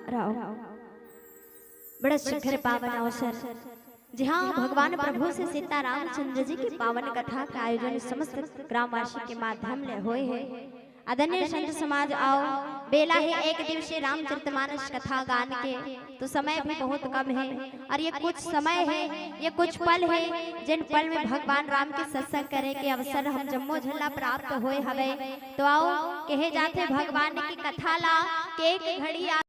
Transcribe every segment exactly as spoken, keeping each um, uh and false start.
राव। बड़ा सुघर पावन अवसर, जहाँ भगवान प्रभु से सीता रामचंद्र जी की पावन कथा का आयोजन समस्त ग्रामवासी के माध्यम ले होए हे। आदरणीय संत समाज, आओ, बेला हे एक दिवसीय रामचरितमानस कथा गान के, तो समय भी बहुत कम हे और ये कुछ समय हे, ये कुछ पल हे, जिन पल में भगवान राम के सत्संग करे के अवसर हम जम्मो झन ला प्राप्त होए हवे। तो आओ, कहे जाथे भगवान की कथा ला के एक घड़ी आ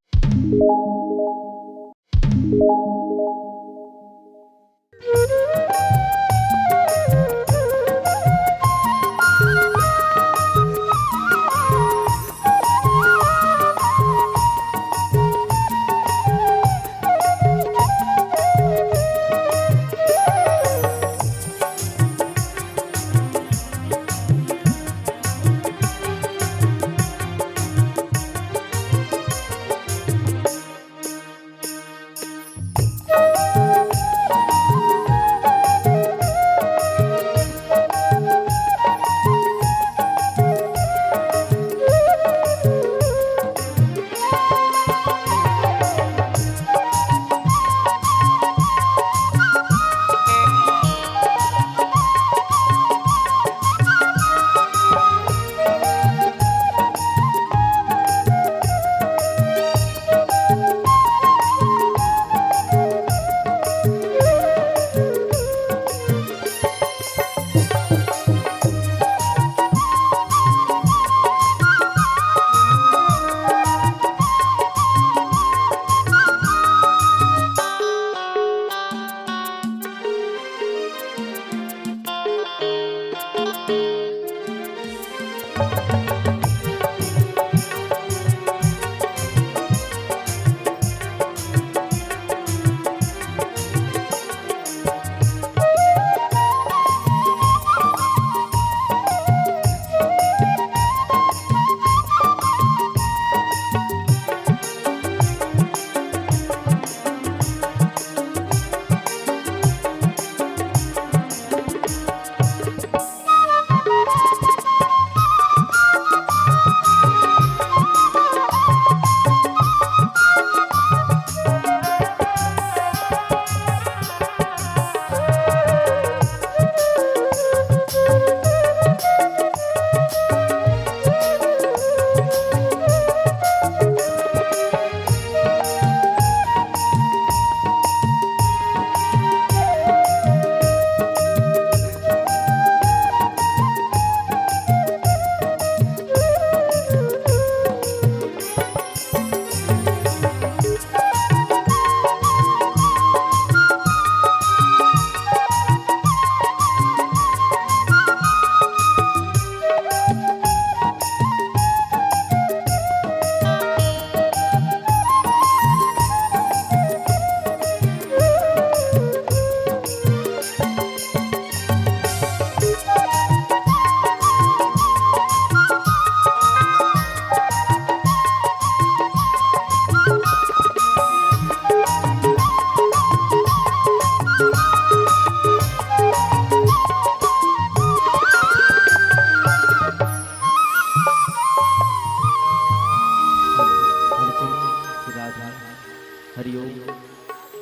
हरिओम,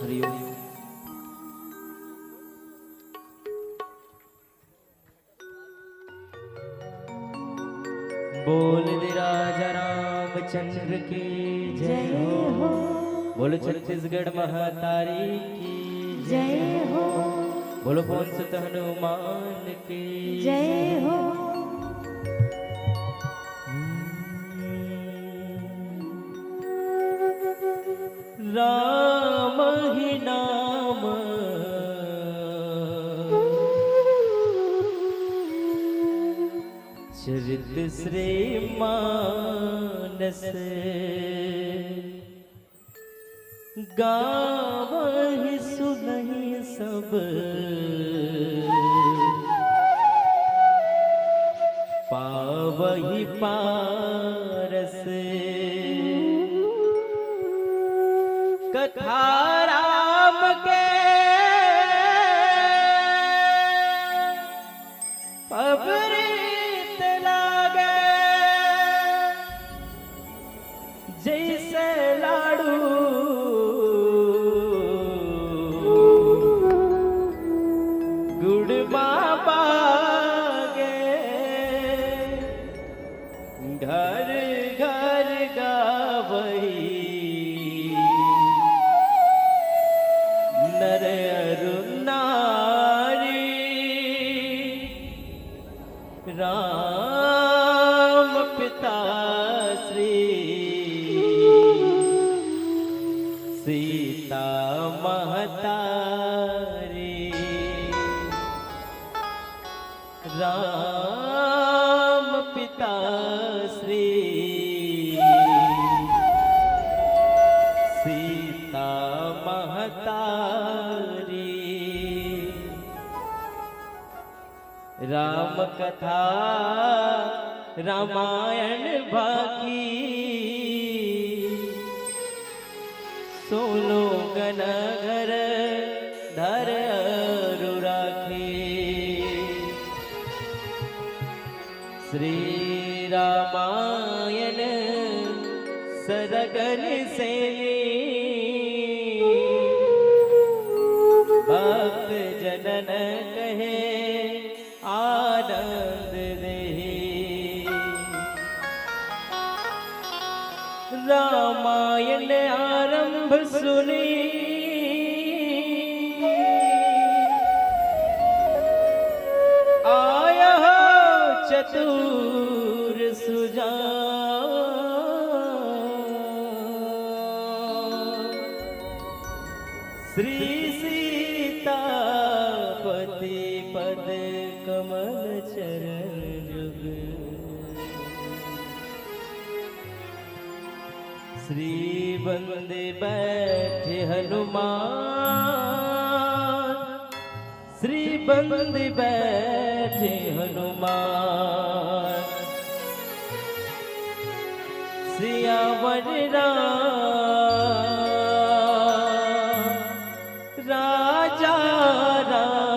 हरिओम। बोल दे राजा रामचंद्र की जय हो। बोलो छत्तीसगढ़ महतारी की जय हो। बोलो पवन सुत हनुमान की जय हो। राम ही नाम चरित श्री मानस, गावहि सुनहि सब पावहि पारस। कथा राम के अमृत लागे। जैसे लाडू गुड़ मा पागे, घर घर गावही नर अरु नारी। राम पिता श्री सीता महतारी। राम पिता श्री सीता महतारी। राम कथा रामायण बाकी, सुनो गन घर धर अरु राखी। श्री रामायण सरगन सेनी, भक्त जनन कहे आनंद देही। रामायण आरंभ सुनी, आया चतुर सुजान। श्री सीतापति पद कमल चरण जुग। श्री बंदी बैठे हनुमान, श्री बंदी बैठे हनुमान। सियावर राम राजा राम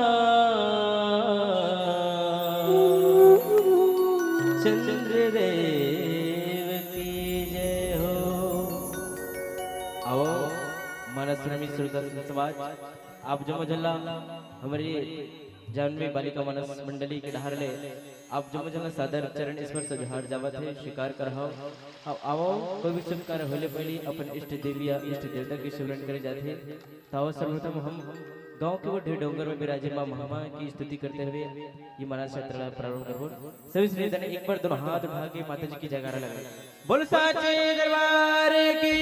चंद्र देव की जय हो। आओ, मानस प्रेमी श्रोता समाज, आप जम्मो झन ला हमरी जाह्नवी बालिका मानस मंडली के डहार ले आप जम्मो झन ला सादर चरण स्पर्श जोहार जावत हे, स्वीकार करहव। अब आवव, कोई भी शुभ कार्य होले पहली अपन इष्ट देवी या इष्ट देवता के सिमरन करे जाथे। त आवव, सर्वप्रथम हम गांव के वो ढेर डोंगर में विराजे माँ महामाया की स्तुति करते हुए ये मानस यात्रा ला प्रारंभ करबो। सभी श्रोता एक बार दोनों हाथ उठा के माता जी की जयकारा लगाए। बोल साचे दरबार की।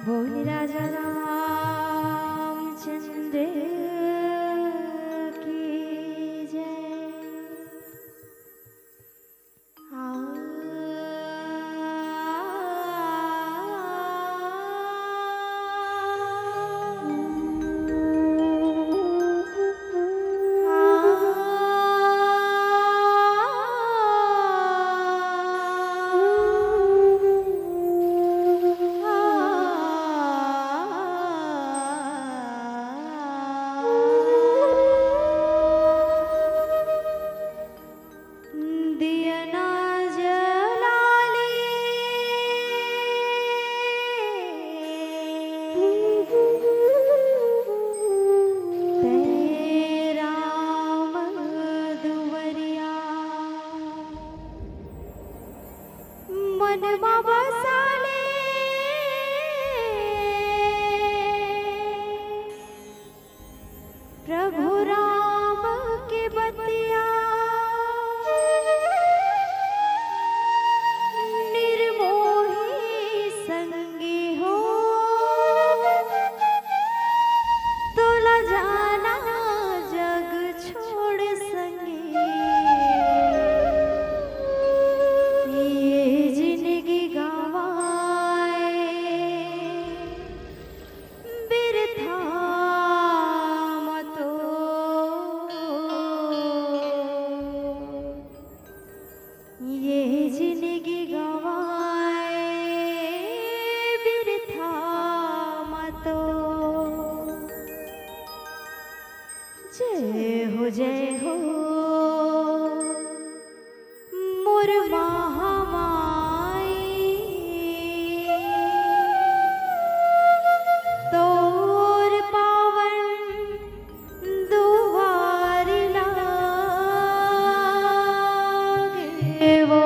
बोल राजा रामचंद्र की जय। आ। दिया ना जला ले तैं राम दुवरिया, मन मा बसा ले प्रभु राम के बतिया। निर्मोही संगी हो, तोला जाना जग छोड़ संगी। ये जिनगी गा तोर महामाई, तोर पावन दुआर लागे वो।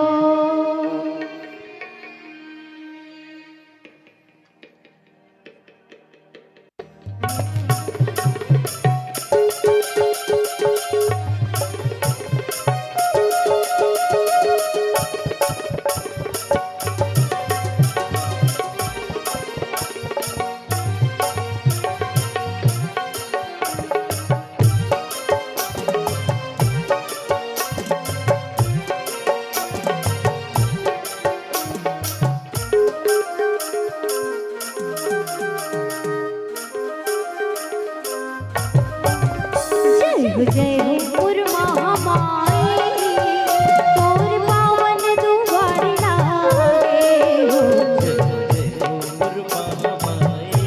जय हो, जय हो, मोर महामाई, तोर पावन दुआर लागे हो। जय हो, जय हो, मोर महामाई,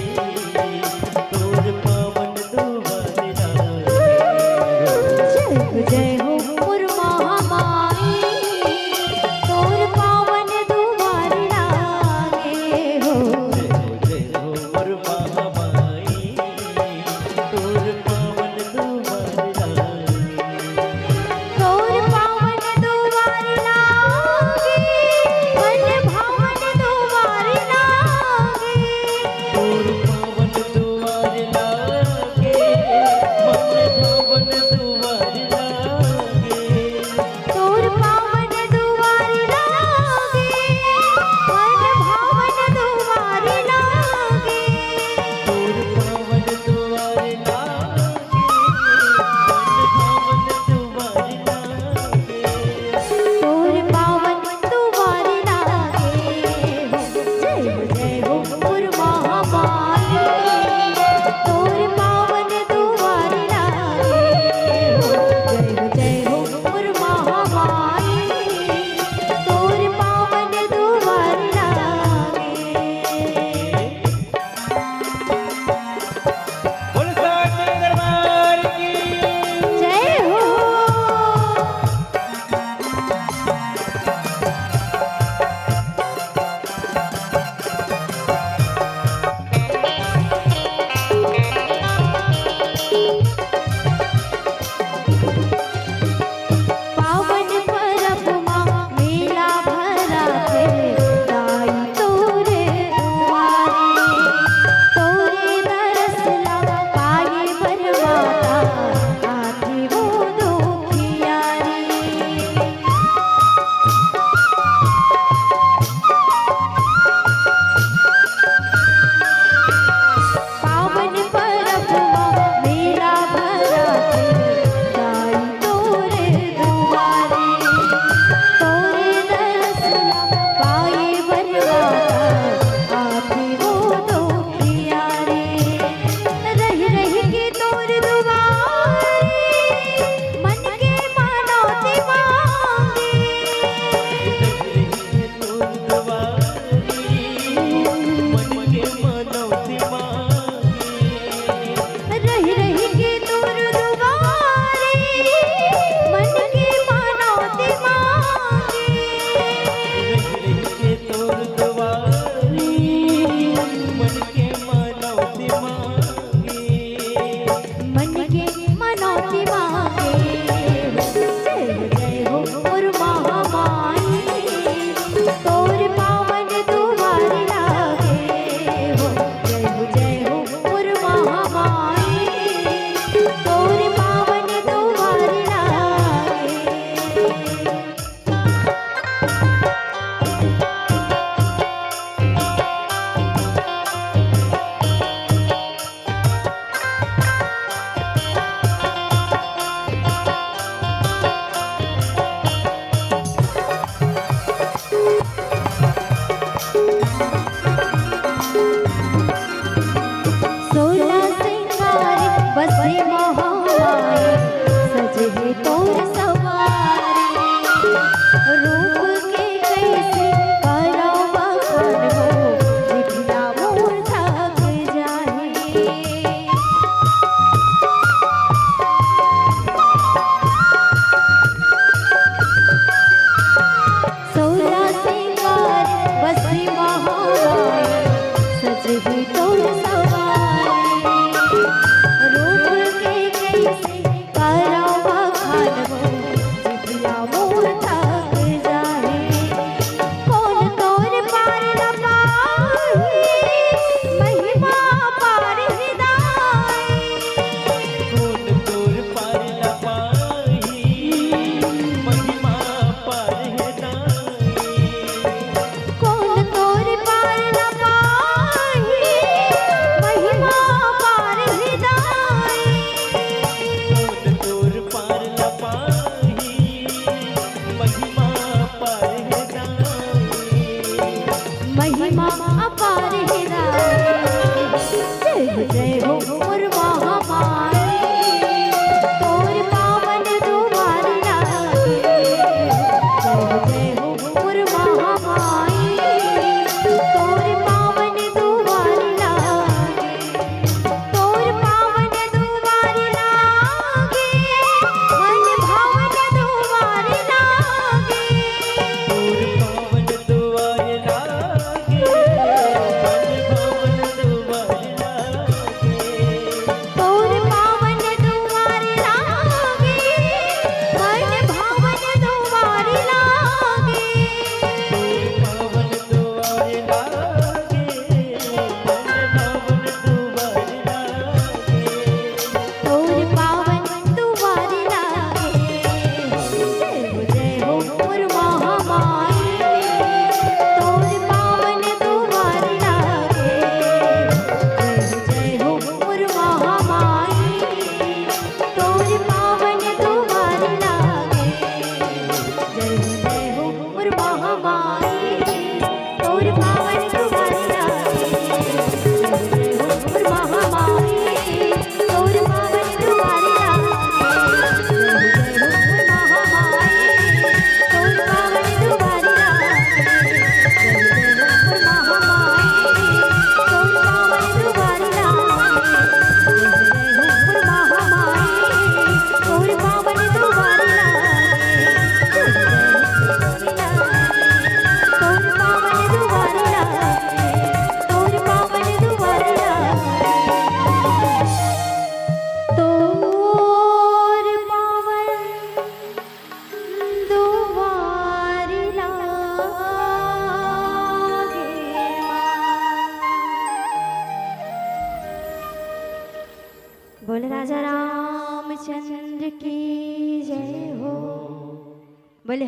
तोर पावन दुआर लागे हो। जय हो, जय हो, मोर महामाई, तोर पावन दुआर लागे हो। जय हो, जय हो, मोर महामाई, तोर पावन दुआर लागे। तोर पावन दुआर लागे, मन भावन दुआर लागे। तोर पावन दुआर लागे, मन भावन दुआर लागे। तोर पावन दुआर लागे, मन भावन दुआर लागे। तोर पावन दुआर लागे, मन भावन दुआर लागे। तोर पावन दुआर लागे हो। जय हो, जय हो, मोर महामाई, तोर पावन दुआर लागे हो। जय हो, जय हो, मोर महामाई, तोर पावन दुआर लागे। बोल साचे दरबार की। जय हो। पावन परब मा मेला भराथे, दाई तोरे दुआरे। तोरे दरस ला पाए बर माता, आथे वो दुखियारी। पावन परब मा मेला भराथे, दाई तोरे दुआरे। तोरे दरस ला पाए बर माता, आथे वो दुखियारी। रहि रहि के तोर दुआरे, मन के मनौती मांगे। रहि रहि के तोर दुआरे, मन के मनौती मांगे। मन के मनौती मांगे। जय हो, जय हो, मोर महामाई, तोर पावन दुआर लागे हो। जय हो, जय हो, मोर महामाई, तोर पावन दुआर लागे। सोला सिंगार बसे महामाई, सजे हे तोर सवारी। रूप के कैसे करव बखान हो, जिभला मोर थक जाही।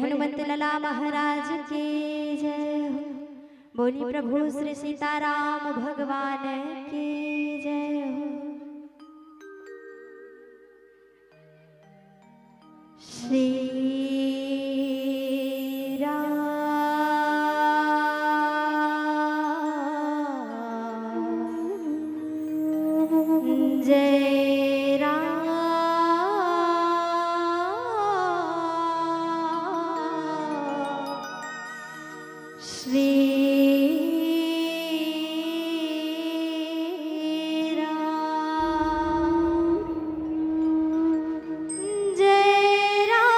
हनुमंत लाला महाराज की जय हो। बोली प्रभु श्री सीताराम भगवान की जय हो। श्री राम, जय राम, श्री राम, जय राम,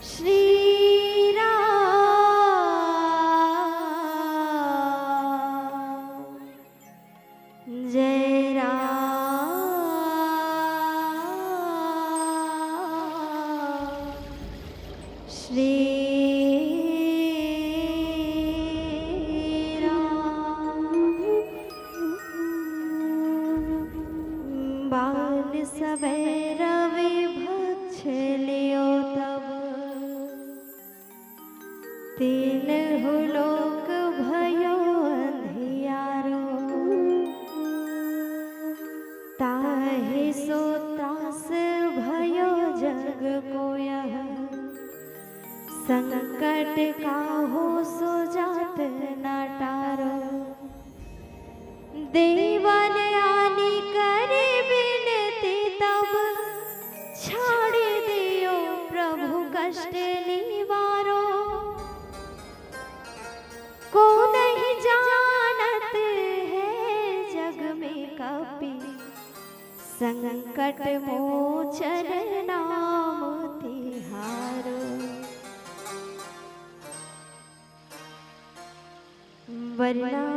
श्री राम, जय राम, श्री राम। बाल सबै रवि भक्ष लियो तब, तीनहु लोक भयो अंधियारो। ताहि सो त्रास भयो जग को यह, संकट काहू सो जात न टारो। देवा ने आनी करे बिनती तब, छाड़ि दियो प्रभु कष्ट निवारो। को नहीं जानत है जग में कपि, संकट मोचन नाम तिहारो। वर्णानामर्थसङ्घानां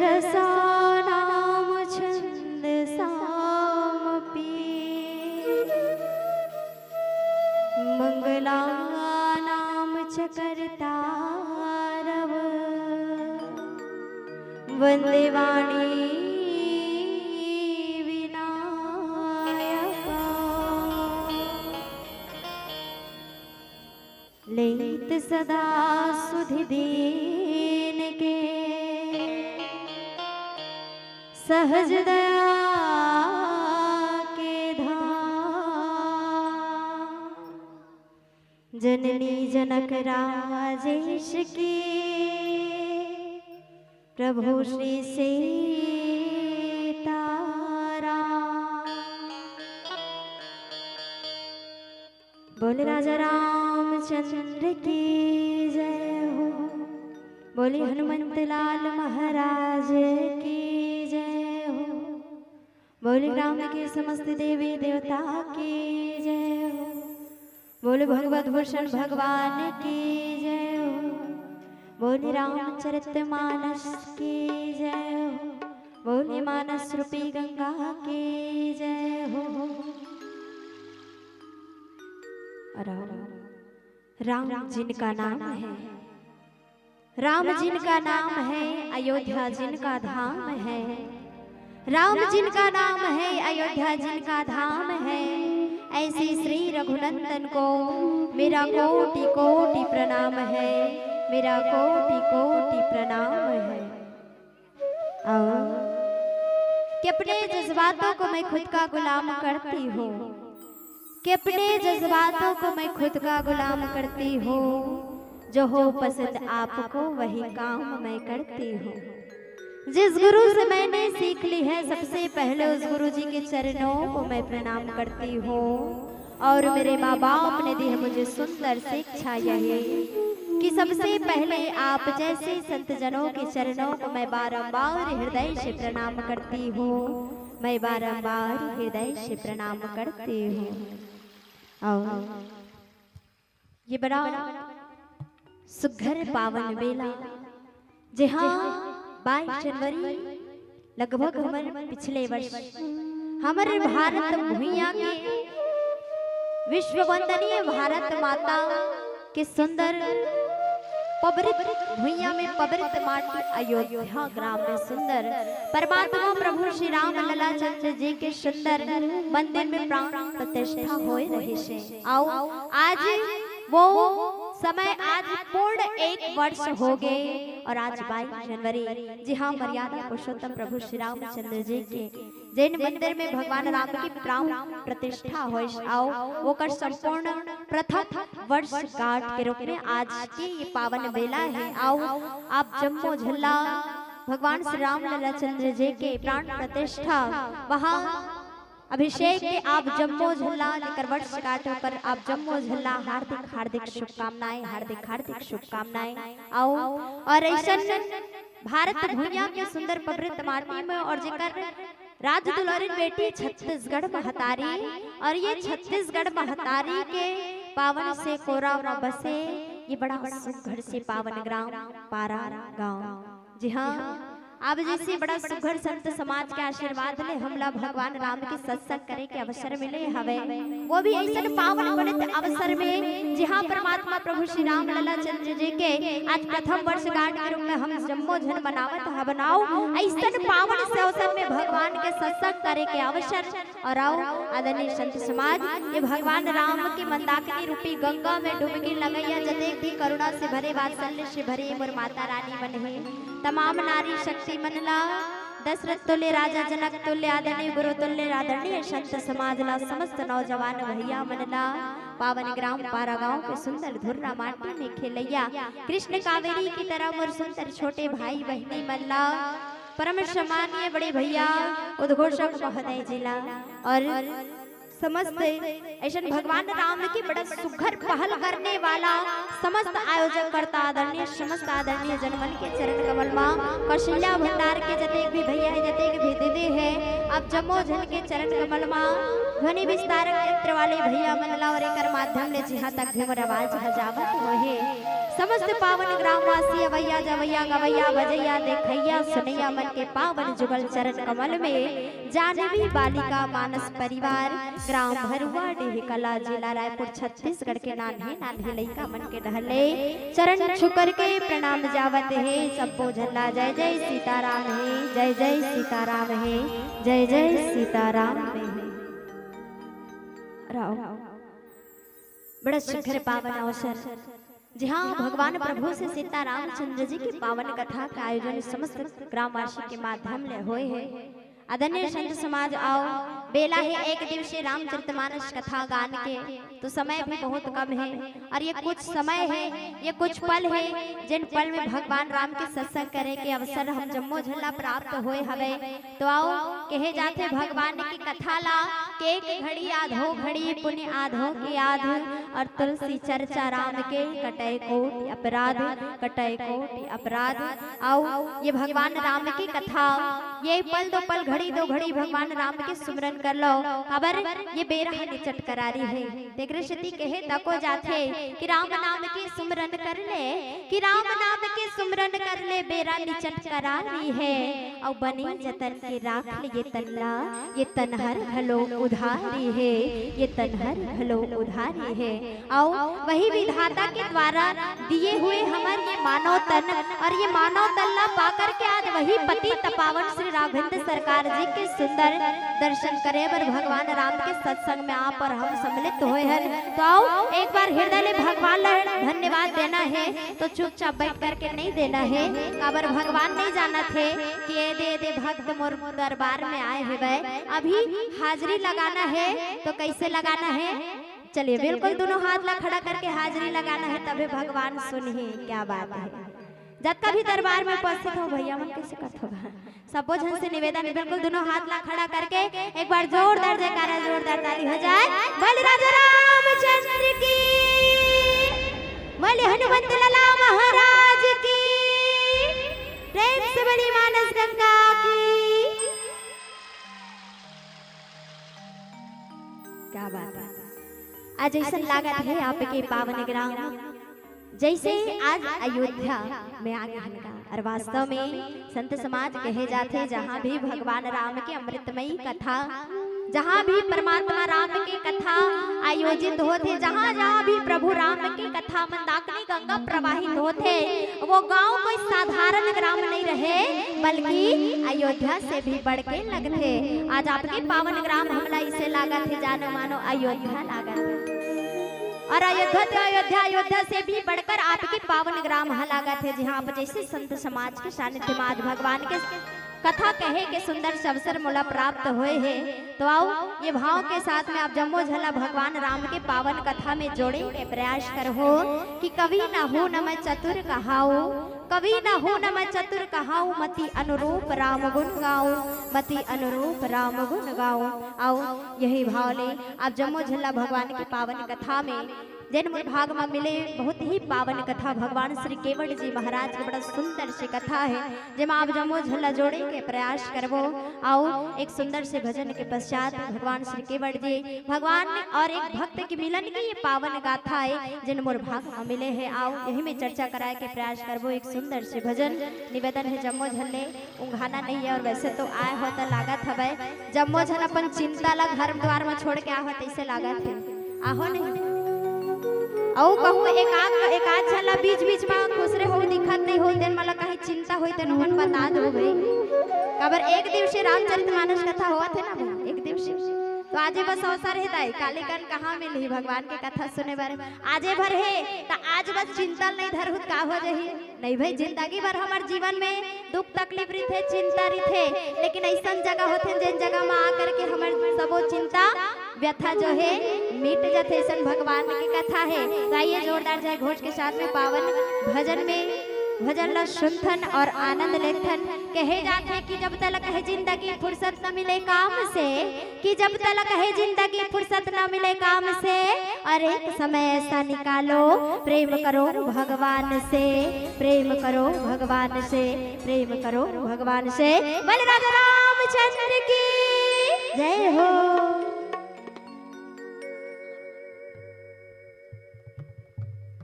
रसानां छन्दसामपि। मङ्गलानां च कर्ता रव वन्दे वाणी विनायका। लेत सदा सुधि दीन के सहज दया के धाम। जननी जनक राजेश की प्रभु श्री सीताराम। बोले राजा रामचंद्र की जय हो। बोले हनुमंत लाल महाराज की जय हो। बोले ग्राम के समस्त देवी देवता की जय हो। बोले भगवत भूषण भगवान की जय हो। बोले रामचरित मानस की जय हो। बोले मानस रूपी गंगा की जय हो। राम, राम जिनका नाम है, राम जिनका नाम है, अयोध्या जिनका धाम है। राम जिनका नाम है, अयोध्या जिनका धाम है। ऐसे श्री रघुनंदन को मेरा कोटि कोटि प्रणाम है, मेरा कोटि कोटि प्रणाम है। और कि अपने जज्बातों को मैं खुद का गुलाम करती हूँ, कि अपने जज्बातों को मैं खुद का गुलाम करती हूँ। जो हो पसंद आपको वही काम मैं करती हूँ। जिस गुरु से मैंने सीख ली है, सबसे पहले उस गुरु जी के चरणों को मैं प्रणाम करती हूँ। और मेरे माँ बाप ने दी है मुझे सुंदर शिक्षा यही कि सबसे पहले आप जैसे संत जनों के चरणों को मैं बारंबार हृदय से प्रणाम करती हूँ, मैं बारंबार हृदय से प्रणाम करती हूँ। और ये बड़ा सुघर पावन बेला, जेहा बाईस जनवरी लगभग हमर पिछले वर्ष हमर भारत भुइयां के विश्व वंदनीय भारत माता के सुंदर पबरित भुइयां में पबरित माटी अयोध्या ग्राम में सुंदर परमात्मा प्रभु श्री राम लला चंद्र जी के सुंदर मंदिर में प्राण प्रतिष्ठा होए रहिसे। अउ आज वो समय आज पूर्ण एक वर्ष हो गए और आज बाईस जनवरी, जी हाँ, मर्यादा पुरुषोत्तम प्रभु श्री रामचंद्र जी के जैन मंदिर में भगवान राम की प्राण प्रतिष्ठा होइस अउ ओकर संपूर्ण प्रथम वर्षगांठ के रूप में आज के ये पावन बेला है। अउ आप जम्मो झल्ला भगवान श्री राम लला चंद्र जी के प्राण प्रतिष्ठा, वहाँ अभिषेक के आप जम्मो झल्ला जेकर वर्षगांठ ओकर आप जम्मो झल्ला हार्दिक हार्दिक शुभकामनाएं, हार्दिक हार्दिक शुभकामनाएं। अउ और ऐसन भारत भुइयां के सुंदर पवित्र माटी में और जेकर राज दुलारिन बेटी छत्तीसगढ़ महतारी, और ये छत्तीसगढ़ महतारी के पावन से कोरा में बसे ये बड़ा सुघर से पावन ग्राम पारा गांव। जी हाँ, आप जैसे बड़ा सुघर संत समाज के आशीर्वाद ले हमला भगवान राम के सत्संग करे के अवसर मिले हवे, वो भी ऐसन पावन पुनीत अवसर में, जी हाँ, परमात्मा प्रभु श्री राम लला चंद्र जी के आज प्रथम वर्षगांठ के रूप में हम जम्मो झन मनावत हवन। अउ ऐसन पावन से अवसर में भगवान के सत्संग करे के अवसर और अउ आदरणीय संत समाज, ये भगवान राम के मंदाकिनी रूपी गंगा में डुबकी लगइया जतेक भी करुणा से भरे, वात्सल्य से भरे मोर माता रानी मन हे, तमाम नारी शक्ति मन ला, दशरथ तुल्य, राजा जनक तुल्य, आदरणीय गुरु तुल्य, आदरणीय संत समाज ला, समस्त नौजवान भैया मन ला, पावन ग्राम पारा गांव के सुंदर धुर्रा माटी में खेलैया कृष्ण कावेरी की तरह मोर सुंदर छोटे भाई बहिनी मन ला, परम सम्मानीय बड़े भैया उद्घोषक महोदय जी ला और समस्त ऐसन भगवान राम की बड़ा सुघर पहल करने वाला समस्त आयोजक कर्ता आदरणीय समस्त आदरणीय जनमन के चरण कमल मा, कौशल्या भंडार के जतेक भी भैया हे, जतेक भी दीदी हे, आप जम्मो झन के चरण कमल मा ध्वनि विस्तारक यंत्र वाले भैया मन ला और एकर माध्यम ले जिहां तक भी मोर आवाज ह जावत होहे, समस्त पावन ग्रामवासी अवैया जवैया गवैया बजैया देखैया सुनैया मन के पावन जुगल चरण कमल में जानवी बालिका मानस परिवार, ग्राम भरुआ, डीह कला, जिला रायपुर, छत्तीसगढ़ के नान्हे नान्हे लइका मन के डहर ले चरण छू करके प्रणाम जावत हे। सब्बो झन ला जय जय सीताराम हे, जय जय सीताराम हे, जय जय सीताराम हे। राव। बड़ा सुघर पावन अवसर, जी हाँ, भगवान प्रभु से सीता रामचंद्र जी की पावन कथा का आयोजन समस्त ग्रामवासी के माध्यम ले होए हे। आदरणीय संत समाज, अउ बेला हे एक दिवसीय रामचरितमानस कथा गान के, तो समय भी बहुत कम हे और ये कुछ समय हे, ये कुछ पल हे, जेन पल में भगवान राम के सत्संग करे के अवसर हम जम्मो झन ला प्राप्त होए हवे। तो अउ कहे जाथे भगवान की कथा ला, के एक घड़ी आधो घड़ी पुण्य आधो के आध, और तुलसी चर्चा राम के कटै कोटि अपराध, कटै कोटि अपराध। अउ ये भगवान राम की कथा, ये पल दो पल घड़ी दो घड़ी भगवान राम के सुमरन कर लो, काबर ये बेरा ह निचट करारी हे। तेकरे सेती कहे तको जाथे कि राम नाम के सुमरन कर ले, कि राम नाम के सुमरन कर ले, बेरा निचट करारी हे। अउ बने जतन के राख ले ये तन ला, ये तन हर घलो उधारी हे, ये तन हर घलो उधारी हे। अउ वही विधाता के द्वारा दिए हुए हमर ये मानव तन और ये मानव तन ला पा करके आज वही पतित पावन श्री राघवेंद्र सरकार जी के सुंदर दर्शन करे बर भगवान राम के सत्संग में आप और हम सम्मिलित होए हन। तो अउ एक बार हृदय ले भगवान ला धन्यवाद देना हे, तो चुपचाप बैठ करके नहीं देना हे, काबर भगवान नहीं जानत हे कि ये दे दे भक्त मोर दरबार में आए हेवय। अभी हाजिरी लगाना हे, तो कैसे लगाना हे? चलिए, बिल्कुल दोनों हाथ ला खड़ा करके हाजिरी लगाना हे, तभे भगवान सुनही। क्या बात हे। जतका भी दरबार में उपस्थित हो भैया मन, कैसे करत हो? सब्बो झन से निवेदन हे, बिल्कुल दोनों हाथ ला खड़ा करके एक बार जोरदार जयकारा, जोरदार ताली हो जाए। बोल राजा रामचंद्र की, बोल हनुमंत लाला महाराज की, प्रेम से बोली मानस गंगा की। क्या बात हे। आज ऐसन लागत हे आपके पावन ग्राम जैसे आज अयोध्या में आ गे हन का। और वास्तव में संत समाज कहे जाथे, जहाँ भी भगवान राम के अमृतमयी कथा जहाँ भी परमात्मा राम के कथा आयोजित होथे, जहाँ जहाँ भी प्रभु राम के कथा मंदाकिनी गंगा प्रवाहित होथे, वो गांव कोई साधारण ग्राम नहीं रहे, बल्कि अयोध्या से भी बढ़ के लगथे। आज आपके पावन ग्राम हमला इसे लागत हे, जानो मानो अयोध्या लागत हे। और अयोध्या तो अयोध्या, अयोध्या से भी बढ़कर आपके पावन ग्राम ह लागत हे, जहाँ आप जैसे संत समाज के सानिध्य में आज भगवान के कथा कहे के सुंदर से अवसर मोला प्राप्त होए हे। तो आओ, ये भाव के साथ में आप जम्मो झन ला भगवान राम के पावन कथा में जोड़े के प्रयास करहु कि कवि न हों न मैं चतुर कहाऊं, कवि न हों न मैं चतुर कहाऊं, मति अनुरूप राम गुण गाऊं, मति अनुरूप राम गुण गाऊं। आओ, यही भाव ले आप जम्मो झन ला भगवान के पावन कथा में जेन मोर भाग म मिले बहुत ही पावन कथा भगवान श्री केवट जी महाराज के बड़ा सुंदर से कथा हे, जेमा आप जम्मो झन ला जोड़े के प्रयास करबो। आओ, एक सुंदर से भजन के पश्चात भगवान श्री केवट जी, भगवान और एक भक्त के मिलन के ये पावन गाथा हे, जेन मोर भाग म मिले हे। आओ, यही में चर्चा कराए के प्रयास करबो। एक सुंदर से भजन निवेदन हे जम्मो झन ले, उंघाना नहीं हे। और वैसे तो आए हो त लागत हवय, जम्मो झन अपन चिंता ला घर द्वार म छोड़ के आए हो, तैसे लागत हे। आहो नहीं? अउ कहूँ एकाध, एकाध झन ला बीच बीच म खुसरे हो दिखत नहीं हो, तेन मन ला कहीं चिंता होई तेन मन बता दो भाई। काबर एक दिवसीय रामचरित मानस कथा होवत हे ना भाई, एक दिवसीय। तो आजे बस अवसर हे दाई, काली कन कहाँ मिलही भगवान के कथा सुने बर। आजे भर हे, त आज बस चिंता नहीं धरहु त का हो जाही? नहीं भाई, जिंदगी भर हमर जीवन में दुख तकलीफ रिथे, चिंता रिथे, लेकिन अइसन जगह होथे, जेन जगह म आकर के हमर सबो चिंता व्यथा जो हे मिट जथे। अइसन भगवान के कथा हे। तो आइए, जोरदार जय घोष के साथ में पावन भजन में, भजन ला सुनथन और आनंद लेथन। कहे जाथे कि जब तलक हे जिंदगी फुर्सत न मिले काम से, कि जब तलक हे जिंदगी फुर्सत न मिले काम से, और एक समय ऐसा निकालो, प्रेम करो भगवान से, प्रेम करो भगवान से, प्रेम करो भगवान से। बोल राजा रामचंद्र की जय हो।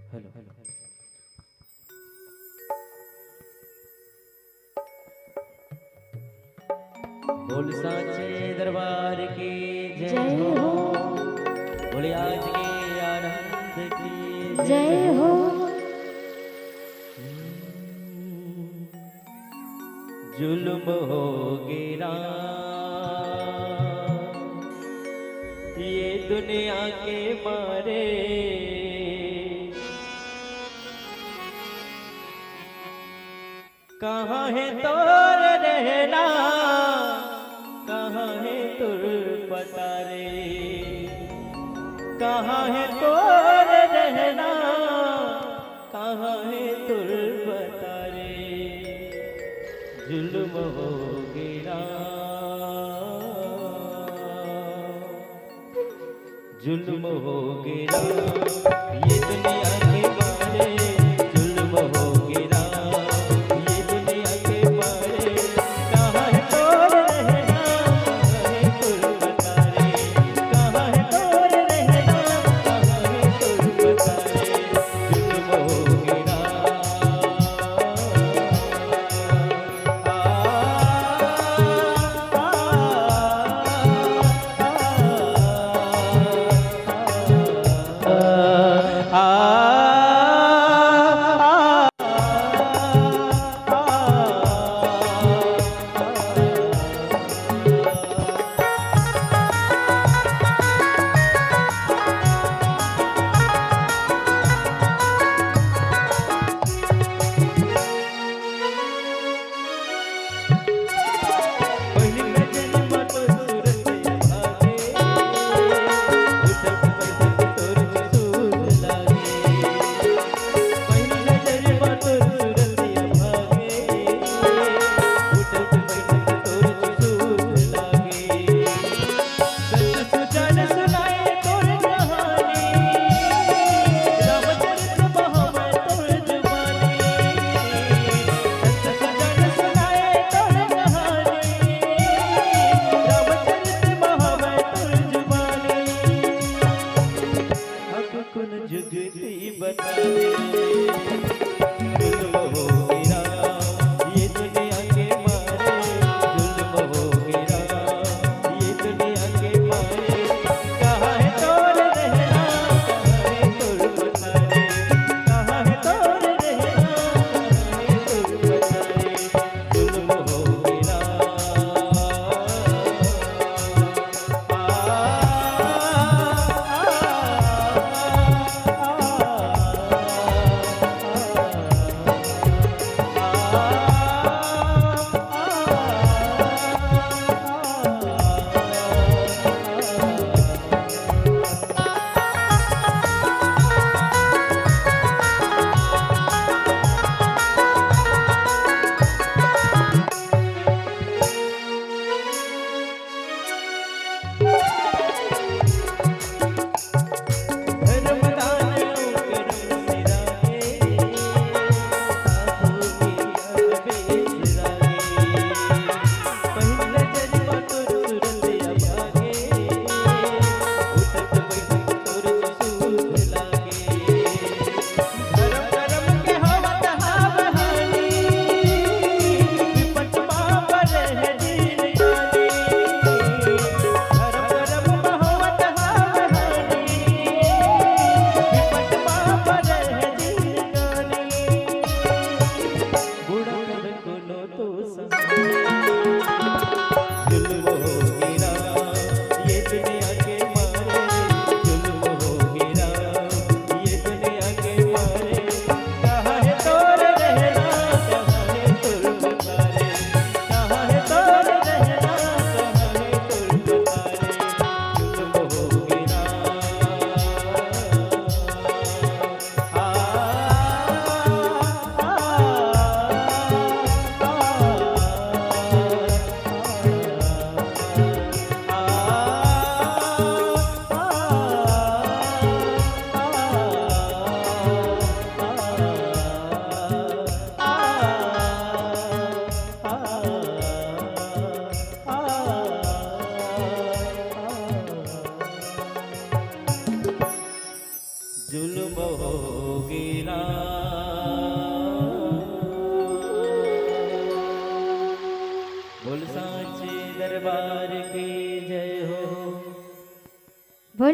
Hello, hello, hello. बोल सांचे दरबार की जय जय हो। हो। बोल आज के आनंद की जय हो। जुल्म हो गिरा ये दुनिया के मारे, कहाँ हे तोर रहना, कहाँ हे तोर पता रे, कहाँ हे तोर रहना, कहाँ हे तोर पता रे, जुल्म हो गिरा। जुल्म हो गिरा ये दुनिया के मारे, जुल्म हो गिरा ये दुनिया के मारे। कहाँ है तोर रहना, कहाँ है तोर पता रे, कहाँ है तोर रहना, कहाँ है तोर पता रे। जुल्म हो गिरा।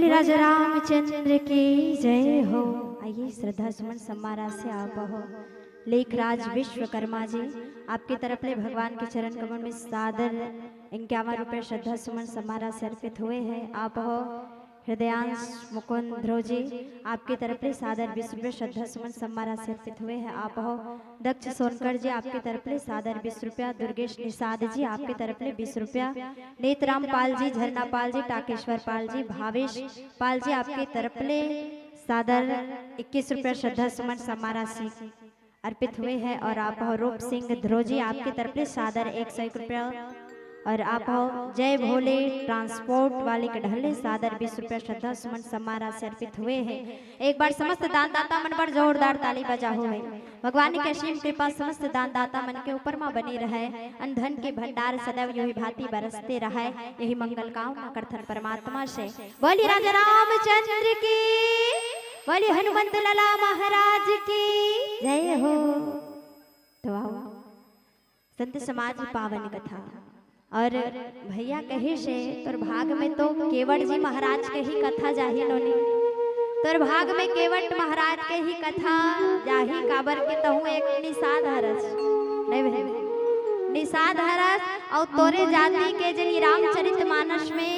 राजा रामचंद्र की जय हो। आइए, श्रद्धा सुमन सम्मारा से आप हो। लेखराज विश्वकर्मा जी, आपके तरफ ले भगवान के चरण कमल में सादर इक्यावन रुपये श्रद्धा सुमन सम्मारा से अर्पित हुए हैं। आप हो हृदयांश मुकुंद ध्रुव जी, आपके तरफ ले सादर बीस रुपये श्रद्धा सुमन सम्मारा से अर्पित हुए हैं। आप हो दक्ष सोनकर जी, आपके तरफ ले सादर बीस रुपया। दुर्गेश निषाद जी, आपके तरफ ले बीस रुपया। नेतराम पाल जी, झरना पाल जी, टाकेश्वर पाल जी, भावेश पाल जी, आपके तरफ ले सादर इक्कीस रुपया श्रद्धा सुमन सम्मान राशि अर्पित हुए हैं। और आप हो रूप सिंह ध्रुव जी, आपके तरफ ले सादर एक सौ एक रुपया। और आप हो जय भोले ट्रांसपोर्ट वाले के ढल्ले सादर बीस रुपया श्रद्धा सुमन सम्मान राशि अर्पित हुए हैं। एक बार समस्त दानदाता मन बर जोरदार ताली बजाहू है। भगवान के असीम कृपा समस्त दानदाता मन के ऊपर मा बने रहय। अन्न धन के भंडार सदैव योही भांति बरसते रहय। यही मंगल कामना करथन परमात्मा से। बोलिए राजा रामचंद्र की, बोलिए हनुमंत लाला महाराज की जय हो। तो आओ, संत समाज पावन कथा। और भैया कहे से, तोर भाग में तो केवट जी महाराज के ही कथा जाही नोनी, तोर भाग में केवट महाराज के ही कथा जाही, काबर के तहूँ एक निषाद हरस, नहीं भैया, निषाद हरस। और तोरे जाति के जनी रामचरित मानस में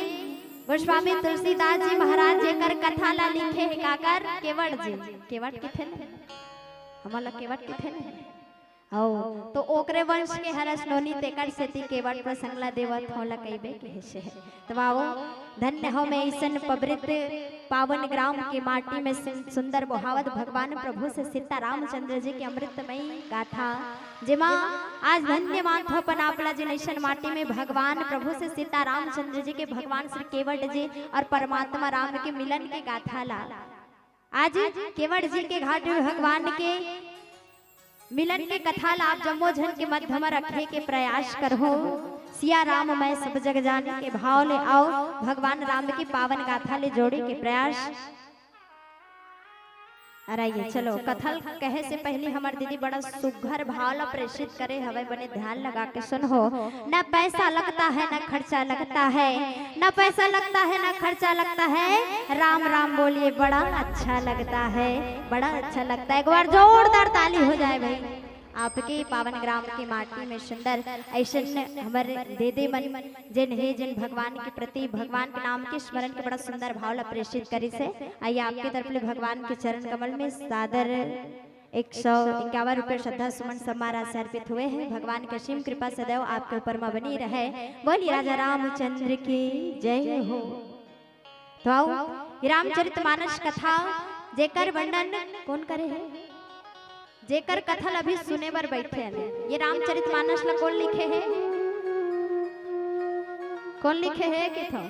गोस्वामी तुलसीदास जी महाराज जेकर कथा ला लिखे हे, काकर? केवट जी। केवट किथे ने? हमन ला केवट किथे ने? हव, तो ओकरे वंश के हरस नोनी, तेकर सेती केवट प्रसंग ला देवत हव, ला कहिबे कहे से हे। तो आओ, धन्य हव मैं अइसन पवित्र पावन ग्राम के माटी में सुन-, सुंदर बोहावत भगवान प्रभु से सीता रामचंद्र जी के अमृतमयी गाथा, जेमा आज धन्य मानथव अपन आप ला, जेन अइसन माटी में भगवान प्रभु से सीता रामचंद्र जी के भगवान श्री केवट जी और परमात्मा राम के मिलन के गाथा ला आज केवट जी के घाट में भगवान के मिलन के कथा ला आप जम्मो झन के मध्य म रखे के प्रयास करहू। सिया राम मैं सब जग जान के भाव ले आओ, भगवान राम की पावन गाथा ले जोड़े के प्रयास। अरे ये चलो, कथा ल कहे से पहले हमर दीदी बड़ा सुघर भाव ला प्रेषित करे हवय, बने ध्यान लगा के सुनहू। ना पैसा लगता है, ना खर्चा लगता है, ना पैसा लगता है, ना खर्चा लगता है, राम राम बोलिए, बड़ा अच्छा लगता है, बड़ा अच्छा लगता है। एक बार जोरदार ताली हो जाए भाई, आपके पावन ग्राम की माटी में सुंदर अइसन हमर दीदी मन जेन हे, जेन भगवान के प्रति, भगवान के नाम के स्मरण के बड़ा सुंदर भाव ला प्रेषित करिस हे। आइए, आपके तरफ ले भगवान के चरण कमल में सादर एक सौ इक्यावन रुपये श्रद्धा सुमन सम्मान राशि अर्पित हुए हैं। भगवान की असीम कृपा सदैव आपके ऊपर म बनी रहे। बोलिए राजा रामचंद्र की जय हो। तो आओ, ये रामचरित मानस कथा जेकर वर्णन कोन करे हे? जेकर कथा ल अभी सुने बर बैठे हन, ये रामचरित मानस ल कोन लिखे हे? कोन लिखे हे किथो?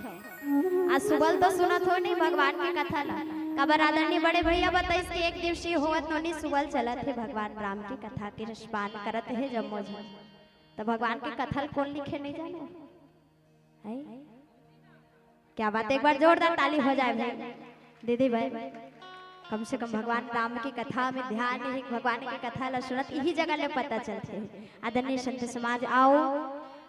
आज सुबह ल तो सुनत हो नहीं भगवान के कथा ला, काबर आदरणीय बड़े भैया बताइस कि एक दिवसीय होवत नोनी सुबह ल चलत हे भगवान राम के कथा के रसपान करत हे जम्मो झन। तो भगवान के कथा ल कोन लिखे नहीं जाने? है? क्या बात है, एक बार जोरदार ताली हो जाए भाई, दीदी भाई। कम से कम भगवान राम की कथा में ध्यान ही, भगवान की कथा ला सुनत यही जगह ले पता चलते हैं। आदरणीय संत समाज आओ,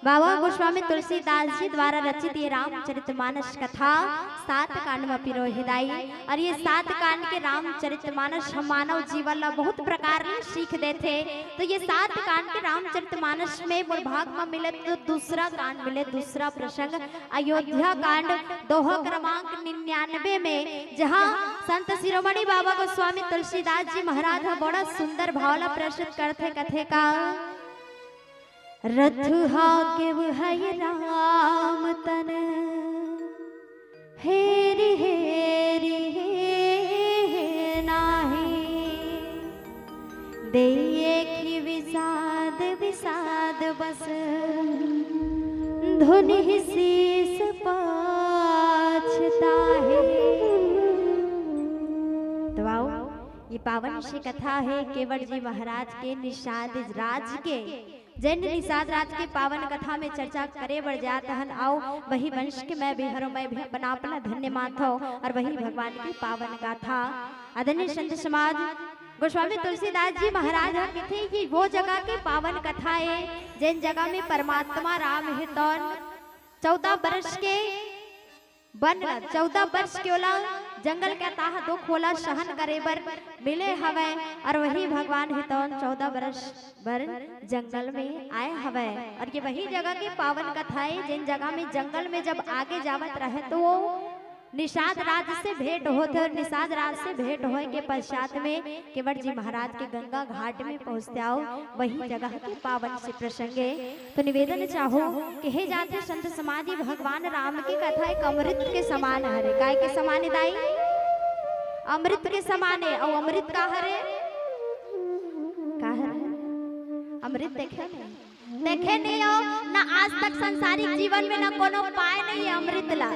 बाबा गोस्वामी तुलसीदास जी द्वारा रचित ये रामचरित मानस कथा सात कांड में पिरो हिदाई। और ये सात कांड के रामचरित मानस हम मानव जीवन ला बहुत प्रकार ले सीख देथे। तो ये सात कांड के रामचरित मानस में मोर भाग में मिले तो दूसरा कांड मिले, दूसरा प्रसंग अयोध्या कांड, दोहा क्रमांक निन्यानवे में, जहाँ संत शिरोमणि बाबा गोस्वामी तुलसीदास जी महाराज ह बड़ा सुंदर भाव ला प्रस्तुत करथे, कथे का, रथ हाकेव हय राम तन हेरि हेरि हे नाही, देखि विषाद विषाद बस धुनि शीस पाछताहे। तो आओ, ये पावन श्री कथा हे केवट जी महाराज के निषाद राज के। जैन निषाद राज के पावन कथा में चर्चा करे बर जात हन। आओ, वही वंश के मैं भी हरों, मैं भी अपन आप ला धन्य मानथव और वही भगवान की पावन गाथा। आदरणीय संत समाज, गोस्वामी तुलसीदास जी महाराज ह कथे कि वो जगह के पावन कथा हे, जैन जगह में परमात्मा राम हे तौन चौदह वर्ष के बन ला चौदह वर्ष के ओला जंगल के अथाह दुख ओला सहन करे बर मिले हवय, और वही भगवान हे तौन चौदह वर्ष बर जंगल में आए हवय। और ये वही जगह के पावन कथा है, जिन जगह में जंगल में जब आगे जावत रहे तो वो निषाद राज से भेंट होथे, और निषाद राज से भेंट होए के पश्चात में केवट जी महाराज के गंगा घाट में पहुँचते आओ, वही जगह के पावन से प्रसंग है। तो निवेदन चाहो, कहे जाथे संत समाज, भगवान राम की कथा एक अमृत के समान हरे। काय के समान हे दाई? अमृत के समान है। और अमृत का हरे? का हरे? अमृत देखे नहीं, देखे नहीं हो ना, आज तक सांसारिक जीवन में ना कोनो पाए नहीं है अमृत ला।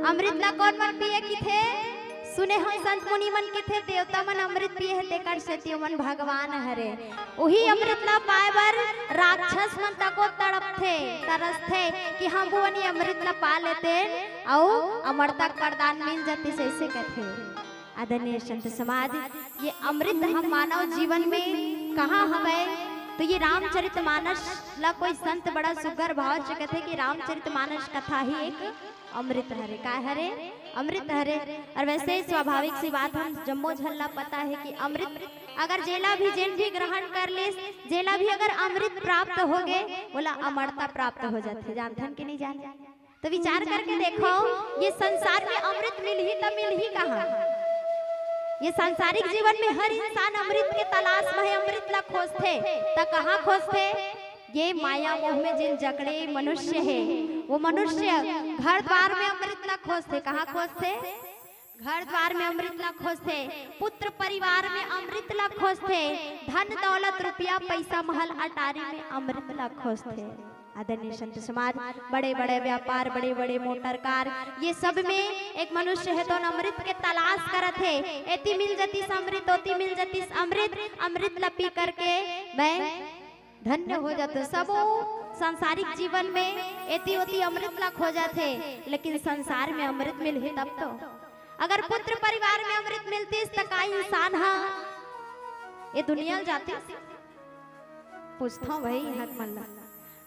अमृत ला कौन मन पिए किथे? सुने हो संत मुनि मन किथे, देवता मन अमृत पिए है, तेकर सेती ओमन भगवान हरे। उही अमृत ला पाए बर राक्षस मन तको तड़पथे, तरसथे कि हम वो नी अमृत ला पा लेते, अउ अमरता के वरदान मिल जाती, ऐसे कथे। आदरणीय संत समाज, ये अमृत हम मानव जीवन में कहाँ हवय? तो ये रामचरितमानस ला कोई संत बड़ा सुघर भाव से कथे कि रामचरितमानस कथा ही एक अमृत हरे। का हरे? अमृत हरे। और वैसे स्वाभाविक सी बात, हम जम्मो झन ला पता है कि अमृत अगर जेला भी, जेन भी ग्रहण कर लेस, जेला भी अगर अमृत प्राप्त हो गे, ओला अमरता प्राप्त हो जाथे। जानथन कि नहीं जाने? तो विचार करके देखो, ये संसार में अमृत मिलही त मिलही कहाँ? ये सांसारिक जीवन में हर इंसान अमृत के तलाश में है, अमृत ला खोजथे। त कहाँ खोजथे? ये माया मोह में जिन जकड़े मनुष्य है, वो मनुष्य घर द्वार में अमृत ला खोजथे। कहाँ खोजथे? घर द्वार में अमृत ला खोजथे, पुत्र परिवार में अमृत ला खोजथे, धन दौलत रुपया पैसा महल अटारी में अमृत ला खोजथे। आदरणीय संत समाज, बड़े बड़े व्यापार, बड़े बड़े मोटर कार, ये सब में एक मनुष्य है तो अमृत के तलाश करत हे। एती मिल जतिस अमृत, ओती मिल जतिस अमृत, अमृत ला पी करके मैं धन्य हो जाते। सबो सांसारिक जीवन में एती ओती अमृत ला खोजत हे, लेकिन संसार में अमृत मिलही तब तो। अगर पुत्र परिवार में अमृत मिलतिस त का इंसान हा ये दुनिया ल जातिस? पूछता हूँ भाई, हक मन ला।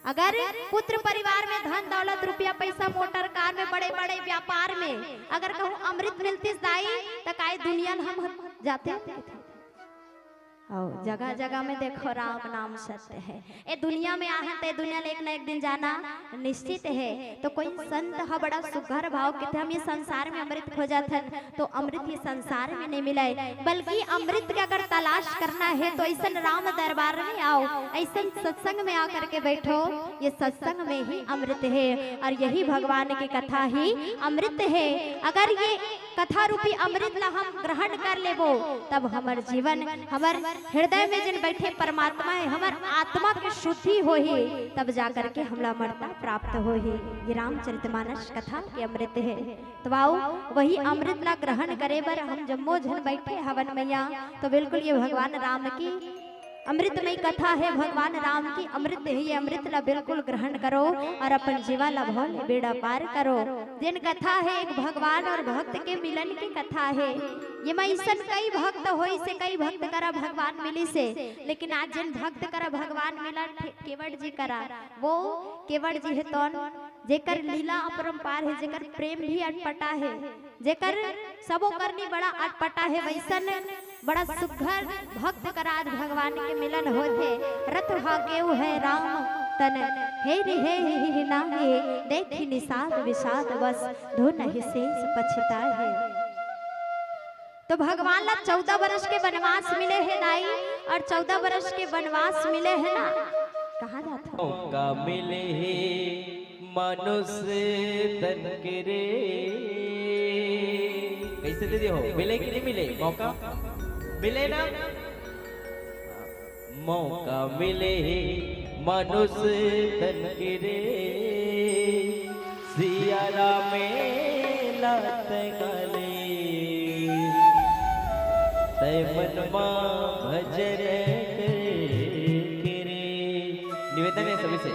अगर पुत्र परिवार में धन दौलत, रुपया पैसा, मोटर कार में, बड़े बड़े व्यापार में अगर कहूँ अमृत मिलतिस दाई, त का ये दुनिया ल हम जाते? अउ जगह जगह में देखो, राम नाम सत्य है। ए दुनिया में आहन त ए दुनिया ले एक न एक दिन जाना निश्चित है। तो कोई संत ह बड़ा सुघर भाव किथे, हम ये संसार में अमृत खोजत हन, तो अमृत ये संसार में नहीं मिलय, बल्कि अमृत के अगर तलाश करना है तो ऐसन राम दरबार में आओ, ऐसन सत्संग में आकर के बैठो। ये सत्संग में ही अमृत है और यही भगवान की कथा ही अमृत है। अगर ये कथा रूपी अमृत ला हम ग्रहण कर लेबो, तब हमर जीवन, हमर हृदय में जिन बैठे परमात्मा है, हमर आत्मा के शुद्धि होही, तब जाकर के हमला अमरता प्राप्त होही। ये रामचरितमानस कथा के अमृत है। तो आओ, वही अमृत ला ग्रहण करे बर हम जम्मो झन बैठे हवन मैया। तो बिल्कुल ये भगवान राम की अमृतमय कथा है, भगवान राम की अमृत है। ये अमृत ला बिल्कुल ग्रहण करो और अपन जीवन ला भव ले बेड़ा पार करो। जेन कथा है एक भगवान और भक्त के मिलन की कथा है। ये में अइसन कई भक्त होइसे, कई भक्त करा भगवान मिलिसे, लेकिन आज जेन भक्त करा भगवान मिला, ठे-, केवट जी करा, वो केवट जी है तौन, जेकर लीला अपरंपार है, जेकर प्रेम भी अटपटा है, जेकर सबो करनी बड़ा अटपटा है, वैसन बड़ा सुघर भक्त करा आज भगवान के मिलन होथे। रथ हाकेउ है राम तन, हेरि हेहि नाहि, देखि निषाद विषाद बस, धुनहि शेष पछिताहे। तो भगवान ला चौदह बरस के वनवास मिले हे दाई, और चौदह बरस के वनवास मिले हे ना, कहाँ जात हो? मौका मिले हे मनुष्य तन के रे। कैसे दीदी हो, मिले कि नहीं मिले मौका? मिले ना? मौका मिले मनुष्य तन के रे, सिया राम ला तंगाले, तै मन मा भजन करके रे। निवेदन है सभी से,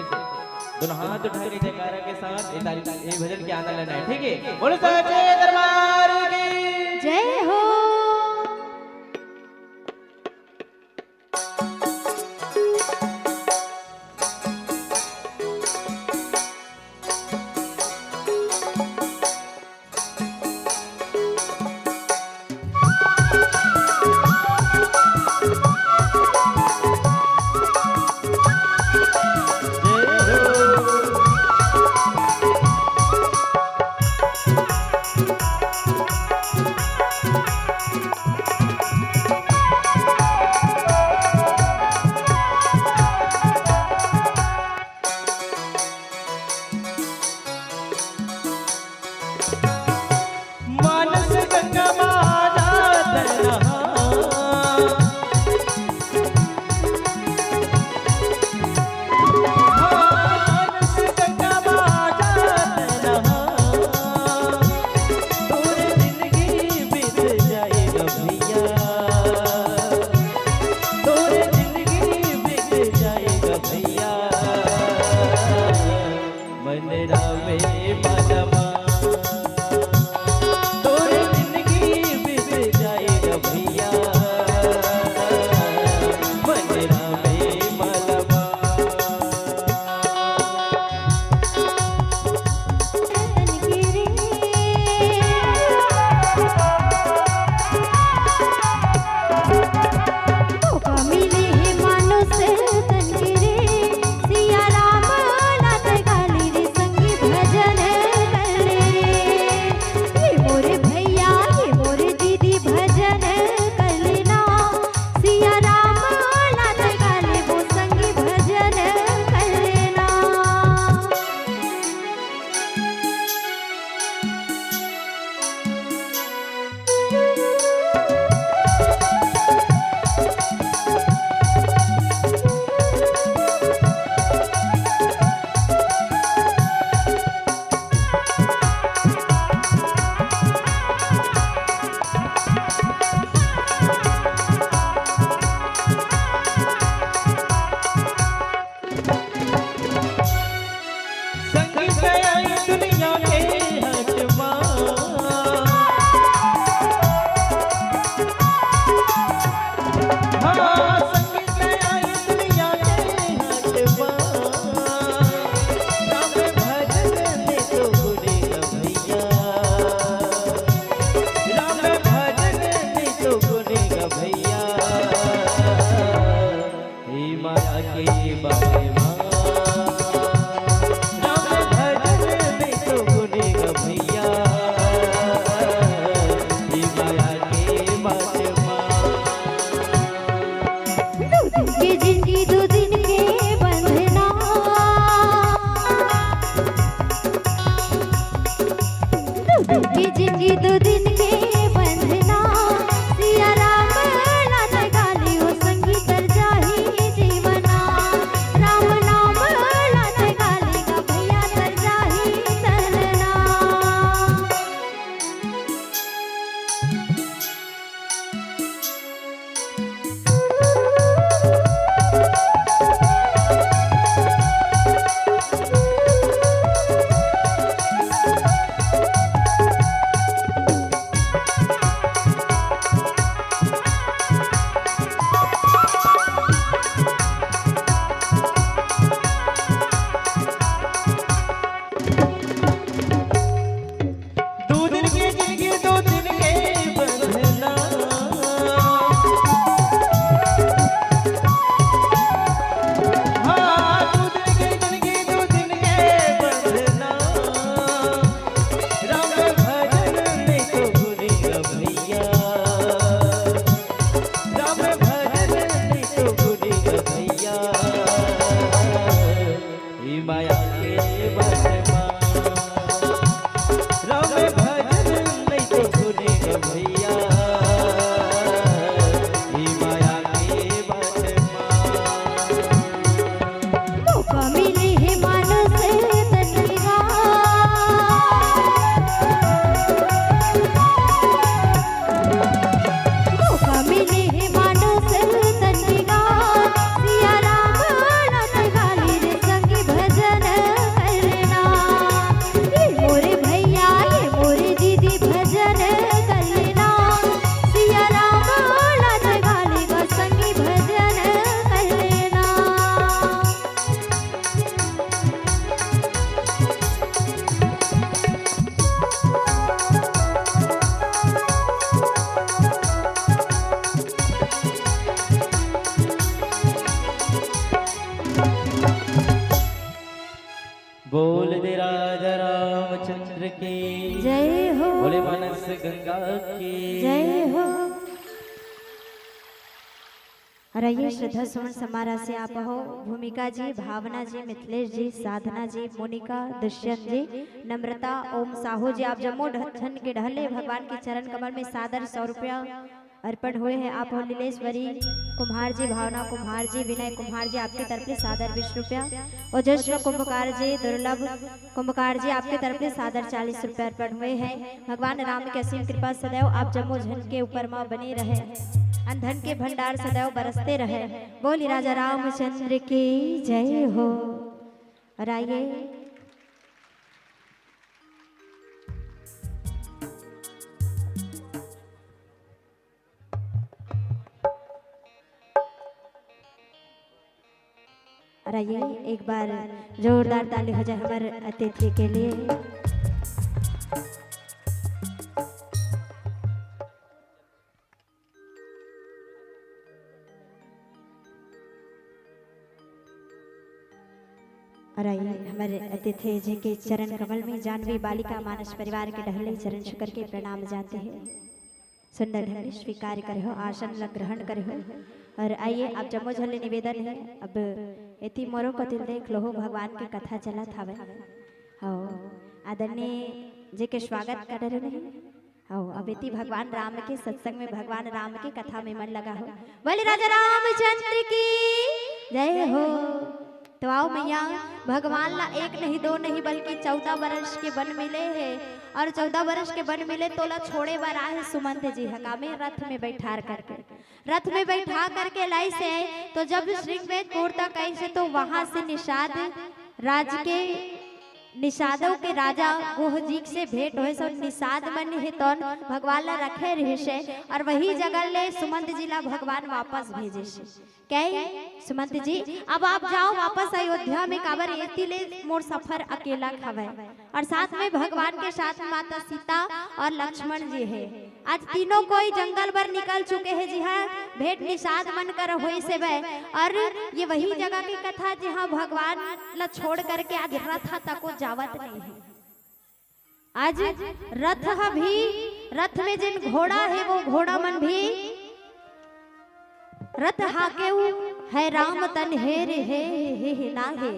दोनों हाथ उठा के जयकारा के साथ ये तारीफ, ये भजन के आनंद लेना है, ठीक है? बोलो साचे दरबार की जय हो। बाटे माँ। राम भजन नहीं तो गुनेगा भैया, ये माया के बाटे माँ। दो दिन के जिंदगी, दो दिन के बंधना। दो दिन के जिंदगी, दो दिन के बंधना। सिया राम ला जगा ले ओ संगी, तर जाही जीवना। राम नाम ला जगा ले गा भैया, तर जाही चलना। दो दिन के जिंदगी, दो दिन के बंधना। हाँ, दो दिन के जिंदगी, दो दिन के बंधना। राम भजन नहीं तो गुनेगा भैया, राम भजन नहीं तो गुनेगा भैया। ई माया के बाटे माँ। राम भजन नहीं तो गुनेगा भैया, ई माया के बाटे माँ। मौका मिले हे मानुष तन के गा। मौका मिले हे मानुष तन के गा। सिया राम ला जगा ले रे संगी, भजन कर लेना। ये मोरे भैया, ये मोरे दीदी, भजन कर लेना। सिया राम ला जगा ले गा संगी, भजन कर लेना। बोल दे राजा रामचंद्र की जय हो। बोले मानस गंगा की जय हो। और आइए, श्रद्धा सुमन समारोह से आप हो भूमिका जी, भावना जी, मिथिलेश जी, साधना जी, मोनिका, दुष्यंत जी, नम्रता, ओम साहू जी, आप जम्मो ढ-, झन के डहले भगवान के चरण कमल में सादर सौ रुपया अर्पण हुए हैं। आप हो लीलेश्वरी कुम्हार जी, भावना कुम्हार जी, विनय कुम्हार जी, आपके तरफ से सादर बीस रुपया। ओजस्व कुंभकार जी, दुर्लभ कुंभकार जी, आपके तरफ से सादर चालीस रुपया अर्पण हुए हैं। भगवान राम के असीम कृपा सदैव आप जम्मो झन के ऊपर मा बने रहे, अन धन के भंडार सदैव बरसते रहे। बोली राजा रामचंद्र की जय हो। और आइए, और आइए, एक बार जोरदार ताली हो जाए हमारे अतिथि के लिए। और आइए, हमारे अतिथि जी के चरण कमल में जाह्नवी बालिका मानस परिवार के डहले चरण छू करके प्रणाम जाते हैं। सुंदर ढंग ले स्वीकार करे हो, आसन ला ग्रहण करे हो। और आइए, आप जम्मो झन ले निवेदन है, अब एती मोरो कोति ल देख लो हो, भगवान के कथा चलत हवे। हव, आदरणीय जी के स्वागत कर रहे नहीं। हव, अब एती भगवान राम के सत्संग में भगवान राम के कथा में मन लगा हो। बोले राजा रामचंद्र की जय हो। तो आओ मैया, भगवान ला एक नहीं दो नहीं बल्कि चौदह वर्ष के बन मिले हे, और चौदह वर्ष के बन मिले तोला छोड़े बर आए हे सुमंत जी ह, कामे रथ में बैठार करके, रथ में बैठा करके लाइस हे। तो जब श्रृंगवेद पूर तक आइस हे तो वहां से निषाद राज के, निषादों के राजा गोह जी से भेंट होइस हे, निषाद मन हे तौन भगवान ला रखे रहिस हे, और वही जगह ले सुमंत जी ला भगवान वापस भेजिस हे। कहे सुमंत जी, अब आप जाओ वापस अयोध्या में, काबर एती ले मोर सफर अकेला हवय। और साथ में भगवान के साथ माता सीता और लक्ष्मण जी हे। आज तीनों कोई जंगल बर निकल चुके हे, जिहाँ भेंट निषाद मन कर होइस हेवय। और ये वही जगह की कथा, जिहाँ भगवान ला छोड़ करके आज रथ तको जावत नहीं हे। आज रथ ह भी, रथ में जिन घोड़ा हे, वो घोड़ा मन भी रथ हाकेउ है राम तन हेर हे, हे, हे, हे ना हे।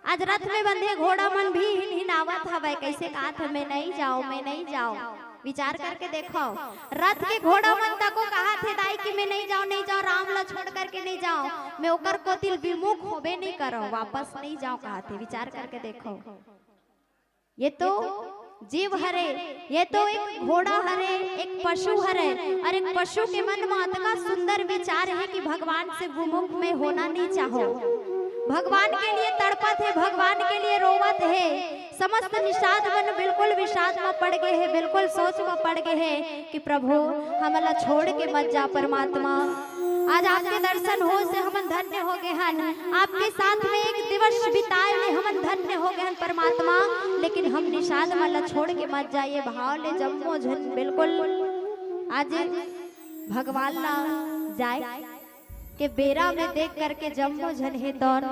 आज रथ में बंधे घोड़ा मन भी हिनहिनावत हवय, कैसे कहत हे, "मैं नहीं जाओ, मैं नहीं जाओ।" विचार करके देखो, रथ के घोड़ा मन तको कहत हे दाई कि "मैं नहीं जाओ, नहीं जाओ, राम ला छोड़ करके नहीं जाओ, मैं ओकर कोतिल विमुख होबे नहीं करो, वापस नहीं जाओ," कहत हे। विचार करके देखो, ये तो जीव हरे, ये तो एक घोड़ा हरे, एक पशु हरे, और एक पशु के मन म अतका सुंदर विचार हे कि भगवान से विमुख में होना नहीं चाहो। भगवान के लिए तड़पत हे, भगवान के लिए रोवत हे। समस्त निषाद मन बिल्कुल विषाद म पड़ गए हे, बिल्कुल सोच म पड़ गए हे कि "प्रभु, हमला छोड़ के मत जा परमात्मा।" आज आपके दर्शन होय से हमन धन्य हो गए हन, आपके साथ में एक दिवस बिताए ले हमन धन्य हो गए हन परमात्मा, लेकिन हम निषाद मन ला छोड़ के मत जाए, भाव ले जम्मो झन बिल्कुल आज भगवान ला जाए के बेरा में देख करके जम्मो झन हे तौन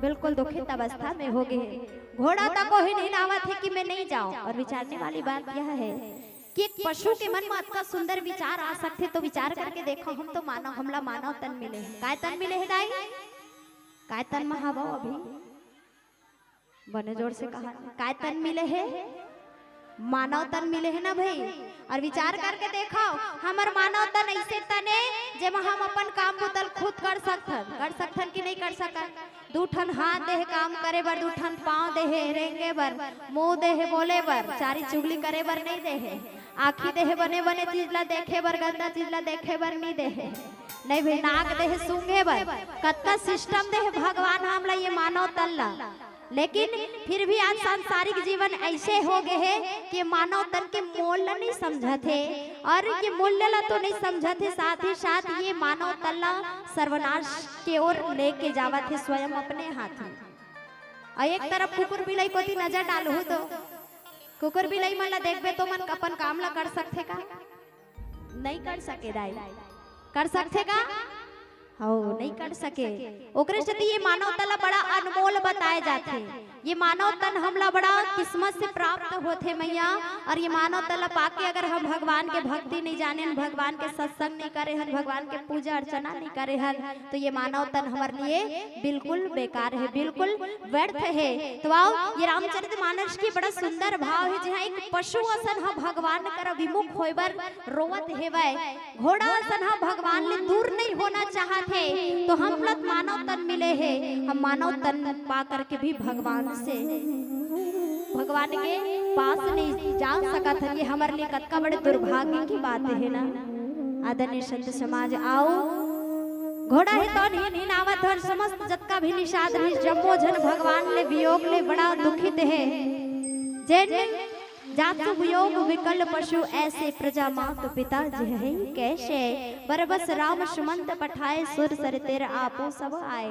बिल्कुल दुखित अवस्था में हो गए हे। घोड़ा तको हिनहिनावत हे कि "मैं नहीं जाऊं।" और विचारने वाली बात यह है कि एक पशु के मन में अतका सुंदर विचार आ सकथे, तो विचार करके देखो, हम तो मानव, हमला मानव तन मिले हे। काय तन मिले हे दाई? काय तन म हवव अभी? बने जोर से कहा, काय तन मिले हे? मानव तन मिले हे ना भाई। और विचार करके देखो, हमर मानव तन ऐसे तन ए, जेमा हम अपन काम बुता ल खुद कर सकथन, कर सकथन कि नहीं कर सकन? दू ठन हाथ दे हे काम करे बर, दू ठन पाँव दे हे रेंगे बर, मुंह दे हे बोले बर, चारी चुगली करे बर नहीं दे हे, आँखी दे हे बने बने चीज ला देखे बर, गंदा चीज ला देखे बर नहीं दे हे, नहीं भाई, नाक दे हे सूंघे बर, कतका सिस्टम दे हे भगवान हमला ये मानव तन ला। लेकिन फिर भी आज सांसारिक जीवन ऐसे हो गए हे कि मानव तन के मोल ला नहीं समझत हे, और ये मूल्य ला तो नहीं समझत हे, साथ ही साथ ये मानव तन ला सर्वनाश के ओर लेके जावत हे स्वयं अपने हाथ में। और एक तरफ कुकुर बिलाई कोती नजर डालहू तो कुकुर बिलाई मन ला देखबे तो मन अपन काम ला कर सकथे का? नहीं कर सके दाई। कर सकथे का? हौ, नहीं कर सके। ओकरे सेती ये मानव तन ला बड़ा अनमोल बताए जाथे। ये मानव तन हमला बड़ा किस्मत से प्राप्त होथे मैया, और ये मानव तन ला पाके अगर हम भगवान के भक्ति नहीं जाने हन, भगवान के सत्संग नहीं करे हन, भगवान के पूजा अर्चना नहीं करे हन, तो ये मानव तन हमर लिए बिल्कुल बेकार हे, बिल्कुल व्यर्थ हे। तो आओ, ये रामचरित मानस के बड़ा सुंदर भाव हे, जहाँ एक पशु असन ह भगवान कर विमुख होय बर रोवत हेवय, घोड़ा असन ह भगवान ले दूर नहीं होना चाहत हे, तो हम लोग मानव तन मिले हे, हम मानव तन पा करके भी भगवान से, भगवान के पास नहीं जा सकत हन। ये हमर लिए कतका बड़े दुर्भाग्य की बात हे ना। आदरणीय संत समाज, आओ, घोड़ा हे तौन हिनहिनावत हन, समस्त जतका भी निषाद रहिस, जम्मो झन भगवान ले वियोग ले बड़ा दुखित हे। जेन जासु वियोग विकल पशु, ऐसे प्रजा मात पिता जिहहि कैसे। बरबस राम सुमंत पठाए, सुर सरितेर आपो सब आए।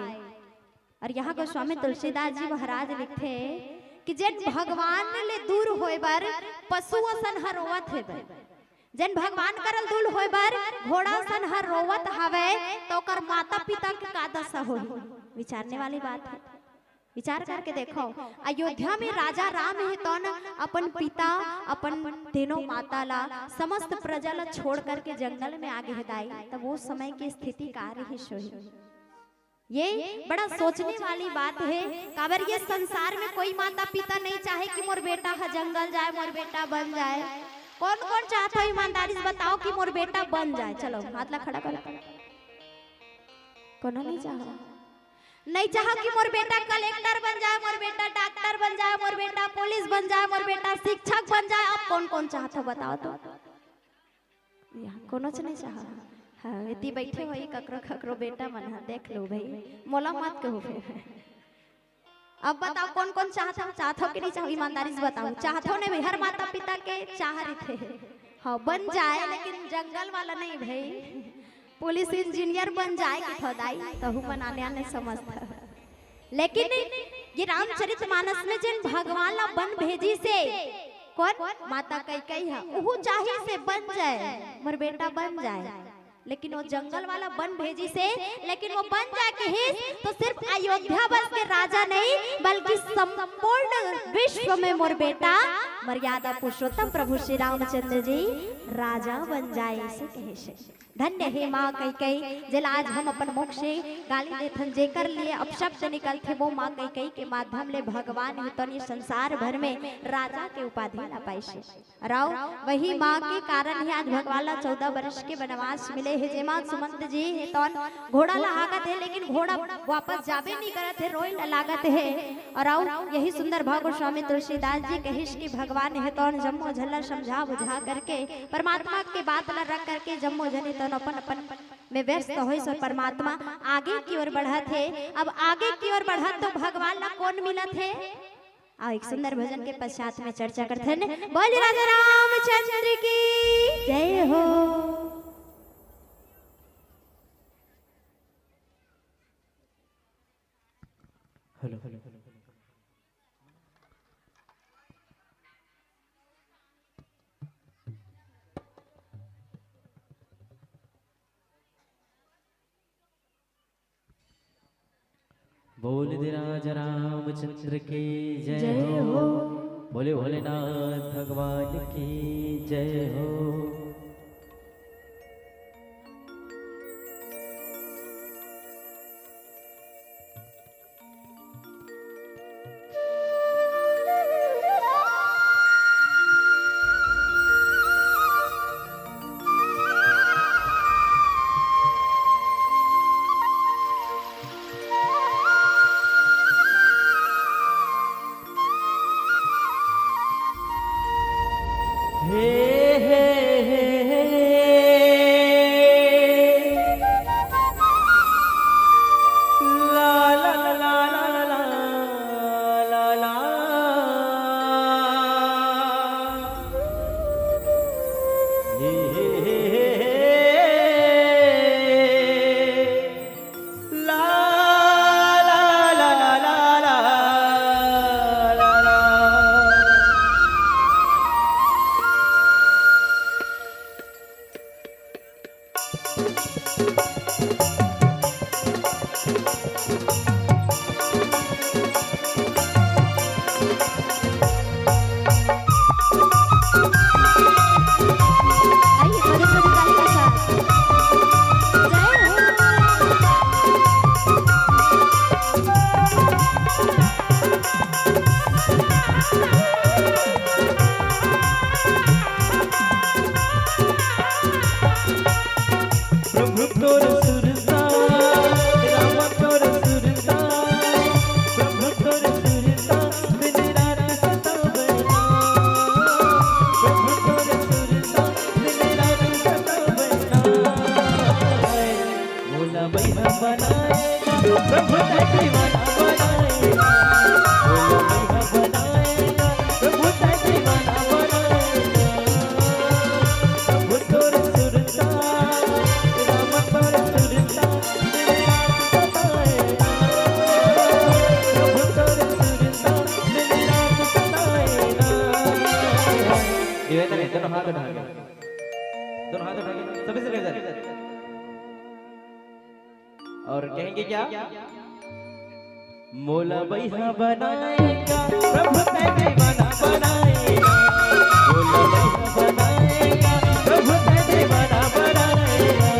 और यहाँ गोस्वामी तुलसीदास जी महाराज लिखथे कि जेन भगवान ले दूर होय बर पशु असन ह रोवत हेवय, जेन भगवान करल दूर होय बर घोड़ा असन ह रोवत हवय, तो ओकर माता पिता के का दशा होही? विचारने वाली बात हे। विचार करके देखो, अयोध्या में राजा राम हे तौन अपन पिता, अपन तीनों माता ला, समस्त प्रजा ला छोड़ करके जंगल में आ गे हे दाई, तब वो समय की स्थिति का रहिस होही? ये बड़ा सोचने वाली बात हे। काबर ये संसार में कोई माता पिता नहीं चाहे कि मोर बेटा ह जंगल जाए, मोर बेटा बन जाए। कौन कौन चाहत हो ईमानदारी से बताओ कि मोर बेटा बन जाए? चलो हाथ ला खड़ा करो। कोनो नहीं चाहो? नहीं चाहो कि मोर बेटा कलेक्टर बन जाए, मोर बेटा डॉक्टर बन जाए, मोर बेटा पुलिस बन जाए, मोर बेटा शिक्षक बन जाए। अब कौन कौन चाहत हो बताओ तो? यहाँ कोनो च नहीं चाहो। हाँ, एती बैठे हो, ये ककरो ककरो बेटा मन ह, देख लो भाई, मोला मत कहो फिर। अब बताओ कौन कौन चाहत हो, चाहत हो कि नहीं चाहो? ईमानदारी से बताओ, चाहत हो नहीं भाई? हर माता पिता के चाह रहिथे, हाँ बन जाए, लेकिन जंगल वाला नहीं भाई, पुलिस इंजीनियर बन जाए के थो दाई, तहू मन आने आने समझत। लेकिन ये रामचरित मानस में जेन भगवान ला बन भेजिस हे, कोन? माता कैकई ह। उहू चाहिस हे बन जाय, मोर बेटा बन जाय, लेकिन वो जंगल वाला बन भेजिस हे, लेकिन वो बन जाय कहिस तो सिर्फ अयोध्या बस के राजा नहीं, बल्कि संपूर्ण विश्व में मोर बेटा मर्यादा पुरुषोत्तम प्रभु श्री रामचंद्र जी राजा बन जाय, अइसे कहिस हे। धन्य हे माँ कैकई, जेला आज हम अपन मुख से गाली देथन, जेकर लिए अपशब्द निकलथे, वो माँ कैकई के माध्यम ले भगवान हे तोन ये संसार भर में राजा के उपाधि ला पाइस हे। अउ वही माँ के कारण ही आज भगवान ला चौदह वर्ष के वनवास मिले हे, जेमा सुमंत जी हे तोन घोड़ा ला हाकत हे, लेकिन घोड़ा वापस जाबे नहीं करत हे, रोए ला लागत हे। अउ यही सुंदर भाव गोस्वामी तुलसीदास जी कहिस कि भगवान हे तोन जम्मो झन ला समझा बुझा करके, परमात्मा के बात ला रख करके जम्मो झन हे तोन अपन अपन में व्यस्त होइस अउ परमात्मा आगे की ओर बढ़त हे। अब आगे की ओर बढ़त तो भगवान ला कोन मिलत हे? अउ एक सुंदर भजन के पश्चात में चर्चा करथन। बोल राजा रामचंद्र की जय हो। हेलो। बोल दे राजा रामचंद्र की जय जय हो। हो। बोले भोलेनाथ भगवान की जय हो। दोनों हाथ उठा के, दोनों हाथ उठा के, सभी से लेकर। और कहेंगे क्या? मोला बइहा बनाएगा प्रभु, तैं दीवाना बनाएगा। मोला बइहा बनाएगा प्रभु, तैं दीवाना बनाएगा।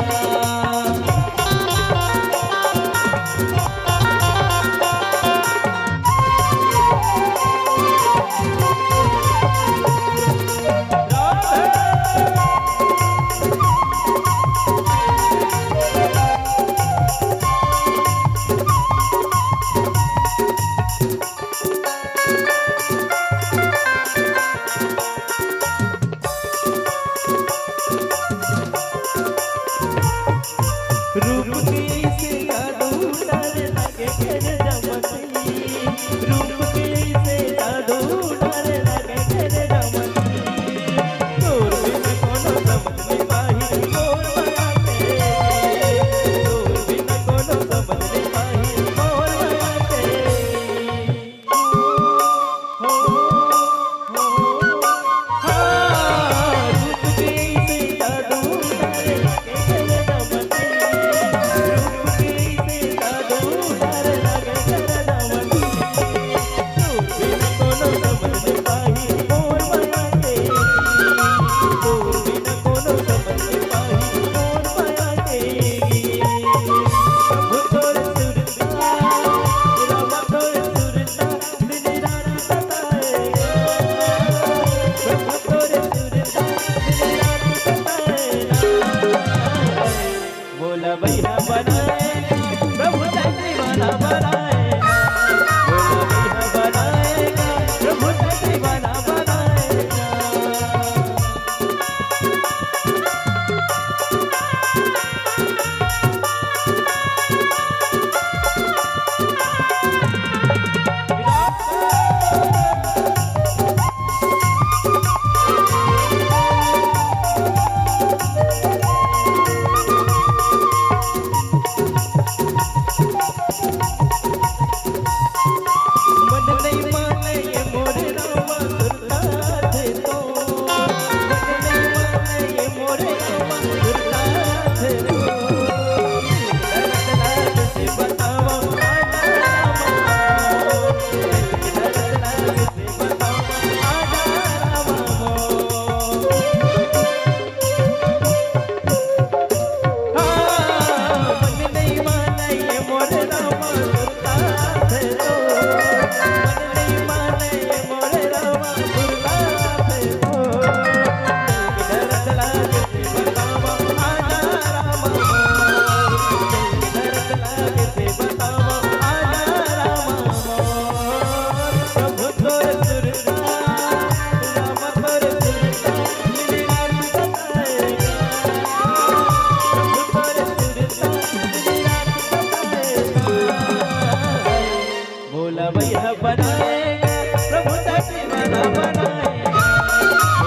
भोला भैया बनाएगा, प्रभु तेरा दीवाना बनाएगा।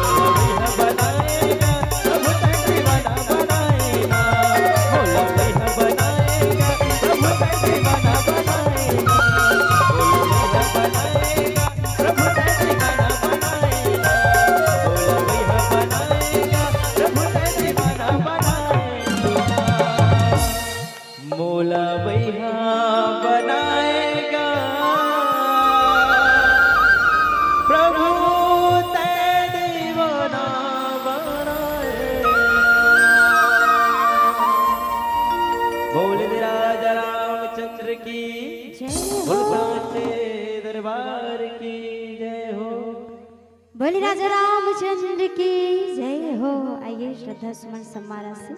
भोला भैया बनाएगा, प्रभु तेरा दीवाना बनाएगा। भोला भैया बनाएगा, प्रभु तेरा दीवाना बनाएगा। भोला भैया बनाएगा, प्रभु तेरा दीवाना बनाएगा। भोला भैया बनाएगा, प्रभु तेरा दीवाना बनाएगा। मोला भैया बनाएगा, प्रभु तेरा दीवाना बनाएगा। बोल राजा रामचंद्र की, जय हो। बोल साचे दरबार की जय हो। बोली राजा रामचंद्र की जय हो। आइए, श्रद्धा सुमन सम्मान राशि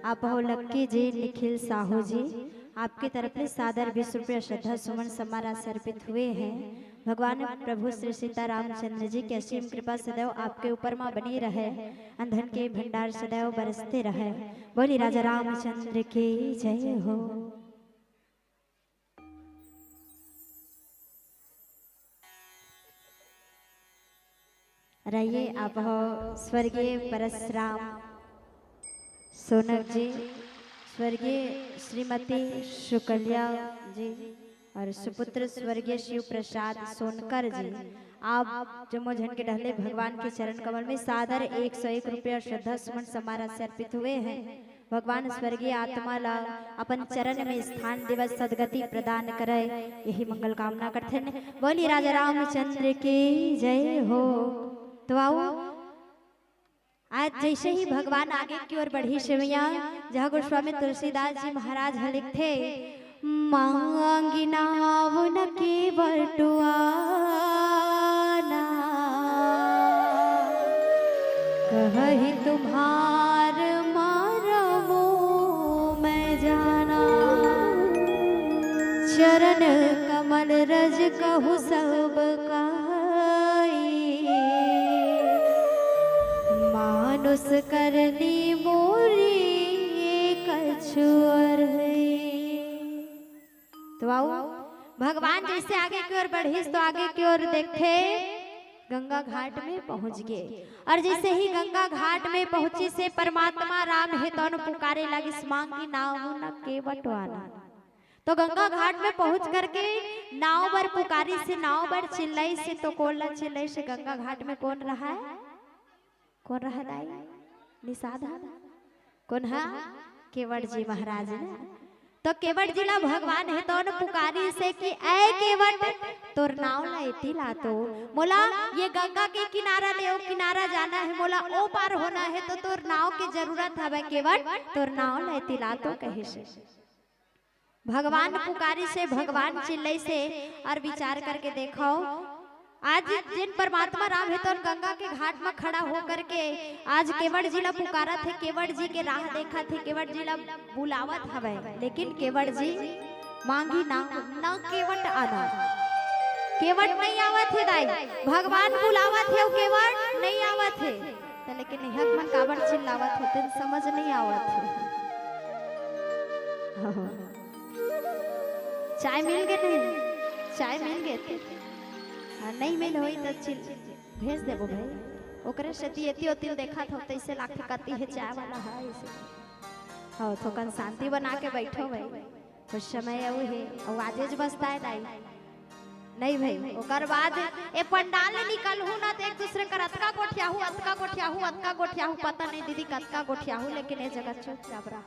आप हो लक्की जी, निखिल साहू जी, आपके तरफ से सादर बीस रुपया श्रद्धा सुमन सम्मान राशि अर्पित हुए हैं। भगवान प्रभु श्री सीता रामचंद्र जी की असीम कृपा सदैव आपके ऊपर माँ बनी रहे, अनधन के भंडार सदैव बरसते रहे। बोली राजा रामचंद्र की जय हो। रहिए आप हो स्वर्गीय परसराम सोनक जी, स्वर्गीय श्रीमती शुक्लिया जी और सुपुत्र स्वर्गीय शिव प्रसाद सोनकर जी, आप जम्मो झन के डहले भगवान के चरण कमल में सादर एक सौ एक रुपया श्रद्धा सुमन सम्मान राशि अर्पित हुए हैं। भगवान स्वर्गीय आत्मा ला अपन चरण में स्थान दिवस सदगति प्रदान करे, यही मंगल कामना करथन। बोली राजा रामचंद्र की जय हो। तो आओ, आज जैसे ही भगवान आगे की ओर बढ़ी सेवैया, जहाँ गोस्वामी तुलसीदास जी महाराज ह लिखथे, मांगी नाव न केवट आना, कहहि तुम्हार मरमु मैं जाना। चरण कमल रज कहु सब काई, मानुष करनी मोरी कछुअर है। तो आओ, भगवान जैसे आगे की ओर बढ़िस तो आगे की ओर देखथे, गंगा घाट में पहुंच गे। और जैसे ही गंगा घाट में पहुंचिस हे, परमात्मा राम हे तौन पुकारे लागिस, मांगी नाव न केवट आना। तो गंगा घाट में पहुंच करके नाव बर पुकारिस हे, नाव बर चिल्लाइस हे, तो कोन ला चिल्लाइस हे? गंगा घाट में कोन रहा है? कोन रहा दाई? निषाद हा? कोन हा? केवट जी महाराज ना। तो केवट जी ला भगवान हे तौन पुकारिस हे कि ऐ केवट, तोर नाव ला एती ला तो। मोला ये गंगा के किनारा ले ओ किनारा जाना हे, मोला ओ पार होना हे, तो तोर नाव के जरूरत हवे केवट, तोर नाव ला एती ला तो कहिस हे। भगवान पुकारिस हे, भगवान चिल्लाइस हे। और विचार करके देखो, आज जिन परमात्मा राम हे तौन गंगा के घाट में खड़ा होकर के आज केवट जी ला पुकारत हे, केवट जी के राह देखत हे, केवट जी ला बुलावत हवय, लेकिन केवट जी मांगी ना, ना केवट आना, केवट नहीं आवत हे दाई, भगवान बुलावत हे, केवट नहीं आवत हे। त लेकिन इहक मन काबर चिल्लावत होते, समझ नहीं आवत हे। चाय मिल गे नहीं? चाय मिल गे थे? हाँ, नहीं मिल होई त चिल-, भेज देबो भाई। ओकरे सेती एती ओती देखत हो, तइसे लागथे कती हे चाय वाला है, इसे। हाँ, थोकन शांति बना के बैठो भाई। कुछ समय अउ हे, अउ आजेच बसता है दाई। नहीं भाई, ओकर बाद ए पंडाल ले निकलहू ना, त एक दूसरे कर अतका गोठियाहू, अतका गोठियाहू, अतका गोठियाहू, पता नहीं दीदी कतका गोठियाहू, लेकिन ए जगह चुपचाप रहो।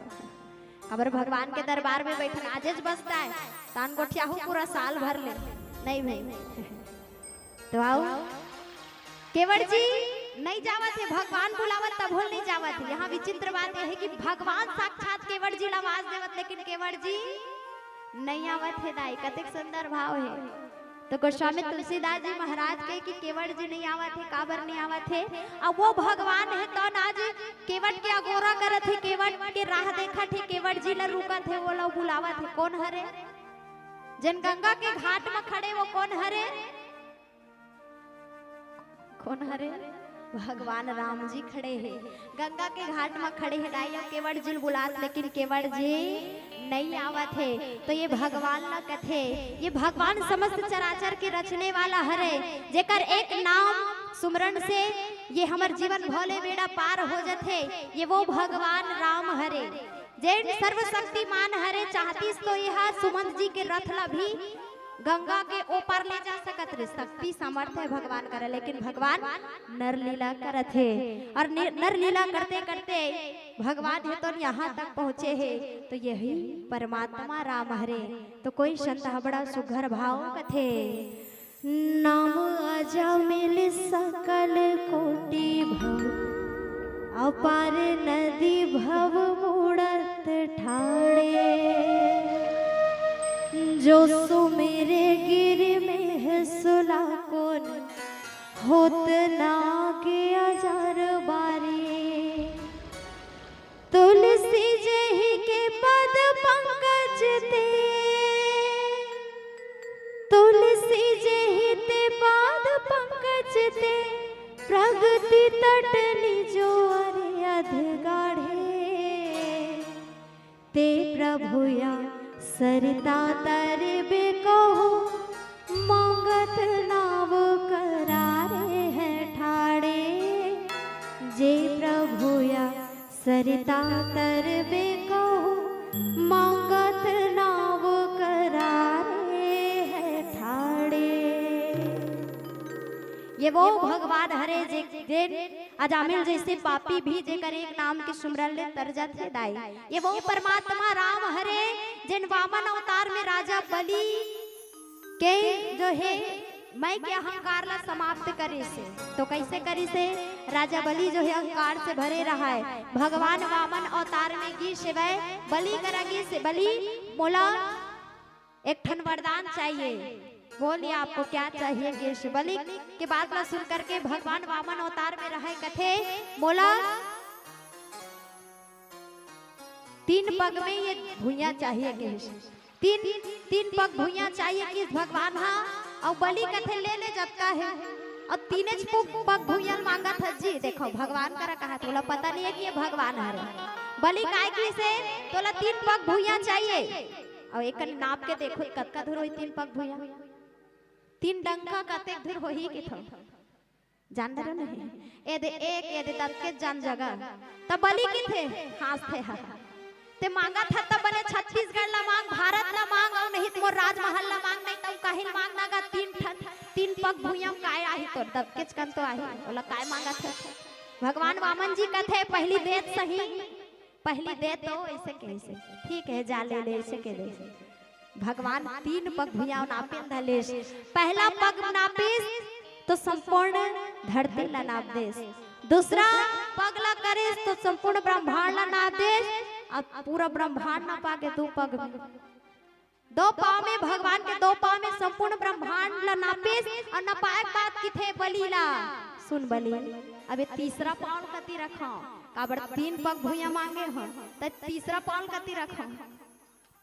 अबर भगवान के दरबार में बैठन आजेच बसता है, तान गोठियाहू पूरा साल भर ले। नहीं भाई। तो आओ, केवट जी नहीं जावत हे, भगवान बुलावत तभो ले नहीं जावत हे। यहाँ विचित्र बात यह है कि भगवान साक्षात केवट जी ला आवाज देवत, लेकिन केवट जी नहीं आवत हे दाई। कतेक सुंदर भाव हे। तो गोस्वामी तुलसीदास जी महाराज के कि केवट जी नहीं आवत हे, काबर नहीं आवत हे? अब वो भगवान हे तौन आज केवट के अगोरा करत हे, केवट के राह देखत हे, केवट जी ला रुकत हे, वो ला बुलावत हे। कोन हरे? जन गंगा के घाट में खड़े वो कोन हरे? कोन हरे? भगवान राम जी खड़े हे, गंगा के घाट म खड़े हे दाई, अउ केवट जी ल बुलात, लेकिन केवट जी नइ आवत हे। तो ये भगवान ला कथे, ये भगवान समस्त चराचर के रचने वाला हरे, जेकर एक नाम सुमरन से ये हमर जीवन भोले बेड़ा पार हो जथे। ये वो भगवान राम हरे, जेन सर्वशक्तिमान हरे। चाहतीस तो यह सुमंत जी के रथ ला भी गंगा के ओ पार ले जा सकत रे, शक्ति सामर्थ्य हे भगवान करा, लेकिन भगवान नर लीला करत हे। और नि-, नर लीला करते करते भगवान हे तो यहाँ तक पहुँचे हे। तो यही परमात्मा राम हरे। तो कोई संत ह बड़ा सुघर भाव कथे, नाम अजमिल सकल कोटि भव, अपार नदी भव मुड़त ठाड़े। जो सुमिरे गिरि मेह सुला कोन, होत ना के अजर बारी। तुलसी जेहि के पद पंकज ते, तुलसी जेहि ते पद पंकज ते, प्रगति तट निजो अरे अध गाढ़े। ते प्रभु या सरिता तरबे कहूँ, मांगत नाव करारे हे ठाड़े। जे प्रभु या सरिता तरबे कहूँ, मांगत नाव करारे हे ठाड़े। ये वो भगवान हरे जे, जेन अजामिल जैसे पापी भी जेकर एक नाम के सुमरन ले तर जाथे दाई। ये वो परमात्मा राम हरे, जेन वामन अवतार में राजा बलि के जो हे मई के अहंकार ला समाप्त करिस हे। तो कैसे करिस हे? राजा बलि जो हे अहंकार से भरे रहा हे, भगवान वामन अवतार में गिस हे, बलि करा गिस हे, बलि मोला एक ठन वरदान चाहिए, बोलिए आपको क्या चाहिए? गिस हे। बलि के बात ला सुन करके भगवान वामन अवतार में रहे कथे, मोला तीन पग में ये भुइयां चाहिए गिस हे। तीन, तीन पग भुइयां चाहिए गिस भगवान हा। अउ बलि कथे, ले ले जतका हे। अउ तीनेच पग, पग भुइयां मांगत हस जी। देखो भगवान करा कहा, तोला पता नहीं है कि ये भगवान हरे। बलि काय गिस हे, तोला तीन पग भुइयां चाहिए। अउ एक नाप के देखो कतका धुर होही तीन पग भुइयां। तीन डंका कतेक धुर होही कथो। जान डरो नहीं। ए दे एक, ए दे दतके जान जगा। तब बलि कथे, हाँसथे हा। ते मांगत हस त बने छत्तीसगढ़ ला मांग, भारत ला मांग, अउ नहीं त मोर राजमहल ला मांग, नहीं त काहिल मांग ना गा, तीन ठन, तीन पग भुइयां काय आही तोर, दबकेच कन तो आही, ओला काय मांगत हस? भगवान वामन जी कथे, पहली दे त सही, पहली दे तो, ऐसे कैसे, ठीक है, जा ले ले, ऐसे कह दे। भगवान तीन पग भुइयां नापेन धलेस। पहला पग नापिस तो संपूर्ण धरती ला नाप देस, दूसरा पग ला करिस तो संपूर्ण ब्रह्मांड ला नाप देस, अउ पूरा ब्रह्मांड नापा के दू पग में, दो पाँव में, भगवान के दो पाँव में संपूर्ण ब्रह्मांड ला नापिस। अउ नापाए के बाद कथे बलि ला, सुन बलि, अब ये तीसरा पाँव कति रखंव, काबर तीन पग भुइयां मांगे हंव, त तीसरा पाँव कति रखंव।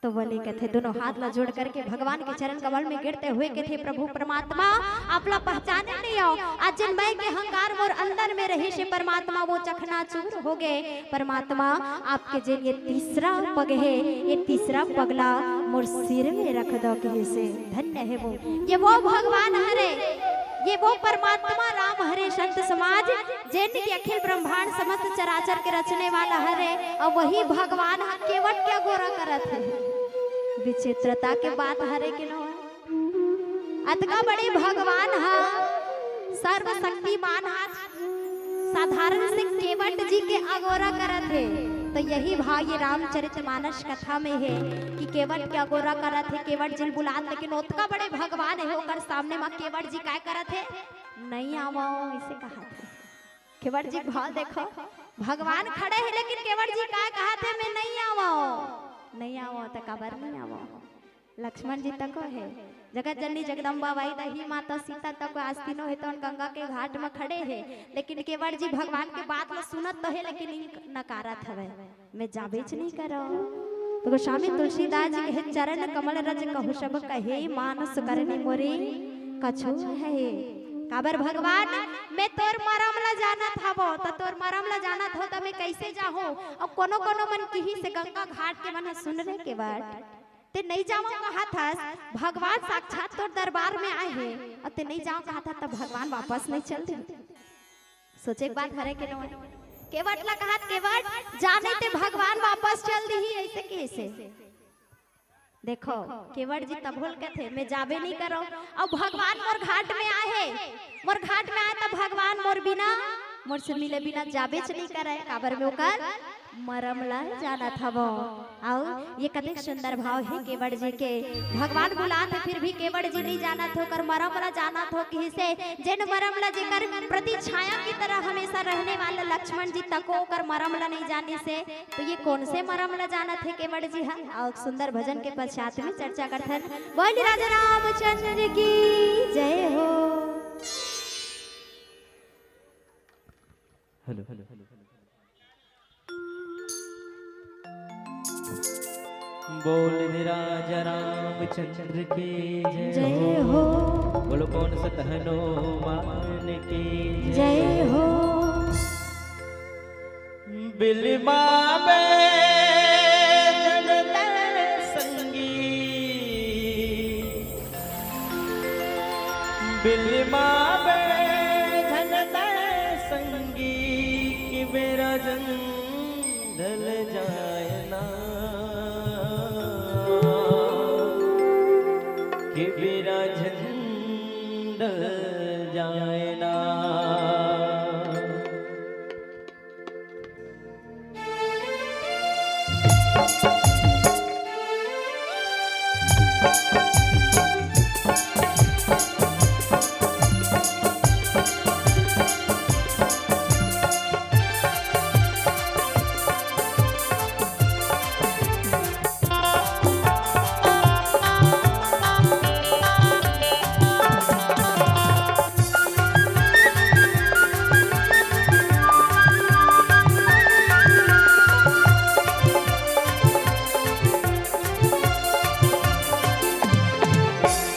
तो बलि कथे, दोनों हाथ ला जोड़ करके भगवान के चरण कमल में गिरते हुए कथे, प्रभु परमात्मा, आप ला पहचाने नहीं आंव। आज जेन मई के अहंकार मोर अंदर में रहिस हे परमात्मा, वो चकनाचूर हो गे। परमात्मा, आपके जेन ये तीसरा पग हे, ये तीसरा पग ला मोर सिर में रख दव कहिस हे। धन्य हे वो, ये वो भगवान हरे, ये वो परमात्मा राम हरे। संत समाज, जेन के अखिल ब्रह्मांड समस्त चराचर के रचने वाला हरे, अउ वही भगवान ह केवट के अगोरा करत हे। विचित्रता के बात हरे के नो? अतका बड़े भगवान ह, सर्वशक्तिमान ह, साधारण से केवट जी के अगोरा करत हे। तो यही भाव ये रामचरित मानस कथा में हे कि केवट के अगोरा करत हे, केवट जी ल बुलात, लेकिन ओतका बड़े भगवान हे, ओकर सामने म केवट जी काय करत हे? नहीं आवव, इसे कहत हे। केवट जी भाव देखो, भगवान खड़े हे, लेकिन केवट जी काय कहत हे? मैं नहीं आवव, नहीं आवव। त काबर नहीं आवव? लक्ष्मण जी तको हे, जगत जननी जगदम्बा बाई, दही माता सीता तको, आज तीनों हे तो गंगा के घाट म खड़े हे, लेकिन केवट जी भगवान के बात ल सुनत तो हे, लेकिन इन नकारत हवे, मैं जाबेच नहीं करव। तो गोस्वामी तुलसीदास जी कहे, चरण कमल रज कहु सब कहे, मानस करनी मोरे कछु है। काबर भगवान, मैं तोर मरम ला जानत हवं, त तोर मरम ला जानत हवं, त मैं कइसे जाहूं? अउ कोनो कोनो मन किहिस हे गंगा घाट के मन ह, सुन रे केवट, ते नइ जावंव कहत हस, भगवान साक्षात तोर दरबार में आए हे, अउ ते नइ जावंव कहत हस, त भगवान वापस नइ चल दिही। सोचे के बात हरे के नोय। केवट ला कहत, केवट, जा नहीं ते भगवान वापस चल दिही, अइसे कहिस हे। देखो, केवट जी तभो ल कथे, मैं जाबे नइ करंव। अउ भगवान मोर घाट में आए हे, मोर घाट में आए त भगवान मोर बिना, मोर से मिले बिना जाबेच नइ करय, काबर मैं ओकर मरम ला जानत हवं। अउ ये कतेक सुंदर भाव हे केवट जी के। भगवान बुलात हे, फिर भी केवट जी नइ जानत हे, ओकर मरम ला जानत हे, किहिस हे, जेन मरम ला, जेकर प्रति छाया की तरह हमेशा रहने वाला लक्ष्मण जी तको ओकर मरम ला नइ जानिस हे, त ये कोन से मरम ला जानत हे केवट जी हा? अउ एक सुंदर भजन के पश्चात में चर्चा करथन। बोल राजा रामचंद्र की जय हो। हेलो। बोल रे राजा रामचंद्र की जय जय हो। हो। बोलो पवन सुत हनुमान की जय जय हो। बिलमा में जनता संगी, बिलमा में जनता संगी, कि बेरा जन ढल जाए ना, कि बेरा जन ढल जाए ना।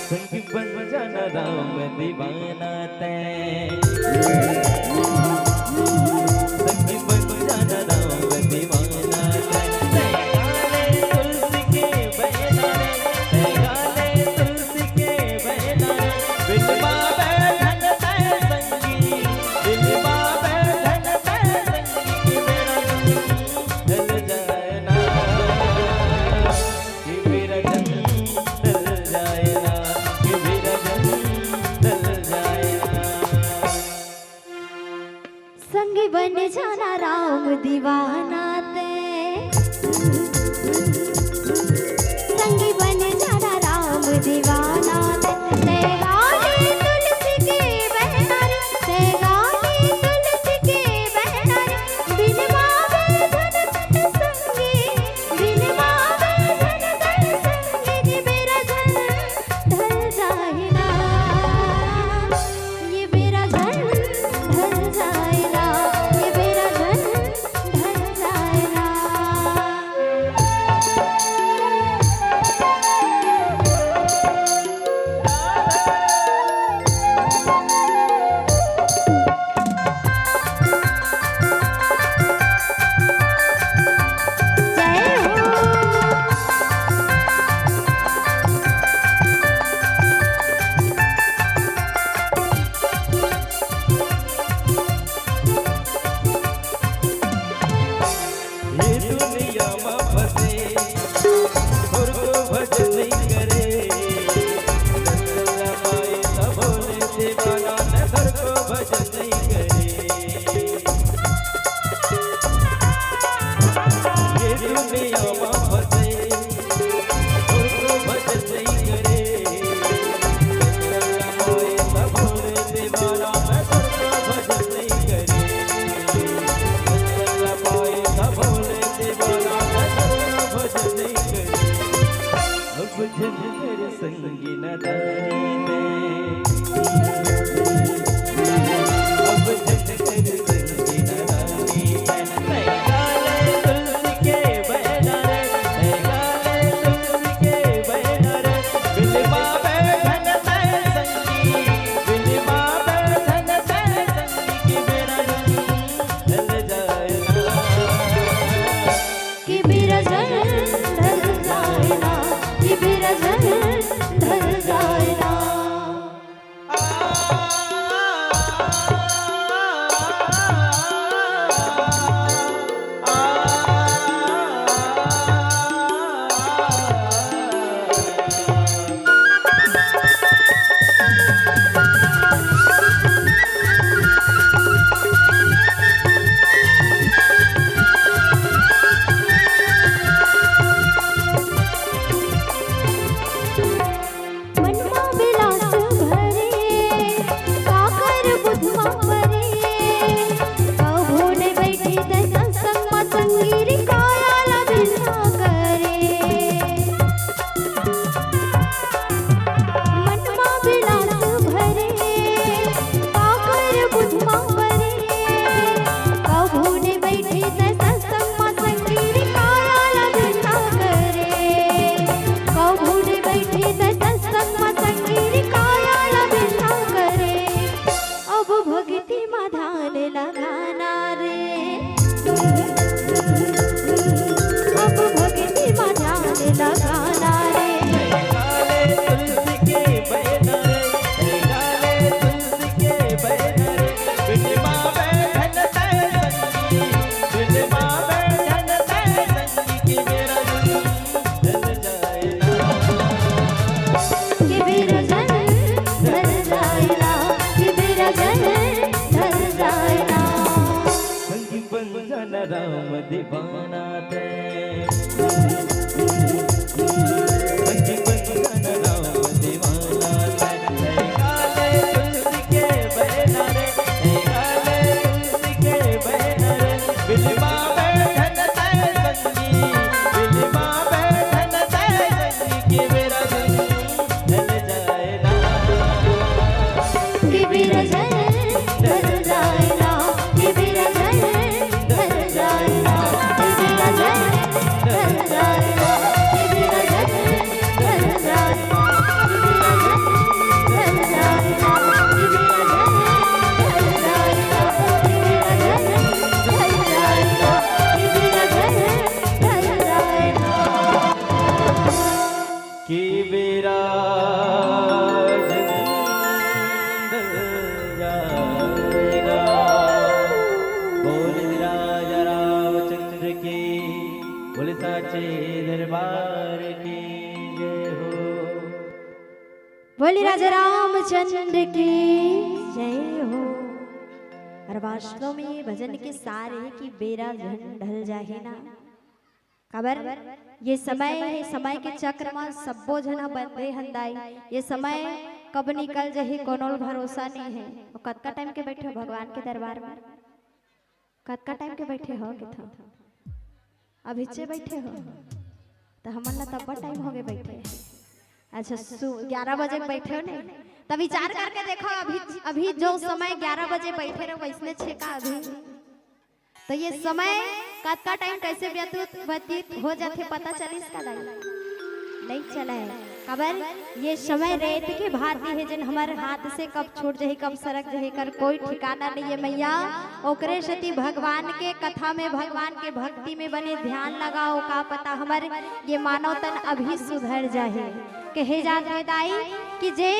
संग बन जाना राम दीवाना तैं। संग बन जाना राम दीवाना तैं। तैं गाले तुलसी के बहना रे, तैं गाले तुलसी के बहना रे। बिलमा बैठन तैं संगी, बिलमा बैठन तैं संगी, कि बेरा ढल जाए ना। कि बेरा जन ढल जाए ना, कि बेरा जन ढल जाए ना। रामचंद्र की जय हो। और वास्तव में ये भजन के सार हे कि बेरा झन ढल जाही ना, काबर ये समय, ये समय के चक्र म सब्बो झन ह बंधे हन दाई। ये समय कब निकल जाही, कोनो ल भरोसा नइ हे। अउ कतका टाइम के बइठे हो भगवान के दरबार म? कतका टाइम के बइठे हो कथव? अभीचे बइठे हो? त हमन ला तब्बा टाइम होगे बइठे। अच्छा, सु-, ग्यारह बजे के बइठे हो नहीं? त विचार करके देखो, अभी, अभी जो समय ग्यारह बजे बइठे रहो, वइसने छे का अभी? त ये समय कतका टाइम कइसे व्यतीत, व्यतीत हो जाथे, पता चलिस का दाई? नइ चलय। काबर ये समय रेत के भांति हे, जेन हमर हाथ से कब छूट जाही, कब सरक जाही, एकर कोई ठिकाना नइ हे मैया। ओकरे सेती भगवान के कथा में, भगवान के भक्ति में बने ध्यान लगाओ। का पता हमर ये मानव तन अभी सुधर जाही। कहे जात हे दाई कि जे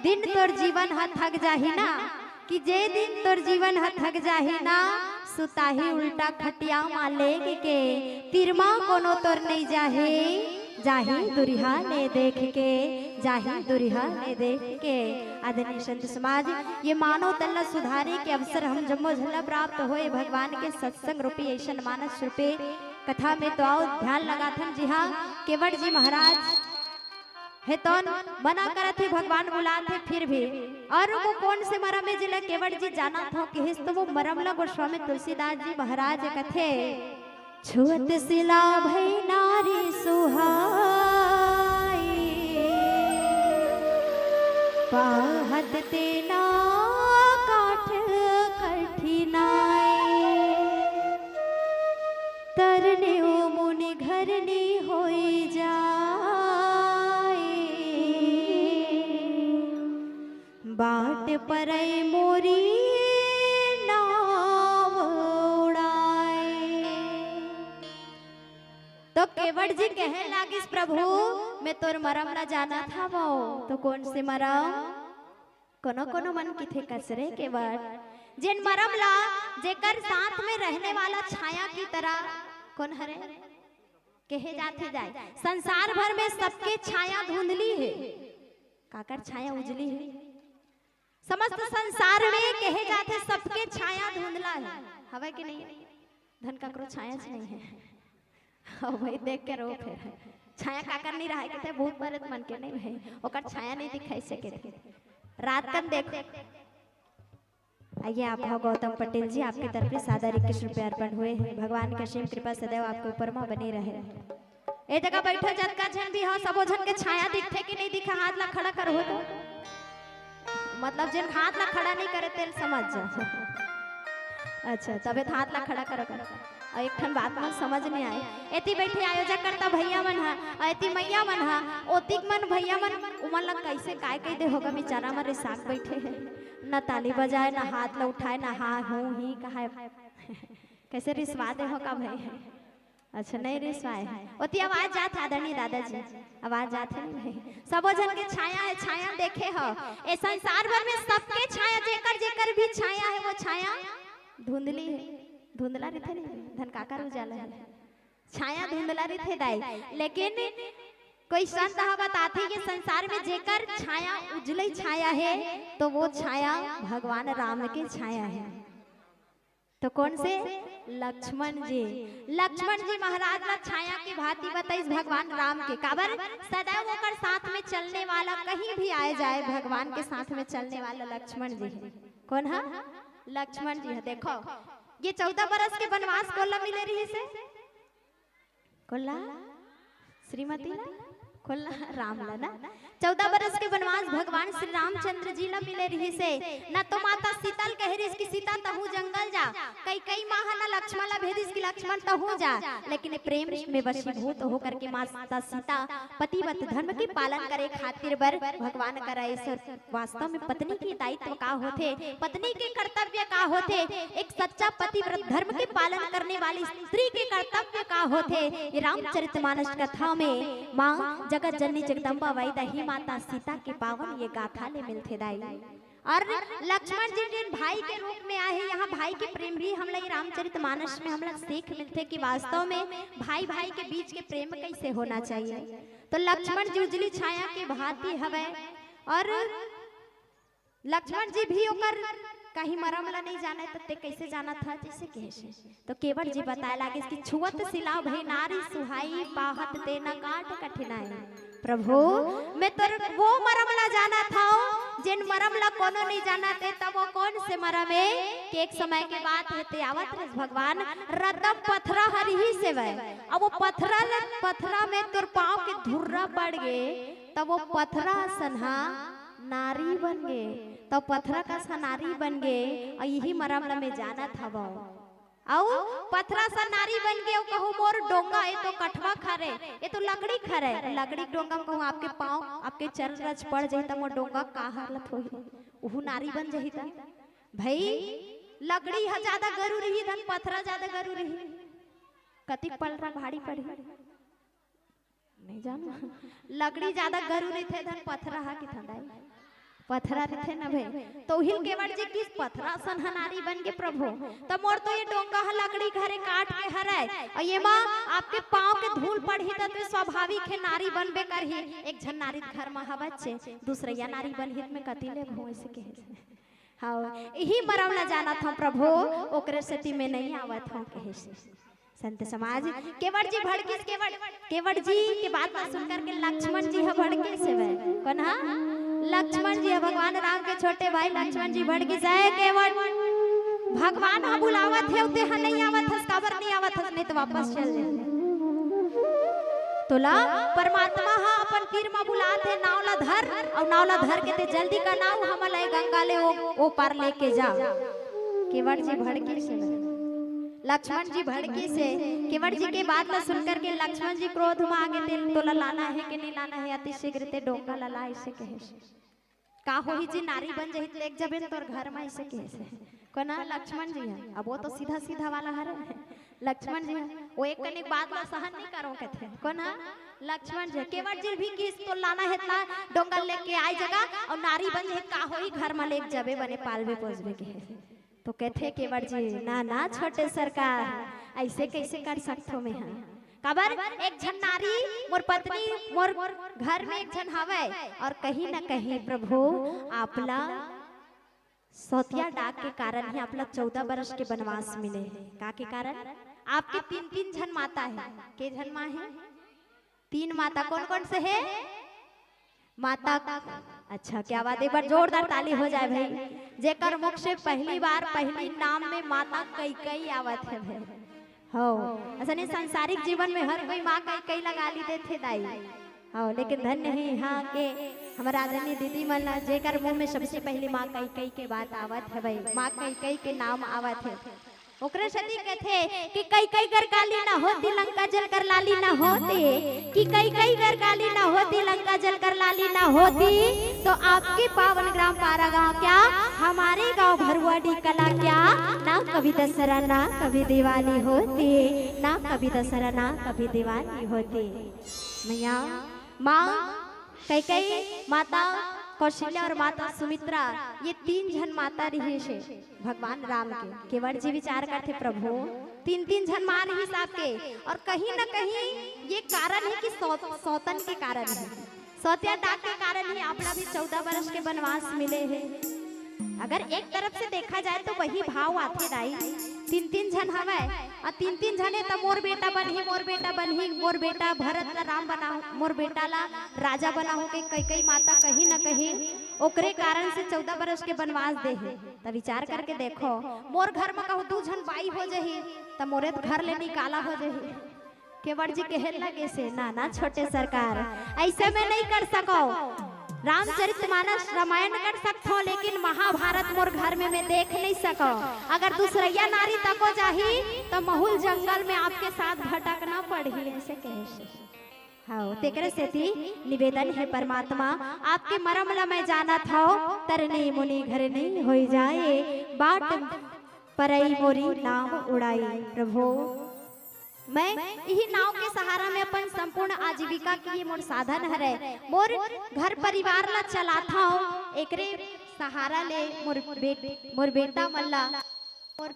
दिन तोर जीवन ह थक जाही ना, कि जे दिन तोर जीवन ह थक जाही ना, सुताही उल्टा खटिया मा लेग के, तीर मा कोनो तोर नइ जाही, जाही दुरिहा ले देख के, जाही दुरिहा ले देख के। आदरणीय संत समाज, ये मानव तन ला सुधारे के अवसर हम जम्मो झन ला प्राप्त होए भगवान के सत्संग रूपी अइसन मानस रूपी कथा में। तो आओ ध्यान लगाथन जी हाँ, केवट जी महाराज हे तौन मना करत हे, भगवान बुलात हे फिर भी। और वो कौन से मरम हे जेला केवट जी जानत हो किहिस, तो वो मरम ला गोस्वामी तुलसीदास जी महाराज कथे, छुअत सिला भई नारी सुहाई, पाहत तेना काठ कठिनाई। तरने ओ मुनि घरनी होई जाए, बाट परई मोरी नाव उड़ाए। तो केवट जी कहे लागिस, प्रभु, मैं तोर मरम ला जानत हवं। तो कौन से मरम? कोनो कोनो मन किथे कसरे केवट, जेन मरम ला, जेकर साथ में रहने वाला छाया की तरह। कौन हरे? कहे जाथे जाए, संसार भर में सबके छाया धुंधली हे। काकर छाया उजली हे? समस्त संसार में कहे जाथे सबके छाया धुंधला हे। हवय कि नहीं? धन काकरो छाया च नहीं हे। अब वही देख के रो फिर। छाया काकर नहीं रहा के थे, भूत प्रेत मन के नहीं भाई, ओकर छाया नहीं दिखाई सके थे। रात कन देख। आइए आप हो गौतम पटेल जी, आपकी तरफ से सादा इक्कीस रुपये अर्पण हुए हैं। भगवान की असीम कृपा सदैव आपके ऊपर माँ बनी रहे। ए जगह बैठो जतका झन भी हो, सबो झन के छाया दिखथे कि नहीं दिखा, हाथ ला खड़ा करहो तो। मतलब जेन हाथ ला खड़ा नहीं करे तेल समझ जा। अच्छा, तबे तो हाथ ला खड़ा करो, करो। और एक ठन बात मन समझ नहीं आए। एती बैठे आयोजक करता भैया मन हा, और एती मैया मन हा, ओतिक मन भैया मन, उमन ला कैसे काय कह दे होगा, बेचारा मन रिसाक बैठे हैं, ना ताली बजाए, ना हाथ ला उठाए, ना हाँ हूँ ही कहा। कैसे रिसवा दे होगा भाई? अच्छा, नहीं रिसवाए हे। ओती आवाज जात हे, आदरणीय दादाजी, आवाज जात हे नहीं? सबो झन के छाया हे, छाया देखे हो। ए संसार भर में सबके छाया, जेकर जेकर भी छाया हे, वो छाया धुंधली हे, धुंधला रहिथे नहीं, धन काकर उजाला हे। छाया धुंधला रहिथे दाई, लेकिन कोई संत ह बताथे कि संसार में जेकर छाया उजले छाया हे, तो वो छाया भगवान राम के छाया हे। तो कौन से? लक्ष्मण जी। लक्ष्मण जी महाराज ला छाया के भांति बताइस भगवान राम के, काबर सदैव ओकर साथ में चलने वाला, कहीं भी आए जाए भगवान के साथ में चलने वाला लक्ष्मण जी हे। कौन हा? लक्ष्मण जी हे। देखो, ये चौदह बरस के वनवास कोन ला मिले रहिस हे? कोन ला? श्रीमती ला? कोन ला? राम ला ना। चौदह बरस के वनवास भगवान श्री रामचंद्र जी ला मिले रहिस हे। ना तो माता सीता ल कहे रहिस कि सीता तहूँ जंगल जा, कैकेयी माँ ह ना लक्ष्मण ला भेजिस कि लक्ष्मण तहूँ जा, लेकिन प्रेम में वशीभूत होकर के माता सीता पतिव्रत धर्म के पालन करे खातिर बर भगवान करा ऐसर वास्तव में पत्नी के दायित्व का होथे, पत्नी के कर्तव्य का होथे, एक सच्चा पतिव्रत धर्म के पालन करने वाली स्त्री के कर्तव्य का होथे, ये रामचरितमानस कथा में माँ जगत जननी जगदम्बा वैदही माता सीता के पावन ये गाथा ले मिलथे दाई। और लक्ष्मण जी जिन भाई के रूप में आए हैं, यहाँ भाई के प्रेम भी हम लोग रामचरितमानस में हम लोग सीख मिलथे कि वास्तव में भाई भाई के बीच के प्रेम कैसे होना चाहिए। तो लक्ष्मण जी उजली छाया के भांति हवय और लक्ष्मण जी भी ओकर कहीं मरम ला नहीं जाने, त ते कैसे जानत हा, जैसे कहे से। तो केवट जी बताए लागिस कि "छुअत सिला भई नारी सुहाई, पाहत ते न काट कठिनाई।" प्रभु, मैं तोर वो मरम ला जानत हूँ, जिन मरम ला कोनो नहीं जानत हे, तब वो कौन से मरम हे? कि एक समय के बात हे, ते आवत रहिस भगवान, रद्दा म पथरा ह रिहिस हवय। अब वो पथरा ल, पथरा में तोर पाँव के धुर्रा पड़ गे, तब वो पथरा असन हा नारी बन गे, तब पथरा कस हा नारी बन गे, अउ इही मरम ला मैं जानत हवं। अउ पथरा सा नारी बन गे, अउ कहूँ मोर डोंगा, ए तो कठवा हरे, ए तो लकड़ी हरे, लकड़ी डोंगा म कहूँ आपके पाँव, आपके चरण रज पड़ जाही, त मोर डोंगा का हालत होही? उहू नारी बन जाही त। भई, लकड़ी ह जादा गरू रिही, धन पथरा जादा गरू रिही, कतिक पलरा भारी पड़ही? नहीं जानो। लकड़ी जादा गरू रहिथे, धन पथरा हा कि थंदाई? पथरा रहिथे न भई। तो उहिल केवट जी किस पथरा सन ह नारी बन गे प्रभु। त मोर तो ये डोंगा ह लकड़ी हरे काट के हरय, अउ येमा आपके पाँव के धूल पड़ही त, त स्वाभाविक हे नारी बनबे करही। एक झन नारी घर म हवचे, दूसरैया नारी बनही त मैं कति लेगहूँ, अइसे कहे। हाँ, इही मरम ला जानत हूँ प्रभु, ओकरे सेती मैं नहीं आवत हूँ, कहे से। संत समाज, केवट जी भड़किस, केवट, केवट जी के बात ला सुन करके लक्ष्मण जी ह भड़किस हवय। कोन ह? लक्ष्मण जी ह, भगवान राम के छोटे भाई लक्ष्मण जी भड़किस, "ए केवट, भगवान ह बुलावत हे, तेहा नहीं आवत हस, काबर नहीं आवत हस, नहीं त वापस चल जाही।" तोला परमात्मा ह अपन तीर म बुलात हे, नाव ला धर, अउ नाव ला धर के ते जल्दी कर, नाव हमन ला ए गंगा ले ओ, ओ पार लेके जा। केवट जी भड़किस हे। लक्ष्मण जी भड़किस हे। केवट जी के बात ला सुन करके लक्ष्मण जी क्रोध म आगे, "ते तोला लाना हे कि नहीं लाना हे? अति शीघ्र ते डोंगा ला ला," अइसे कहे। "का होही जी, नारी बन जही त लेग जबे न तोर घर म," अइसे कहे से। कोन ह? लक्ष्मण जी ह। अब वो तो सीधा सीधा वाला हरे। लक्ष्मण जी ह। वो एक कनिक बात ला सहन नहीं करो कथे। कोन ह? लक्ष्मण जी ह। केवट जी भी किस तो लाना हे त ला, डोंगा लेके आए जगा, अउ नारी बन जही त का होही, घर म लेग जबे, बने पालबे पोसबे कहे। तो कथे केवट जी, "ना, ना छोटे सरकार, अइसे कइसे कर सकथों मैं ह?" काबर एक झन नारी, मोर पत्नी, मोर घर में एक झन हवय, अउ कहीं न कहीं प्रभु आप ला सौतिया डाक के कारण ही आप ला चौदह बरस के बनवास मिले हे। का के कारण? आपके तीन तीन झन माता हे। के झन माँ हे? तीन माता। कोन कोन से हे? माता, अच्छा, क्या बात, एक बार जोरदार ताली हो जाए भाई, जेकर मुख से पहली बार, पहली नाम में माता कैकई आवत हे भाई। हो, अइसने सांसारिक जीवन में हर कोई माँ कैकई ला गाली देथे दाई। हो, लेकिन धन्य हे इहाँ के हमर आदरणीय दीदी मन ला, जेकर मुँह में सबसे पहली माँ कैकई के बात आवत हे भाई, माँ कैकई के नाम आवत हे। ओकरे सेती कथे कि कैकई गर काली ना होती, लंका जल कर लाली ना होती, कि कैकई गर काली ना होती, लंका जल कर लाली ना होती, तो आपके पावन ग्राम पारा गांव क्या, हमारे गांव भरुआ डी कला क्या, ना कभी दसरा ना कभी दिवाली होती, ना कभी दसरा ना कभी दिवाली होती। मैया, माँ कैकई, माता कौशल्या अउ माता सुमित्रा, ये तीन झन माता रिहिस हे भगवान राम के। केवट जी विचार करथे, "प्रभु, तीन तीन झन माँ रिहिस आपके, अउ कहीं न कहीं ये कारण हे कि सौत-, सौतन के कारण हे, सौतिया डाक के कारण ही आप ला भी चौदह बरस के बनवास मिले हे।" अगर एक तरफ से देखा जाए तो वही भाव आथे दाई, तीन तीन झन हवय, अउ तीन तीन झन हे त मोर बेटा बनही, मोर बेटा बनही, मोर बेटा भरत ला राम बनाहूँ, मोर बेटा ला राजा बनाहूँ के कैकई माता कहीं न कहीं ओकरे कारण से चौदह बरस के बनवास दे हे। त विचार करके देखो, मोर घर म कहूँ दू झन बाई हो जही, त मोरे त घर ले निकाला हो जही। केवट जी कहे लगे से, "ना, ना छोटे सरकार, अइसे मैं नहीं कर सकव। रामचरितमानस रामायण कर सकथव, लेकिन महाभारत मोर घर में मैं देख नहीं सकव। अगर दूसरैया नारी तको जाही, त महूल जंगल में आपके साथ भटकना पड़ही," अइसे कहे से। हाँ, तेकरे सेती निवेदन हे परमात्मा, आपके मरम ला मैं जानत हव, तरनी मुनि घर नहीं होई जाए, बाट परई मोरी नाव उड़ाई। प्रभु, मैं इही नाव के सहारा में अपन संपूर्ण आजीविका के मोर साधन हरय, मोर घर परिवार ला चलाथव, एकरे सहारा ले मोर बेट-, मोर बेटा मन ला, मोर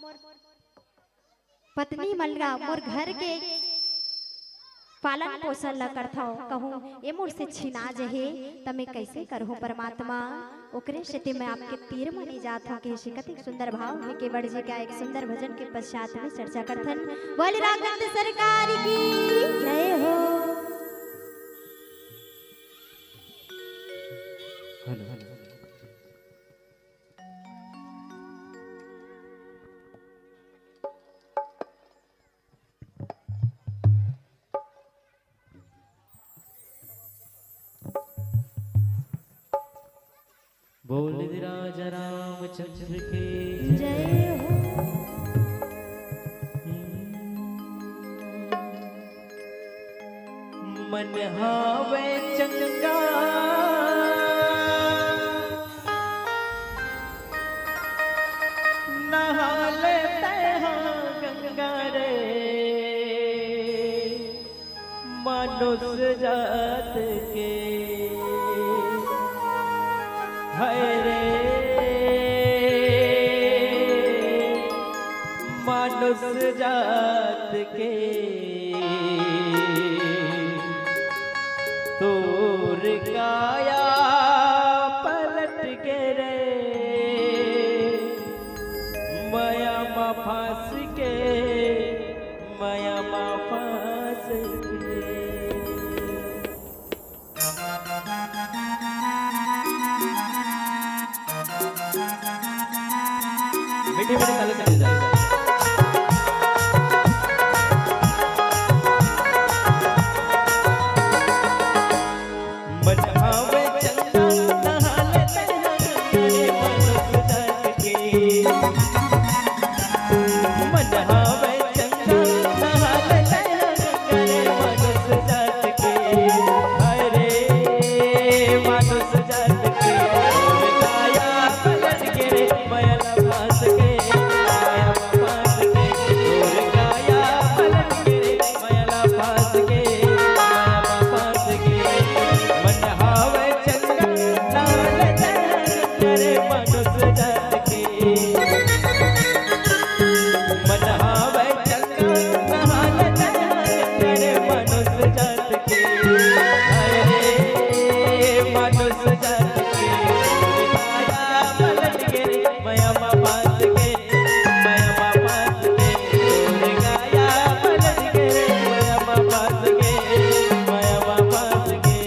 पत्नी मन ला, मोर घर के पालन पोषण ल करथव, कहूँ ए मोर से छिना जही, त मैं कइसे करहूँ परमात्मा? ओकरे सेती मैं आपके तीर मनी जात हूँ कि कतिक सुंदर भाव हे। केवड़ जी का एक सुंदर भजन के पश्चात में चर्चा करथन। बोल राघवेंद्र सरकार की जय हो। Hello, hello. बोल राजा रामचंद्र की जय हो। मन हावे चंगा, नहा लेते हैं गंगा रे। मानुष जात के, हाय रे, मानुष जात के, तोर काया पलट के रे, मया म फंस के, मया म फंस के। मीठी मीठी ताली से जाए। मन आवे चंगा नहा ले तैयार करे मानुष जात के। मन आवे चंगा नहा ले तैयार करे मानुष जात के। अरे मानुष जात के, काया पलट के रे, मया ल फंस के, मया म फंस के, तोर काया पलट के रे, मया ल फंस के, मया म फंस के। मन हावे चंगा, नहा ले तैयार करे मानुष जात के। मन हावे चंगा, नहा ले तैयार करे मानुष जात के। अरे मानुष जात के, काया पलट के रे, मया म फंस के, मया म फंस के, तोर काया पलट के रे, मया म फंस के, मया म फंस के।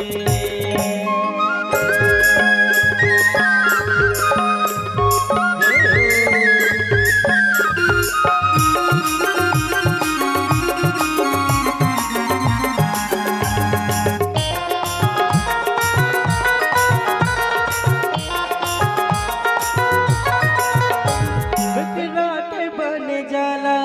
बन जाला।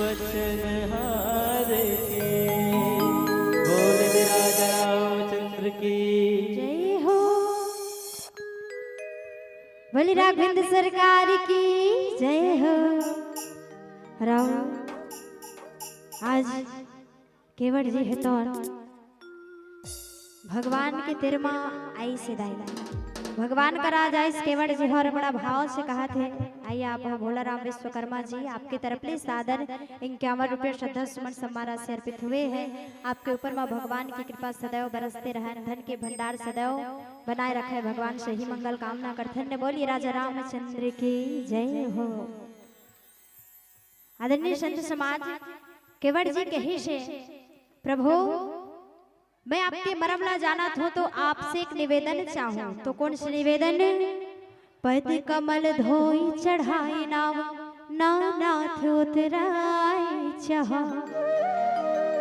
वचन हार के। बोल राजा रामचंद्र की। जय हो। बोल राघवेंद्र सरकार की जय हो। राम आज केवट जी हे तोन भगवान के तेर मा आइस हे दाई। भगवान करा जाइस केवट जी ह अउ बड़ा भाव से कहत हे, आइए आप भोला राम विश्वकर्मा जी, आपके तरफ ले सादर इक्यावन रुपया श्रद्धा सुमन सम्मान राशि अर्पित हुए हे। आपके ऊपर मा भगवान की कृपा सदैव बरसते रहय, धन के भंडार सदैव बनाए रखे भगवान, सही मंगल कामना करथन ने। बोलिए राजा रामचंद्र की जय हो। आदरणीय संत समाज, केवट जी कहिस हे, प्रभु, मैं आपके मरम ला जानत हों तो आपसे एक निवेदन चाहूं। तो कौन से निवेदन? पद कमल धोई चढ़ाई नाव, नाव नाथ उतराई चहा।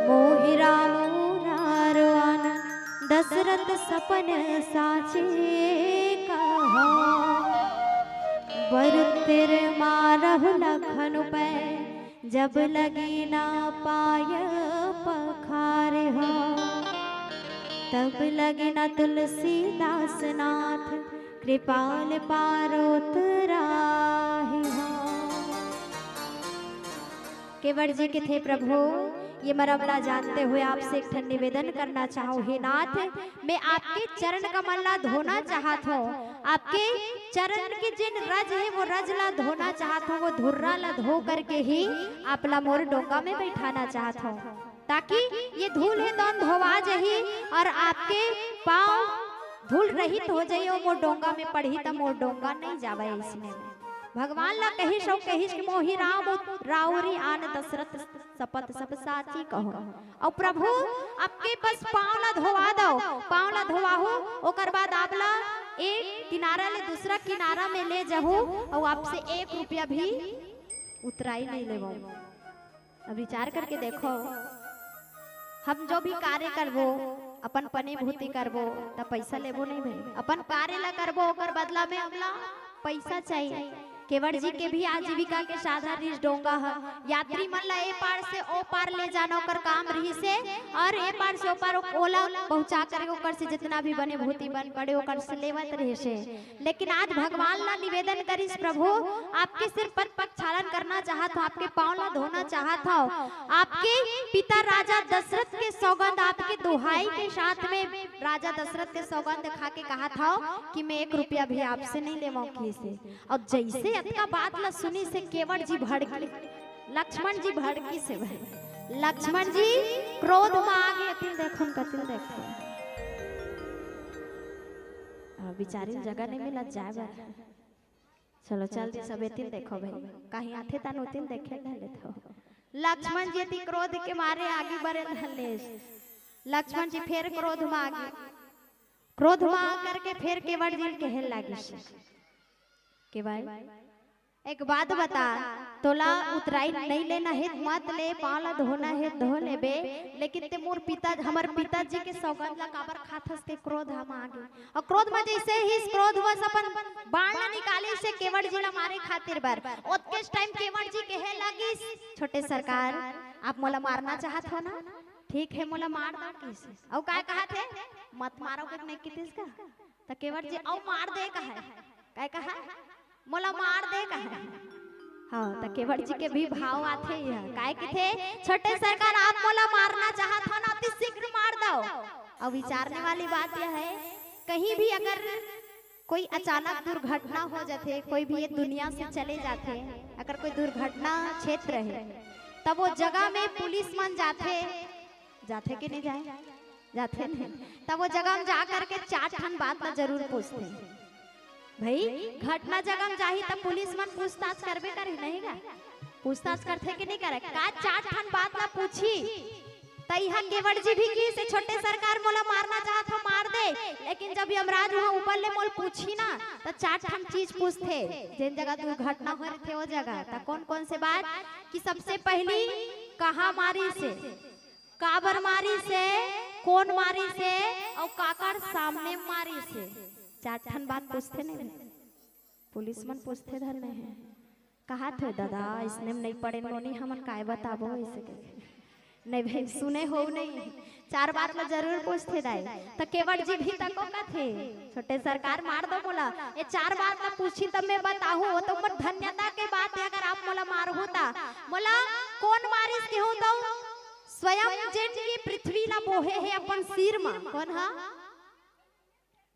मोहि राम उरारो आन, दशरथ सपन साचे कहा। बरु तिर मारहु लखन पै, जब लगी ना पाय पखार हो। तब लगी ना तुलसीदास नाथ, कृपाल पारोत राहि हो। केवट जी कथे, प्रभु, ये मरम ला जानते हुए आपसे एक ठन निवेदन करना चाहूं, हे नाथ, मैं आपके चरण कमल ला धोना चाहत हों। आपके चरण के जेन रज हे, वो रज ला धोना चाहत हों, वो धुर्रा ला धो करके ही आप ला मोर डोंगा में बैठाना चाहत हों, ताकि ये धूल हे तौन धोवा जही अउ आपके पाँव धूल रहित हो जही अउ मोर डोंगा में पड़ही, त मोर डोंगा नहीं जावय। इसने में भगवान ला कहिस अउ कहिस कि मोहि राम उत-, राउरी आन दशरथ सपत सब साची कहो। अउ प्रभु, आपके बस पाँव ला धोवा दव, पाँव ला धोवाहू, ओकर बाद आप ला एक किनारा ले दूसरा किनारा में ले जहू, अउ आपसे एक रुपया भी उतराई नहीं लेवो। अब विचार करके देखो, हम जो भी कार्य करबो, अपन पने भूती करबो, त पैसा लेबो नहीं भाई। अपन कार्य ला करबो, ओकर बदला में हमला पैसा चाहिए। केवट जी के भी आजीविका के साधन रिहिस डोंगा ह। यात्री मन ला ए पार से ओ पार ले जाना ओकर काम रिहिस हे, अउ ए पार से ओ पार ओला पहुंचा करके ओकर से जितना भी बने भूती बन पड़े ओकर से लेवत रिहिस हे। लेकिन आज भगवान ला निवेदन करिस, प्रभु, आपके सिर पद प्रक्षालन करना चाहत हों, आपके पाँव ला धोना चाहत हों, आपके पिता राजा दशरथ के सौगंध, आपके दुहाई के साथ में राजा दशरथ के सौगंध खा के कहत हों कि मैं एक रुपया भी आपसे नहीं लेवों किहिस हे। अउ जइसे अतका बात ला सुनिस हे केवट जी भड़की, लक्ष्मण जी भड़किस हे भाई। लक्ष्मण जी क्रोध मा आ गे, एती ल देखो न, कती ल देखो। आ, बिचारी ल जगह नहीं मिलत जाए बर। चलो चल दी सब, एती ल देखो भाई, कहीं आथे तन ओती ल देखे ल धर लेथो। लक्ष्मण जी एती क्रोध के मारे आगे बढ़े ल धर लेस। लक्ष्मण जी फेर क्रोध मा आ गे, क्रोध मा आ करके फेर केवट जी ल कहे ल लागिस, केवट, एक बात बता, तोला उतराई नहीं लेना हे त मत ले, पाँव ला धोना हे त धो लेबे, लेकिन ते मोर पिता, हमर पिताजी के सौगंध ला काबर खाथस? ते क्रोध मा आ गे। अउ क्रोध मा जइसे ही क्रोध वश अपन बाण ला निकालिस हे केवट जी ला मारे खातिर बर, ओतकेच टाइम केवट जी कहे लागिस, छोटे सरकार, आप मोला मारना चाहत हो ना? ठीक हे, मोला मार दव किहिस। अउ काय कहत हे? मत मारो के नहीं किहिस का? त केवट जी अउ मार दे कहे। काय कहा? मोला मार दे कहे। हाँ, त केवट जी के भी भाव आथे यह। काय किथे? छोटे सरकार, आप मोला मारना चाहत हो ना, अति शीघ्र मार दव। अब विचारने वाली बात यह है, कहीं भी अगर कोई अचानक दुर्घटना हो जाथे, कोई भी ये दुनिया से चले जाथे, अगर कोई दुर्घटना क्षेत्र है, तब वो जगह में पुलिस मन जाथे, जाथे कि नहीं जाए? जाथे नहीं। तब वो जगह में जा करके चार ठन बात ला जरूर पूछथे। भाई, घटना जगह में जाही तब पुलिस मन पूछताछ करबे करही, नहीं गा? पूछताछ करथे कि नहीं करे? का चार ठन बात ला पूछही? त इहाँ केवट जी भी किहिस हे, छोटे सरकार, मोला मारना चाहत हो, मार दे, लेकिन जब यमराज वहाँ ऊपर ले मोला पूछही ना, त चार ठन चीज पूछथे, जेन जगह दुर्घटना हो रहिथे वो जगह। त कौन कौन से बात? कि सबसे पहली कहाँ मारिस हे, काबर मारिस हे, कौन मारिस हे, अउ काकर सामने मारिस हे। चार ठन बात पूछथे नहीं, पुलिस मन पूछथे धर नहीं हे। कहा थे दादा, इसने में नहीं पड़े नोनी, हमन काय बताबो इसे के। नहीं भाई, सुने हो नहीं, चार बात ला जरूर पूछथे दाई। तो केवट जी भी तको कथे, छोटे सरकार मार दो मोला, ये चार बात ला पूछी तब मैं बताहूँ, वो तो मोर धन्यता के बात है। अगर आप मोला मारहू ता, मोला कौन मारिस केहू तो स्वयं जेन के पृथ्वी ला बोहे हे अपन सिर मा। कौन हा?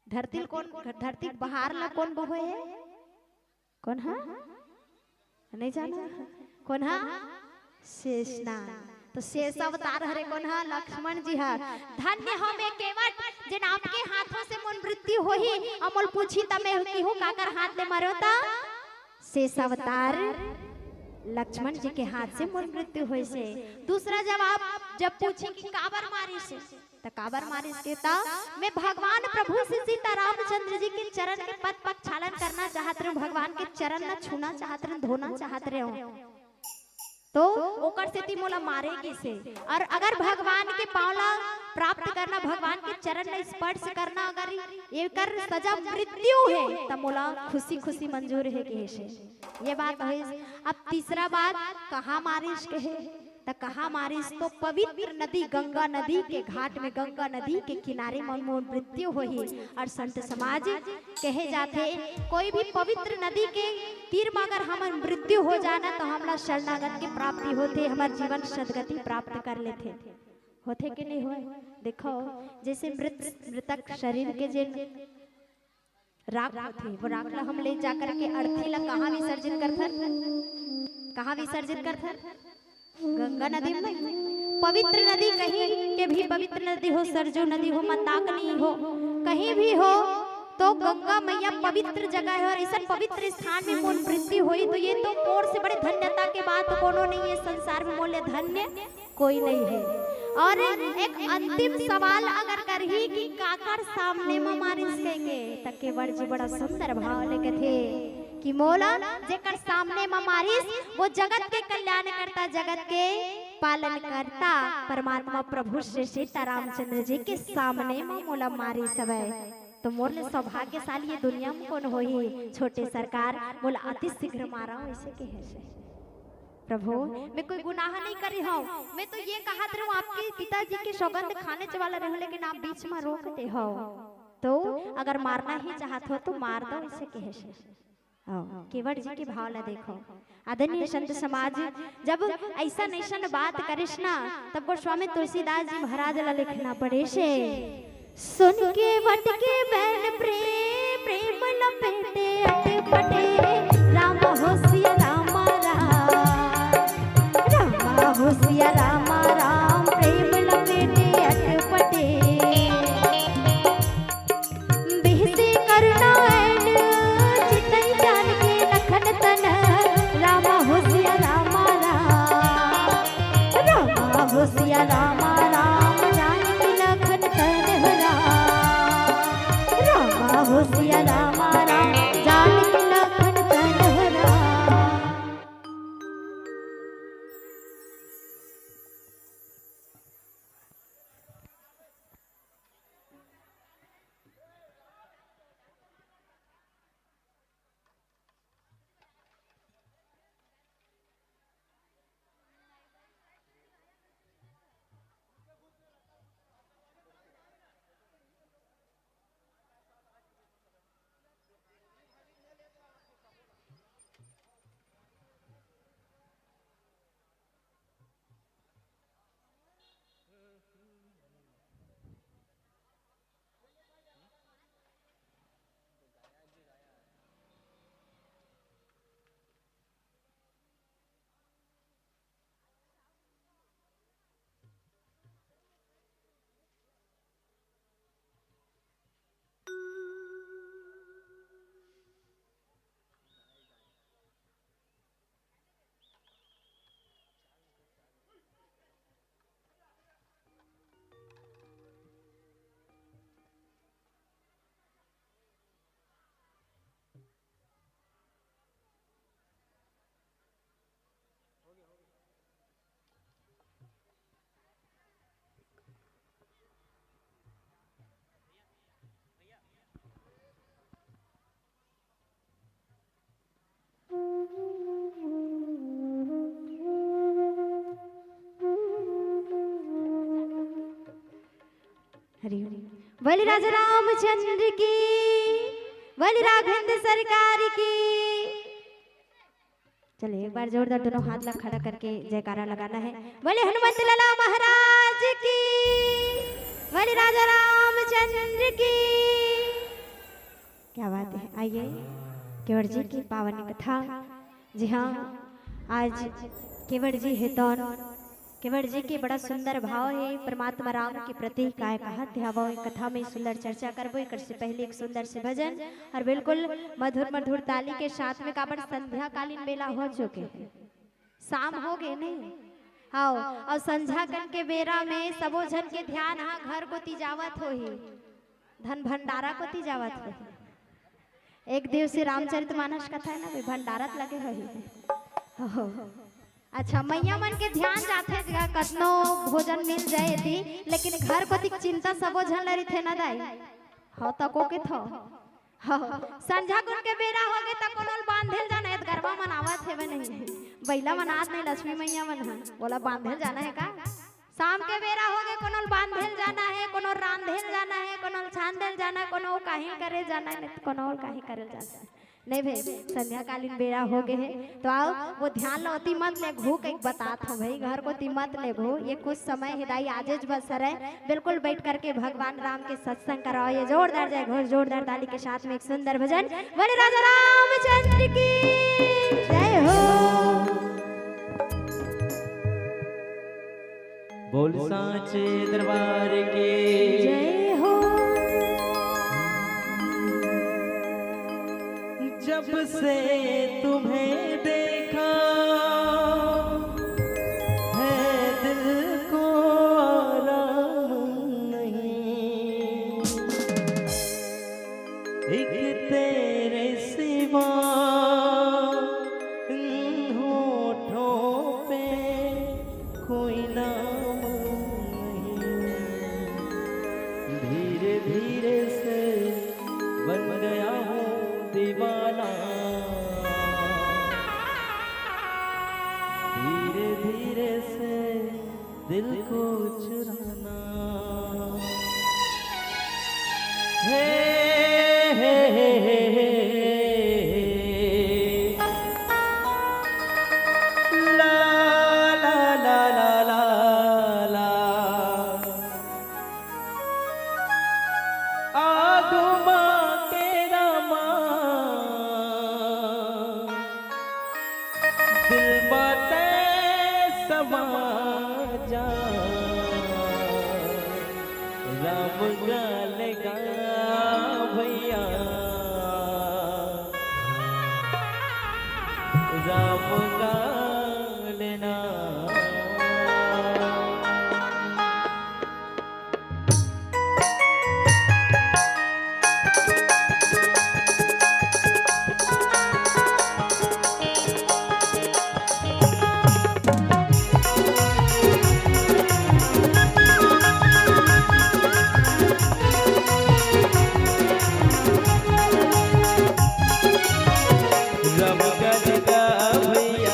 धरती ल कौन, धरती के बहार ला कौन बोहे हे? कौन हा? नहीं जाना? कौन हा? शेषनाग। तो शेष अवतार हरे कौन हा? लक्ष्मण जी हा। धन्य हो मैं केवट, जेन आपके हाथों से मोर मृत्यु होही, अउ मोल पूछी त मैं किहूँ काकर हाथ ले मरो त? शेष अवतार लक्ष्मण जी के हाथ से मोर मृत्यु होइसे। दूसरा जब आप जब पूछे कि काबर मारिसे, त काबर मारिस के त मैं भगवान प्रभु श्री सीता रामचंद्र जी के चरण के पद प्रक्षालन करना चाहत रहूं, भगवान के चरण ला छूना चाहत रहूं, धोना चाहत रहूं। तो ओकर सेती मोला मारे गिसे। और अगर भगवान के पांव ला प्राप्त करना, भगवान के चरण ला स्पर्श करना, अगर एकर सजा मृत्यु हे, त मोला खुशी खुशी मंजूर हे, कहे से। ये बात होइस। अब तीसरा बात, कहाँ मारिस, कहे त कहाँ मारिस, तो पवित्र नदी गंगा नदी के घाट में, गंगा नदी के किनारे म मोर मृत्यु होही। और संत समाज कहे जाथे, कोई भी पवित्र नदी के तीर म अगर हमर मृत्यु हो जाना, तो हमला शरणागत के प्राप्ति होथे, हमर जीवन सदगति प्राप्त कर लेथे। होथे कि नहीं होय? देखो, जैसे मृत, मृतक शरीर के जेन राख होथे, वो राख ला हम ले जाकर के अर्थी ला कहाँ विसर्जित करथन? कहाँ विसर्जित करथन? गंगा नदी में। पवित्र नदी कहीं के भी पवित्र नदी हो, सरजू नदी हो, मंदाकिनी हो, कहीं भी हो, तो गंगा मैया पवित्र जगह है। और ऐसा पवित्र स्थान में मोर मृत्यु होई, तो ये तो मोर से बड़े धन्यता के बात कोनो नहीं है संसार में, मोले धन्य कोई नहीं है। और एक अंतिम सवाल अगर करही कि काकर सामने म मारिस कहिके, त केवट जी बड़ा सुंदर भाव ले कथे कि मोला जेकर सामने म मारिस, वो जगत के कल्याणकर्ता, जगत के पालनकर्ता परमात्मा प्रभु श्री सीता रामचंद्र जी के सामने म मोला मारिस हवय। तो मोर ले सौभाग्यशाली ये दुनिया म कोन होही? छोटे सरकार, मोला अति शीघ्र मारा, ऐसे कहे से। प्रभु, मैं कोई गुनाह नहीं करी हूँ, मैं तो ये कहत रहूँ, आपके पिताजी के सौगंध खाने वाला रहूँ, लेकिन आप बीच में रोक दे हो। तो अगर मारना ही चाहत हो तो मार दो, इसे कहे से। आओ, केवट जी के भाव ला देखो। आदरणीय संत समाज, जब ऐसा नैसन बात करिस ना, तब गोस्वामी तुलसीदास जी महाराज ला लिखना पड़े से। सुन केवट के बैन प्रेम, प्रेम लपेटे अटपटे। राम हो सिया राम राम, राम हो सिया राम राम, प्रेम लपेटे अटपटे। बिहसे करुणा ऐन, चितई जान के लखन तन। राम हो सिया राम राम, राम हो सिया राम राम, जानकी लखन तन हो राम। राम हो सिया राम राम, जानकी लखन तन हो राम। हरि ओम। बोले राजा रामचंद्र की, बोले राघवेंद्र सरकार की। चलिए, एक बार जोरदार दोनों हाथ ला खड़ा करके जयकारा लगाना है। बोले हनुमंत लाला महाराज की, बोले राजा रामचंद्र की। क्या बात है। आइए, केवट जी की पावन कथा। जी हाँ, आज केवट जी हे तौन, केवट जी के बड़ा सुंदर भाव हे, परमात्मा राम के प्रति काय कहत हे, आवो एक कथा में सुंदर चर्चा करबो। एकर से पहले एक सुंदर से भजन और बिल्कुल मधुर मधुर ताली के साथ में, काबर संध्या कालीन बेला हो चुके हे, शाम हो गे नहीं। हाँ, और संध्या कन के बेरा में सबो झन के ध्यान हा घर कोती जावत होही, धन भंडारा कोती जावत होही। एक दिवसीय रामचरित मानस कथा हे ना, वे भंडारत लगे होही। हो। अच्छा, मैया मन के ध्यान जाथे गा, कतनो भोजन मिल जाए यदि, लेकिन घर कोती चिंता सबो झन ल रहिथे ना दाई। हो, तको के थो। हो, संझा कुन के बेरा हो गे त कोनो ल बांधे ल जाना हे, त गरवा मन आवत हेवे नहीं, बइला मन आत नहीं, लक्ष्मी मैया मन ह, ओला बांधे ल जाना हे का? शाम के बेरा हो गे, कोनो ल बांधे ल जाना हे, कोनो रांधे ल जाना हे, कोनो ल छान दे ल जाना हे, कोनो काही करे जाना हे, नहीं त कोनो काही करे ल जाना हे। नहीं भाई, संध्याकालीन बेरा हो गे हे, तो आओ, वो ध्यान ला ओती मत ले घू, कहीं बतात हो भाई, घर कोती मत ले घू। ये कुछ समय हे दाई, आजेच बस हरे, बिल्कुल बैठ करके भगवान राम के सत्संग कराओ। ये जोरदार जय घोष, जोरदार ताली के साथ में एक सुंदर भजन। बोले राजा रामचंद्र की जय हो। बोल सांचे दरबार की जय हो। जब से तुम्हें देखा है, दिल को आराम नहीं, एक तेरे सिवा इन होठों पे कोई नाम नहीं। धीरे धीरे से बन गया हूँ दीवाना, धीरे धीरे से दिल को चुराना। हे, हे, हे, हे, हे, हे। ला, ला, ला, ला, ला, ला। आगू मां के रामा, दिल बाटे समा जा, राम गाल गा भैया, राम गाल ना। रब गजगा भैया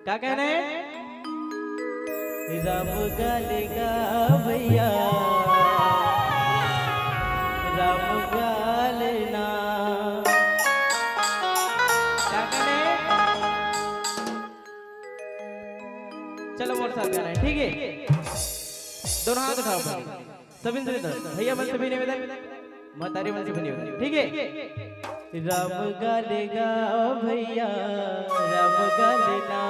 का कहना है? राम गाले गा भैया, राम गाले ना। का कहना है? चलो, मोर साथ गाना है, ठीक है? दोनों हाथ उठाओ, सभी से निवेदन, भैया मन से भी निवेदन, मतारी मन से भी निवेदन, ठीक है? राम गाले गा भैया, राम गाले ना।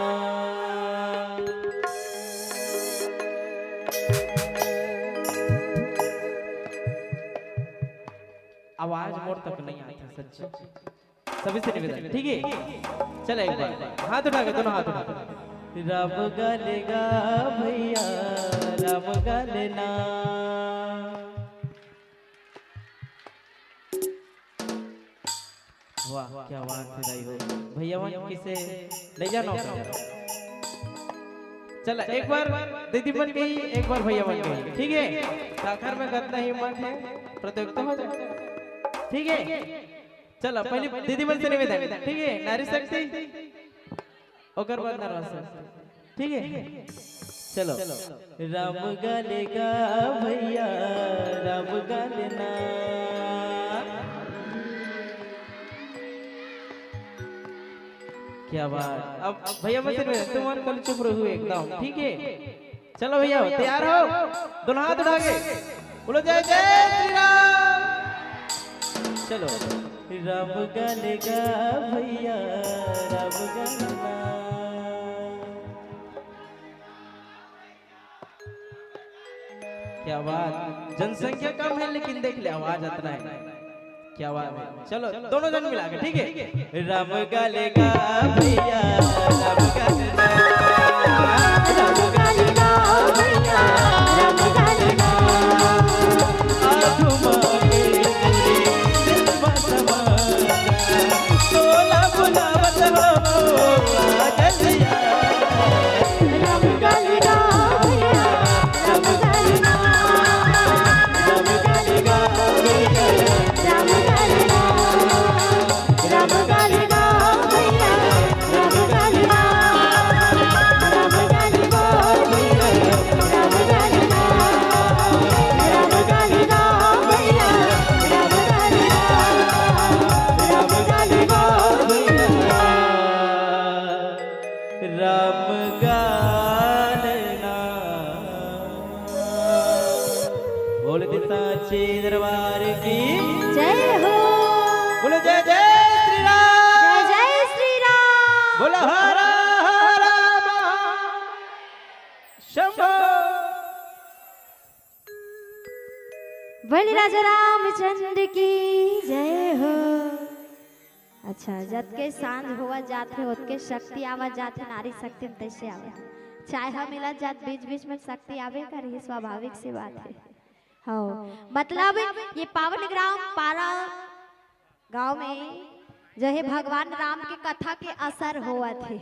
आवाज मोर तक नहीं आती, सच्ची। सभी से निवेदन, ठीक है? चले एक बार, हाथ उठा के, दोनों हाथ उठा के। राम गाले गा भैया, राम गाले ना। वाह, क्या बात है दाई हो। भैया मन किसे ले जाना होता है। चला, एक बार दीदी मन के ही, एक बार भैया मन के ही, ठीक है? आखिर में कितना हिम्मत है, प्रतियोगिता हो जाए, ठीक है? चलो, पहले दीदी मन से निवेदन, ठीक है? नारी शक्ति, ओकर बाद नरवा शक्ति, ठीक है? चलो। राम गाले गा भैया, राम गाले ना। क्या बात। अब भैया मन से निवेदन, तुम मन कल चुप रहू एकदम, ठीक है? चलो भैया, तैयार हो? दोनों हाथ उठा के बोलो, जय जय श्री राम। चलो। राम गाले गा भैया, राम गाले ना। क्या बात, जनसंख्या कम है लेकिन देख ले, आवाज अतना है। क्या बात है, चलो दोनों जन मिला के, ठीक है। राम गाले गा भैया, राम गाले गा, राम गाले गा भैया, राम गाले गा। आँखों में तेरी दिल बसवा, तोला बुलावत हो, आ जल्दी आ। राम गाले गा भैया, राम गाले गा, राम गाले गा भैया, राम गाले गा। राम गाले गा भैया, राम गाले गा, राम गाले गा भैया, राम गाले गा, राम गाले गा भैया, राम गाले गा, राम गाले गा भैया, राम गाले ना। बोल दे साचे दरबार की जय हो। बोलो जय जय श्री राम। जय जय श्री राम। बोलो हर हर शंभो। बोल राजा रामचंद्र की जय हो। अच्छा, जतके सांझ होवत जात हे, ओतके शक्ति आवत जात हे, नारी शक्ति में तैसे आवे। चाहे हम मिलत जात, बीच-बीच में शक्ति आवे करही, स्वाभाविक सी बात हे। हौ, मतलब ये पावन ग्राम पारा गांव में जो है भगवान राम के कथा के असर होवत हे।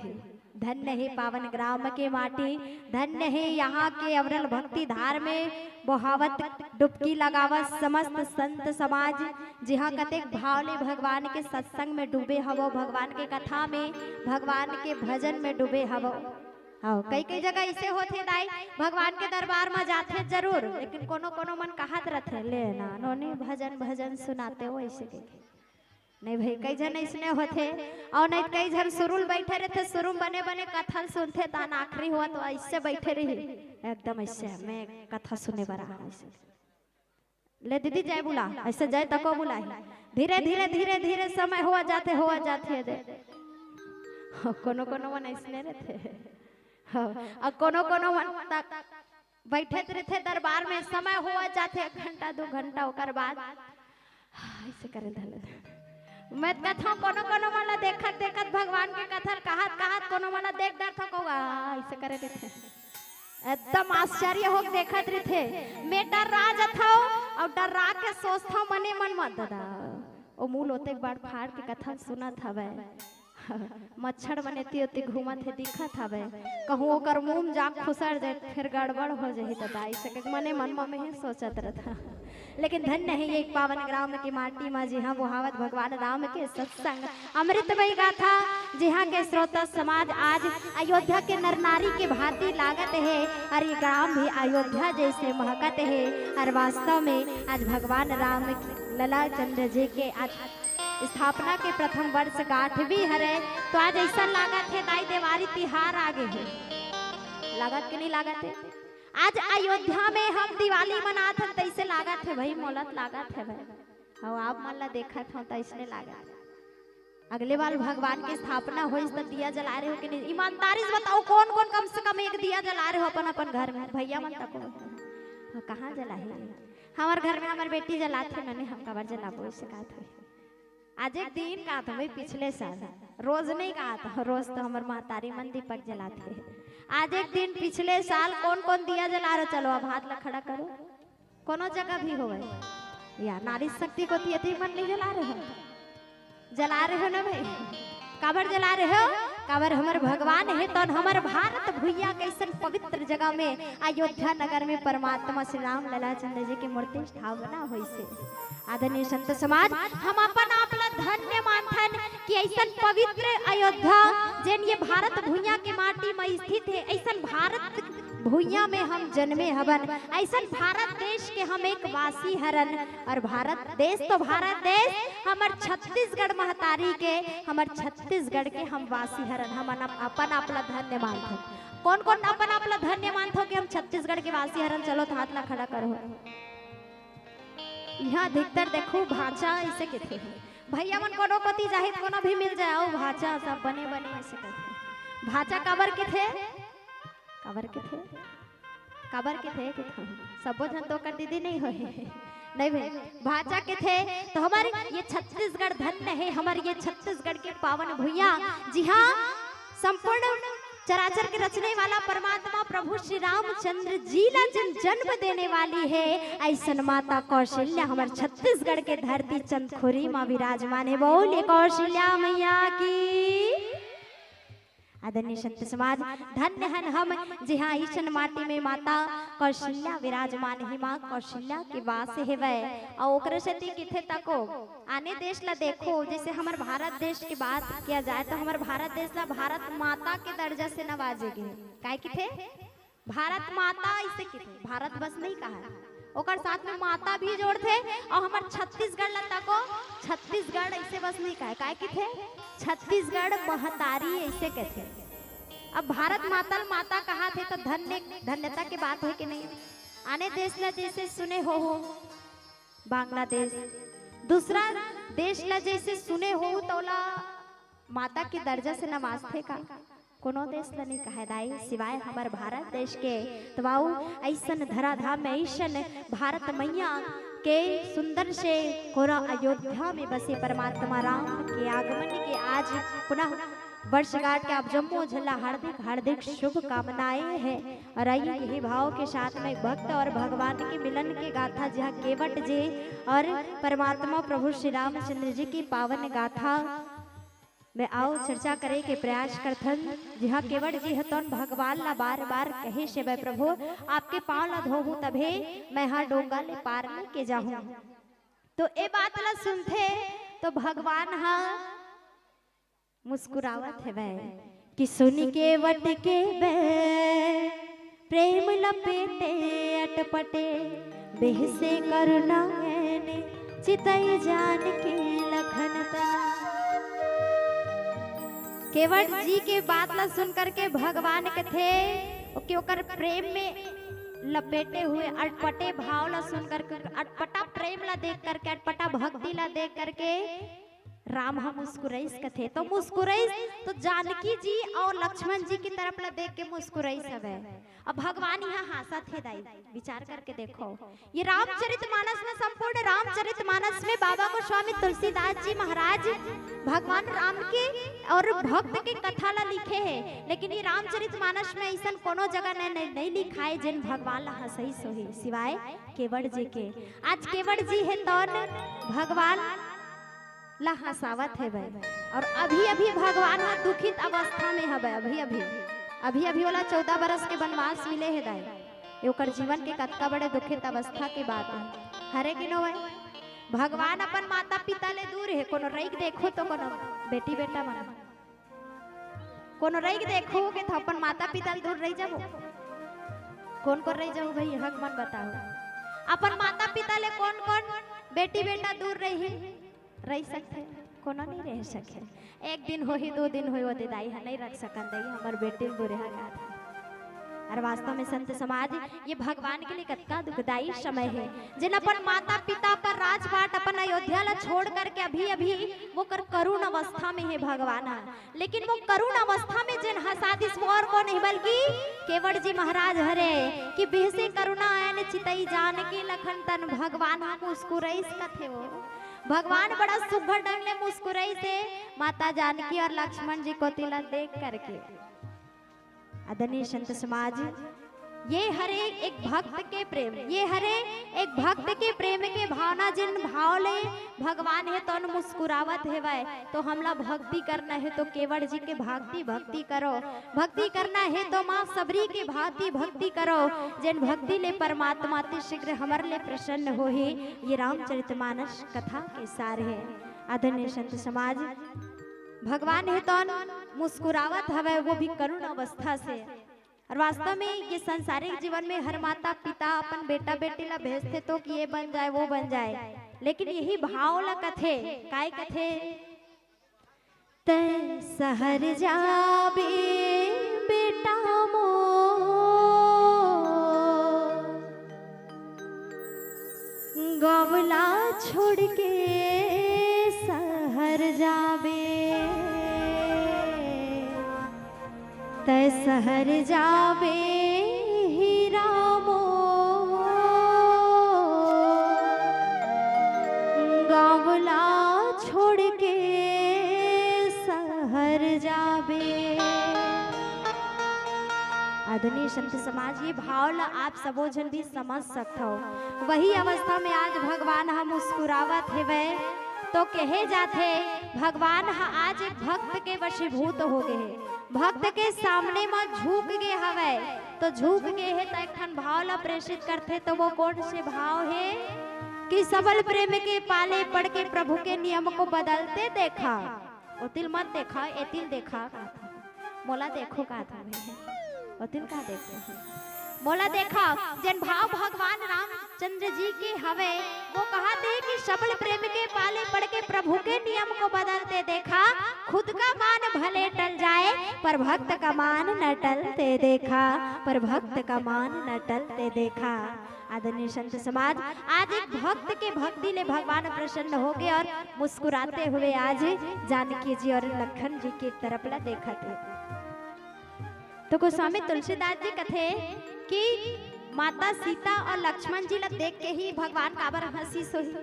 धन्य हे पावन ग्राम के माटी, धन्य हे यहाँ के अविरल भक्ति धार में बोहावत डुबकी लगावत समस्त संत समाज, जिहाँ कतेक भाव ले भगवान के सत्संग में डूबे हवो, भगवान के कथा में, भगवान के भजन में डूबे हवो। हाँ, कई कई जगह ऐसे होथे दाई, भगवान के दरबार में जाथे जरूर, लेकिन कोनो कोनो मन कहत रथे, "ले ना, नोनी भजन भजन सुनाते हो," ऐसे कहिके। नहीं भाई, कई झन अइसने होथे, अउ नहीं कई झन सुरुल बैठे रहथे, सुरु में बने बने कथा ल सुनथे, तहन आखिरी होवत तो ऐसे बैठे रही, एकदम ऐसे, "मैं कथा सुने बर आहा," ऐसे। "ले दीदी जय बुला," ऐसे जय तको बुलाही। धीरे धीरे धीरे धीरे समय होवत जाथे, होवत जाथे दे। कोनो कोनो मन अइसने रहथे। हाँ, अउ कोनो कोनो मन तक बैठे रहिथे दरबार में, समय होवत जाथे एक घंटा, दू घंटा, ओकर बाद, हाँ, ऐसे करे धले। मैं कथौं, कोनो कोनो मन ला देखत देखत भगवान के कथा ल कहत कहत कोनो मन ला देख डरथौं, कहूँ, "आ, ऐसे करे रहिथे।" एकदम आश्चर्य होके देखत रहिथे। मैं डर्रा जथौं अउ डर्रा के सोचथौं मने मन म, "ददा, ओ मूल ओतेक बड़ फाड़ के कथा ल सुनत हवय।" मच्छर मन एती ओती घूमत हे, दिखत हवे, कहूँ ओकर मुंह में जा खुसर जाए, फिर गड़बड़ हो जाही। त दाई से कहिके मने मन में ही सोचत रहता। लेकिन धन्य है ये पावन ग्राम की माटी मा, जिहाँ बोहावत भगवान राम के सत्संग अमृतमय गाथा, जिहाँ के श्रोता समाज आज अयोध्या के नर नारी के भांति लागत हे, और ये ग्राम भी अयोध्या जैसे महकत हे। और वास्तव में आज भगवान राम लला चंद्र जी के आज स्थापना के प्रथम वर्षगांठ भी हरे, तो आज ऐसा लागत हे दाई देवारी तिहार आ गे हे। लागत के नहीं लागत हे? आज अयोध्या में हम दिवाली मनात हन, तैसे लागत हे भाई, मोला त लागत हे भाई। अउ आप मन ला देखत हो त ऐसने लागत हे। अगले बार भगवान के स्थापना होइस त दिया जला रहे हो कि नहीं? ईमानदारी से बताओ, कौन कौन कम से कम एक दिया जला रहे हो अपन अपन घर में? भैया मन तको। हाँ, कहाँ जला है? हमार घर में हमार बेटी जलात हे, मैंने हम काबर जलाबो, ऐसे कहत हे। आज एक दिन कहत हूँ भाई, पिछले साल, रोज नहीं कहत हूँ, रोज तो हमार महतारी मन दीपक जलात हे। आज एक दिन पिछले साल कौन कौन दिया जला रहे हो? चलो अब हाथ ला खड़ा करो, कोनो जगह भी होवे या नारी शक्ति कोती एती मन नहीं जला रहे हो? जला रहे हो ना भाई? काबर जला रहे हो? काबर हमर भगवान हे, तौन हमर भारत भुइया कैसन पवित्र जगह में, अयोध्या नगर में परमात्मा श्री राम लला चंद्र जी की मूर्ति स्थापना होइसे। आदरणीय संत समाज, हम अपन आप ला धन्य मानथन कि ऐसन पवित्र अयोध्या, जेन ये भारत भुइया के माटी में स्थित हे, ऐसन भारत भुइया में हम जन्मे हवन, ऐसन भारत देश के हम एक वासी हरन। और भारत देश तो भारत देश, हमर छत्तीसगढ़ महतारी के, हमर छत्तीसगढ़ के हम वासी हरन। हम अन-, अपन आप ला धन्य मानथन। कौन कौन अपन आप ला धन्य मानथो कि हम छत्तीसगढ़ के वासी हरन? चलो त हाथ ला खड़ा करो। यहाँ अधिकतर देखो भांचा ऐसे कथे, भैया मन कोनो कोती जाही त कोनो भी मिल जाए, आओ भांचा सब बने बने ऐसे कथे। भांचा काबर कथे? काबर कथे? काबर कथे? कथे सबो झन तो ओकर दीदी नहीं होहे। नहीं भाई, भांचा कथे तो हमर ये छत्तीसगढ़ धन्य हे, हमर ये छत्तीसगढ़ के पावन भुइया, जिहाँ संपूर्ण चराचर के रचने वाला परमात्मा प्रभु श्री रामचंद्र जी ला जिन जन्म देने वाली हे, ऐसन माता कौशल्या हमर छत्तीसगढ़ के धरती चंदखुरी मा विराजमान हे। बोलिए कौशल्या मैया की। आदरणीय संत समाज, धन्य हन हम, जिहाँ अइसन माटी में माता कौशल्या विराजमान हे, माँ कौशल्या के वास हेवय। अउ ओकरे सेती किथे तको आने देश ला देखो, जैसे हमर भारत देश के बात किया जाए तो हमर भारत देश ला भारत माता के दर्जा से नवाजे गे। काय किथे? भारत माता ऐसे किथे, भारत बस नहीं कहा, ओकर साथ में माता भी जोड़थे। अउ हमर छत्तीसगढ़ ला तको, छत्तीसगढ़ ऐसे बस नहीं कहे, काय किथे? छत्तीसगढ़ महतारी ऐसे कथे। अब भारत माता ल माता कहाथे तो धन्य, धन्यता के बात हे कि नहीं? आने देश ला जैसे सुने हो, हो बांग्लादेश, दूसरा देश ला जैसे सुने हो तो ओला माता के दर्जा से नवाजथे का? कोनो देश ला नहीं कहे दाई, सिवाय हमर भारत देश के। तो आओ, ऐसन धराधाम में, ऐसन भारत मैया के सुंदर से कोरा अयोध्या में बसे परमात्मा राम के आगमन के आज पुनः वर्षगांठ के आप जम्मो झन ला हार्दिक, हार्दिक शुभकामनाएं हे। और आइए, यही भाव के साथ में भक्त और भगवान के मिलन के गाथा, जहाँ केवट जी और परमात्मा प्रभु श्री रामचंद्र जी की पावन गाथा में आओ चर्चा करे के प्रयास करथन, जिहाँ केवट जी ह तौन भगवान ला बार बार कहिस हे, "मैं प्रभु, आपके पाँव ला धोहूँ, तभे मैं हा डोंगा ले पार लेके जाहूँ।" तो ए बात ला सुनथे तो भगवान ह मुस्कुरावत हेवय कि सुनि केवट के बै प्रेम लपेटे अटपटे, बेहसे करुणा नैन चितई जानकी लखन तना। केवट जी के बात ला सुन करके भगवान कथे कि ओकर प्रेम में लपेटे हुए अटपटे भाव ला सुन करके, अटपटा प्रेम ला देख करके, अटपटा भक्ति ला देख करके राम ह मुस्कुराइस कथे, तो मुस्कुराइस तो जानकी जी और लक्ष्मण जी की तरफ ला देख के मुस्कुराइस हवे। अब भगवान यहाँ हाँसत हे दाई, विचार करके देखो, ये रामचरित मानस में, संपूर्ण रामचरित मानस में बाबा गोस्वामी तुलसीदास जी महाराज भगवान राम के और भक्त के कथा ला लिखे हे, लेकिन ये रामचरित मानस में ऐसन कोनो जगह नहीं, नहीं, नहीं लिखाए जेन भगवान ला हंसइस होही, सिवाय केवट जी के। आज केवट जी हे तौन भगवान ला हंसावत हेवय। और अभी-अभी भगवान ह दुखित अवस्था में हवय, अभी-अभी, अभी-अभी ओला चौदह बरस के वनवास मिले हे दाई। ये ओकर जीवन के कतका बड़े दुखित अवस्था के बात हे। हरे कि नोवय? भगवान अपन माता-पिता ले दूर हे। कोनो रइक देखो तो कोनो बेटी-बेटा मन, कोनो रइक देखो के तो अपन माता-पिता ले दूर रहि जाबो। कोन-कोन रहि जाबो भई, हक मन बताओ। अपन माता-पिता ले कोन-कोन बेटी-बेटा दूर रही? रहि सकथे, कोनो नइ रहि सके। एक दिन होही, दू दिन होही, ओ दे दाई ह नइ रख सकन, दाई हमर बेटी ल दूरिहा का था। और वास्तव में संत समाज, ये भगवान के लिए कतका दुखदाई समय हे, जेन अपन माता पिता पर राजपाट, अपन अयोध्या ला छोड़ करके अभी अभी वो कर करुण अवस्था में हे भगवान ह। लेकिन वो करुण अवस्था में जेन हंसा दिस, वो और कोन हे बल्कि केवट जी महाराज हरे कि बिहसे करुणा ऐन चितई जानकी लखन तन भगवान ह मुस्कुराइस कथे वो। भगवान बड़ा सुघर ढंग ले मुस्कुराइस हे माता जानकी और लक्ष्मण जी कोति ला देख करके। आदरणीय संत समाज, ये हरे एक भक्त के प्रेम, ये हरे एक भक्त के प्रेम के भावना, जेन भाव ले भगवान हे तोन मुस्कुरावत हेवय। तो हमला भक्ति करना हे तो केवट जी के भक्ति, भक्ति करो। भक्ति करना हे तो माँ सबरी के भक्ति, भक्ति करो। जेन भक्ति ले परमात्मा अति शीघ्र हमर ले प्रसन्न होही। ये रामचरितमानस कथा के सार हे। आदरणीय संत समाज, भगवान हे तोन मुस्कुरावत हवय, वो भी करुण अवस्था से। और वास्तव में ये सांसारिक जीवन में हर माता पिता अपन बेटा बेटी ला भेजथे तो कि ये बन जाए, वो बन जाए, लेकिन यही भाव ला कथे, काय कथे? तै सहर जाबे बेटा मोर, गाँव ला छोड़ के सहर जाबे, तै सहर जाबे हीरा मोर, गाँव ला छोड़ के सहर जाबे। आदरणीय संत समाज, ये भाव ला आप सबो झन भी समझ सकथव। वही अवस्था में आज भगवान ह मुस्कुरावत हेवय। तो कहे जाथे, भगवान ह आज एक भक्त के वशीभूत हो गे हे, भक्त के सामने म झुक गे हवय। तो झुक गे हे त एक ठन भाव ला प्रेषित करथे, तो वो कोन से भाव हे कि सबल प्रेम के पाले पड़ के प्रभु के नियम को बदलते देखा। ओतिल मत देखा, एतिल देखा। मोला देखो का था भैया, ओतिल का देखो? मोला देखा, जेन भाव भगवान रामचंद्र जी के हवे, वो कहत हे कि सबल प्रेम के पाले पड़ के प्रभु के नियम को बदलते देखा। खुद का मान भले टल जाए, पर भक्त का मान न टलते देखा, पर भक्त का मान न टलते देखा। आदरणीय संत समाज, आज एक भक्त के भक्ति ले भगवान प्रसन्न हो गए और मुस्कुराते हुए आज जानकी जी और लखन जी की तरफ ला देखत हे। तो गोस्वामी तुलसीदास जी कथे कि माता सीता और लक्ष्मण जी ला देख के ही भगवान काबर हंसिस होही।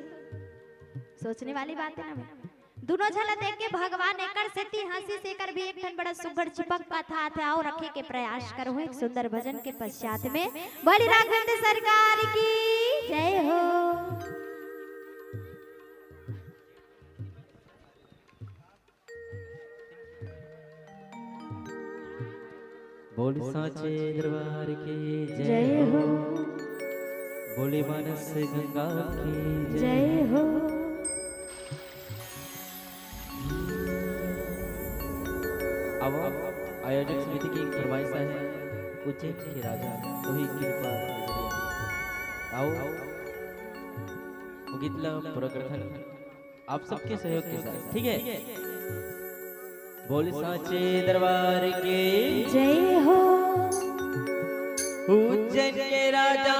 सोचने वाली बात है ना भाई। दुनों झन ला देख के भगवान एकर सेती हंसिस, एकर भी एक ठन बड़ा सुघर चिपक कथा आथे, आओ रखे के प्रयास करहूं एक सुंदर भजन के पश्चात में। बोली राघवेंद्र सरकार की जय हो। बोल सांचे दरबार की जय जय हो। हो। बोले मानस गंगा की जय जय हो। अब आयोजक समिति की एक फरमाइश है, उज्जैन के राजा वही कृपा नजरिया। आओ, वो गीत ला पूरा करथन। आप सबके सहयोग के साथ, ठीक है? बोल सांचे दरबार की जय हो। उज्जैन के राजा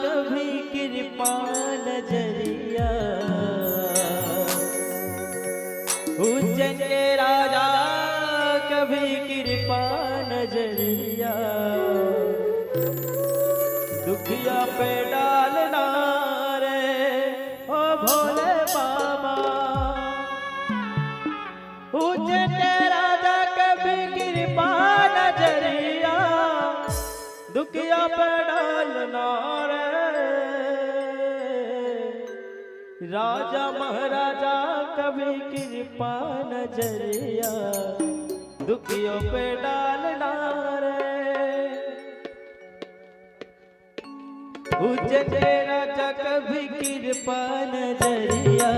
कभी कृपा नजरिया, उज्जैन के राजा कभी कृपा नजरिया, दुखिया पे डालना रे, ओ भोले बाबा। उज्जैन के राजा कभी कृपा नजरिया, दुखिया पे डालना रे। राजा महाराजा कभी कृपा नजरिया दुखियों पे डालना रे। उज्जैन के राजा कभी कृपा नजरिया,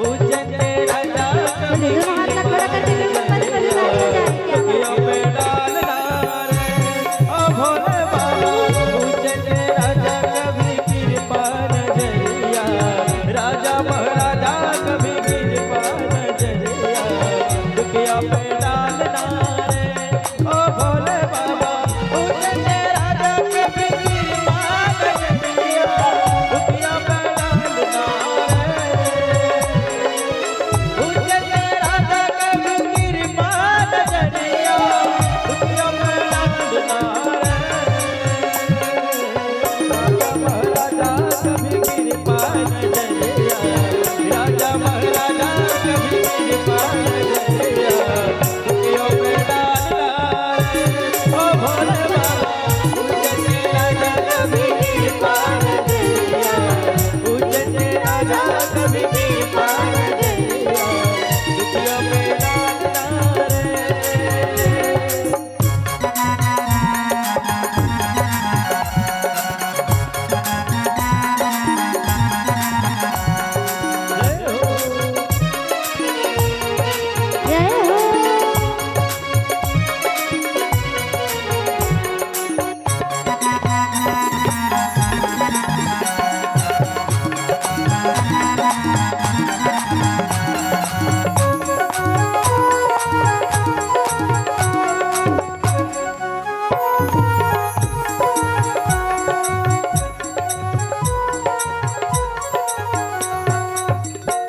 उज्जैन के राजा कभी कृपा नजरिया, दुखियों पे डालना रे। ओ भोले बाबा, उज्जैन के राजा कभी कृपा नजरिया, राजा महाराजा कभी कृपा नजरिया, दुखिया पे डालना रे। ओ भोले बाबा, उज्जैन के राजा कभी कृपा नजरिया, दुखिया पे डालना रे। उज्जैन के राजा कभी कृपा नजरिया, दुखिया पे डालना रे। राजा महाराजा कभी कृपा नजरिया, राजा महाराजा कभी कृपा नजरिया, दुखियों पे डालना रे। ओ भोले बाबा, उज्जैन के राजा कभी कृपा नजरिया, उज्जैन के राजा कभी कृपा नजरिया, दुखियों पे डालना रे।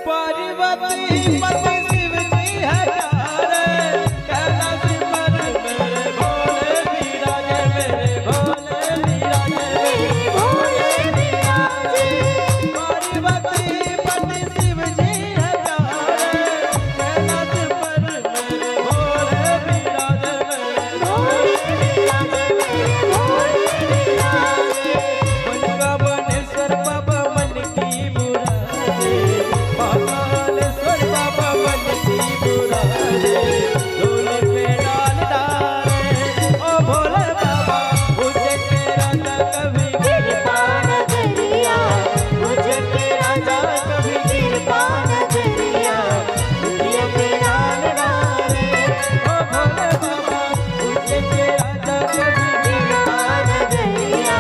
पार्वती पति शिव जी हजारे, कैलाश पर मेरे भोले विराजे, मेरे भोले विराजे, मेरे भोले विराजे। पार्वती पति शिव जी हजारे, कैलाश पर मेरे भोले विराजे, मेरे भोले विराजे, मेरे भोले विराजे। मनिका मनेश्वर बाबा मन की मुरादे, महाकालेश्वर बाबा मन की मुरादे, ढोल पे डाल डाले। ओ भोले बाबा, उज्जैन के राजा कभी कृपा नजरिया, उज्जैन के राजा कभी कृपा नजरिया, दुखिया पे डाल डाले। ओ भोले बाबा, उज्जैन के राजा कभी कृपा नजरिया,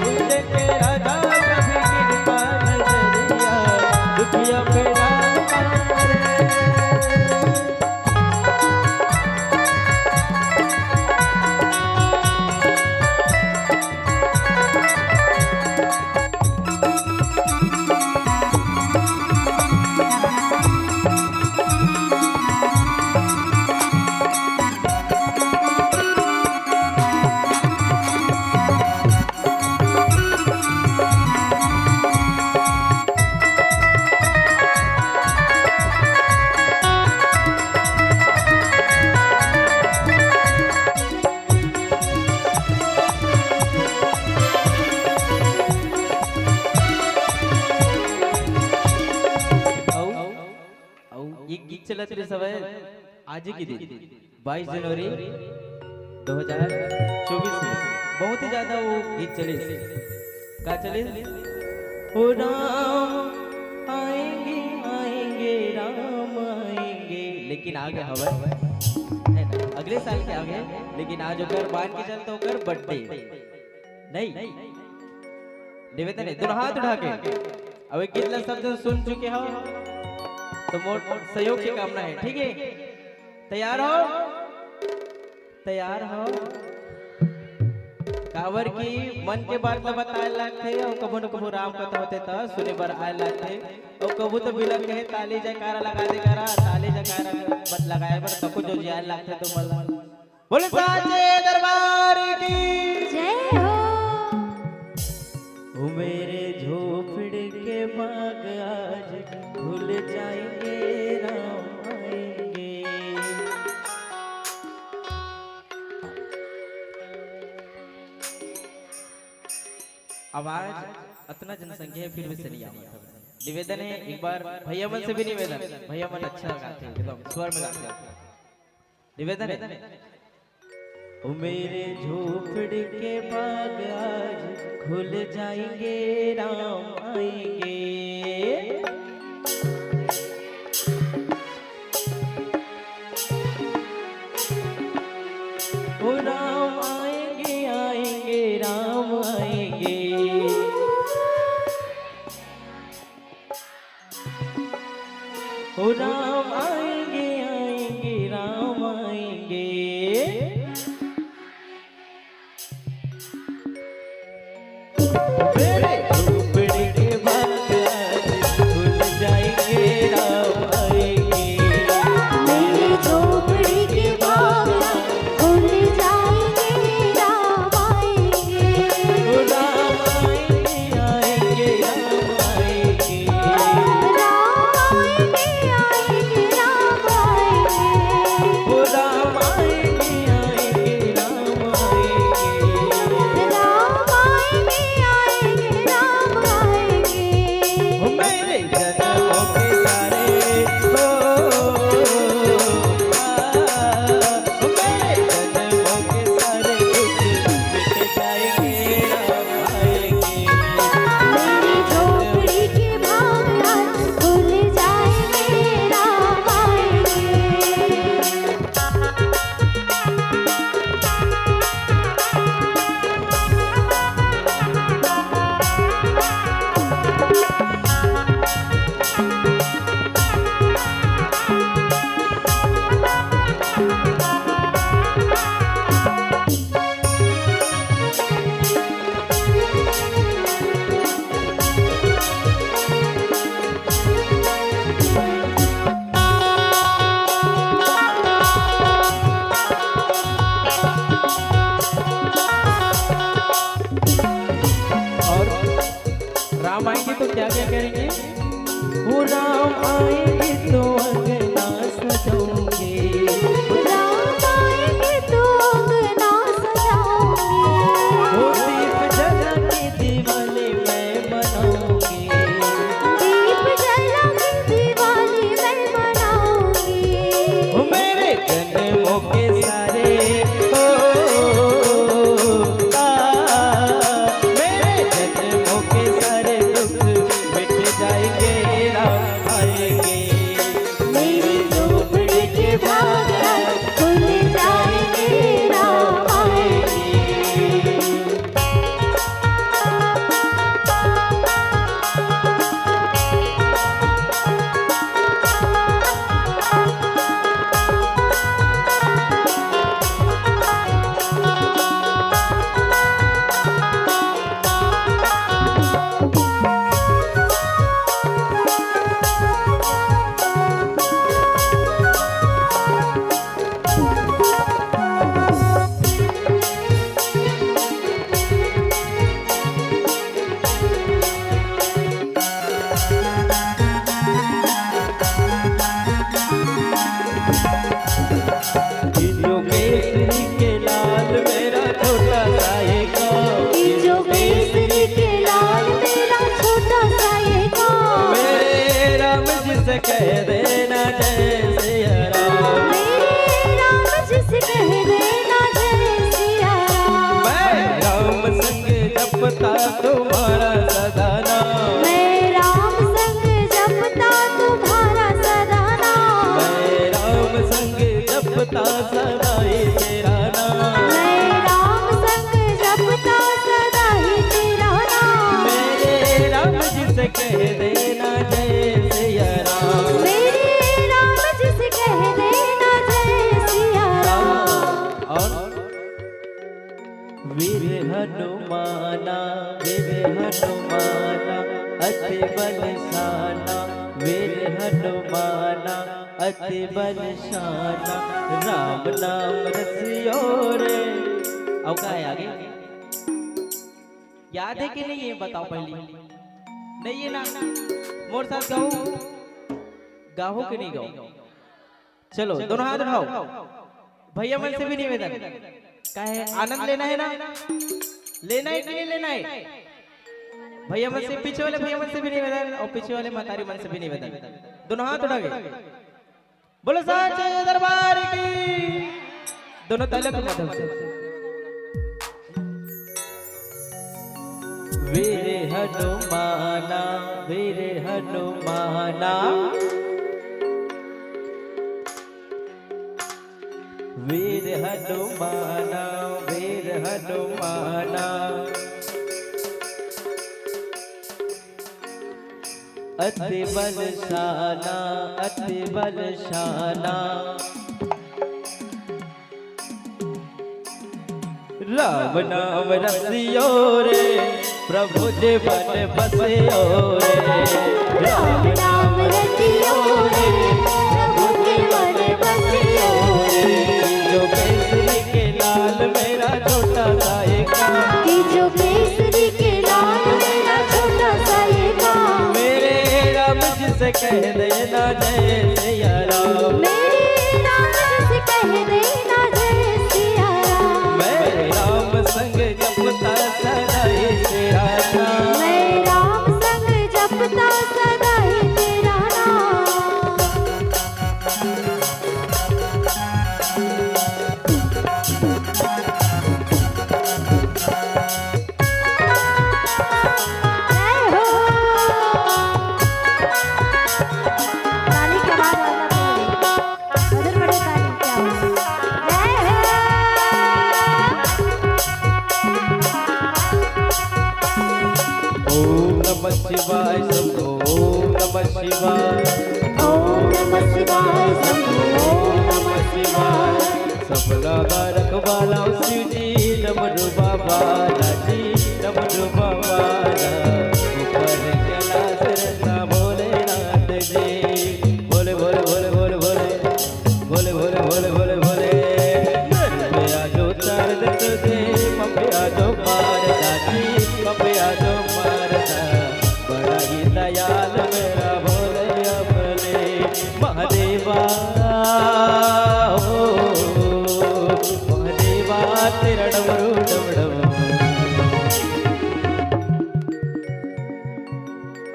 उज्जैन के राजा कभी कृपा नजरिया, दुखिया पे डाल डाले। अउ, अउ एक गीत चलत रहिस हवय आज के दिन, बाईस जनवरी दो हज़ार चउबीस में बहुत ही ज्यादा वो गीत चलिस। का चलिस? ओ राम आएंगे, आएंगे, राम आएंगे, लेकिन आगे हवय, है ना? अगले साल के आगे, लेकिन आज ओकर मान के चलत ओकर बर्थडे। नहीं, देवे त नहीं, दोनों हाथ उठा के। अब एक गीत ला सब जन सुन चुके हो, तो मोर सहयोग के कामना है, ठीक है? तैयार हो? तैयार हो? काबर कि मन के बात ला बताए लागथे, अउ कभू न कभू राम कथा होथे त सुने बर आए लागथे, अउ कभू तो बिना कहे ताली जयकारा लगा दे करा, ताली जयकारा बत-, लगाए बर तको जो जाए लागथे तो मन ला। बोले साचे दरबार की जय हो। ओ मेरे झोपड़ी के बाग आज खुल जाएंगे, राम आएंगे। आवाज अतना जनसंख्या है, फिर भी सही आवत हवे। निवेदन है, एक बार भैया मन से भी निवेदन, भैया मन अच्छा गाते हैं, एकदम स्वर में गाते हैं। निवेदन है। ओ मेरे झोपड़ी के बाग आज खुल जाएंगे, राम आएंगे। ओ राम आएंगे, आएंगे, राम आएंगे। ओ राम आएंगे, आएंगे, राम आएंगे। मेरे झोपड़ी के बाग आज खुल जाएंगे, राम आएंगे। मेरे झोपड़ी के बाग आज खुल जाएंगे, राम आएंगे। ओ राम आएंगे, आएंगे, राम आएंगे। राम आएंगे, आएंगे, राम आएंगे। ओ राम आएंगे, आएंगे, राम आएंगे। राम आएंगे, आएंगे, राम आएंगे। ओ मेरे जन्मों के सारे, ओ, आ, ओ मेरे जन्मों के सारे दुख मिट जाएंगे, राम आएंगे। मेरी झोपड़ी के बाग आज खुल जाएंगे, राम आएंगे। और राम आएंगे तो क्या क्या करेंगे? वो राम आएंगे तो अंगना सजाऊंगे। राम आएंगे तो अंगना सजाऊंगे। वो दीप जला के दिवाली मैं मनाऊंगी। दीप जला के दिवाली मैं मनाऊंगी। वो मेरे जन्मों के सारे, ओ, आ, मेरे जन्मों के सारे दुख मिट जाएंगे, राम आएंगे। मेरी झोपड़ी के बाग आज खुल जाएंगे, राम आएंगे। कि जो केसरी के लाल मेरा छोटा सा ये गाँव। कि जो केसरी के लाल मेरा छोटा सा ये गाँव। मेरे राम जी से कह देना जय सिया राम। मेरे राम जी से कह देना जय सिया राम। मैं राम संग जपता तुम्हारा सदा नाम। मैं राम संग जपता तुम्हारा सदा नाम। मैं राम संग जपता सदा ही तेरा नाम। मैं राम संग जपता सदा ही तेरा नाम। मेरे राम जी से कह देना जय सिया राम। मेरे राम जी से कह देना जय सिया राम। और वीर हनुमाना, वीर हनुमाना, अति बलशाना, वीर हनुमाना, अति बलशाना, राम नाम रसियो रे। अब का है आगे? याद है कि नहीं, ये बताओ पहले। नहीं है ना? मोर साथ गाओ, गाओ कि नहीं गाओ? चलो, दोनों हाथ उठाओ। भैया मन से भी निवेदन, काहे आनंद लेना है ना? लेना है कि नहीं लेना है? भैया मन से, पीछे वाले भैया मन से भी निवेदन और पीछे वाले महतारी मन से भी निवेदन, दोनों हाथ उठा के बोलो सांचे दरबार की, दोनों तालियों के माध्यम से। वीर हनुमाना, वीर हनुमाना, वीर हनुमाना, वीर हनुमाना। अति बलशाना, अति बलशाना। राम नाम रसियो रे, प्रभु जीवन बसियो रे। राम नाम रसियो रे, प्रभु जीवन बसियो रे। जो केसरी के लाल मेरा छोटा सा एक, कि जो केसरी के लाल मेरा छोटा सा एक। मेरे राम जी से कह देना जय सिया राम। मेरे राम जी से कह देना जय सिया राम। मैं राम संग जपता सदा ही तेरा नाम। मैं राम संग जपता सदा ही तेरा नाम। जय हो। ताली के आवाज आ जाती है। मधुर मधुर ताली, क्या बात। जय हो। ओम नमः शिवाय शंभो, ओम नमः शिवाय। ओम नमः शिवाय शंभो, ओम नमः शिवाय। सपना का रखवाला शिव जी, डमरू बाबा जी, डमरू बाबा। ऊपर कैलाश रहता भोलेनाथ जी। भोले, भोले, भोले, भोले, भोले। भोले, भोले, भोले, भोले, भोले। पे आजो चार दस दे, पे आजो मारदा जी, पे आजो मारदा। बड़ा ही दयाल मेरा भोले अपने। महादेवा, ओ, महादेवा, तेरा डमरू डम डम।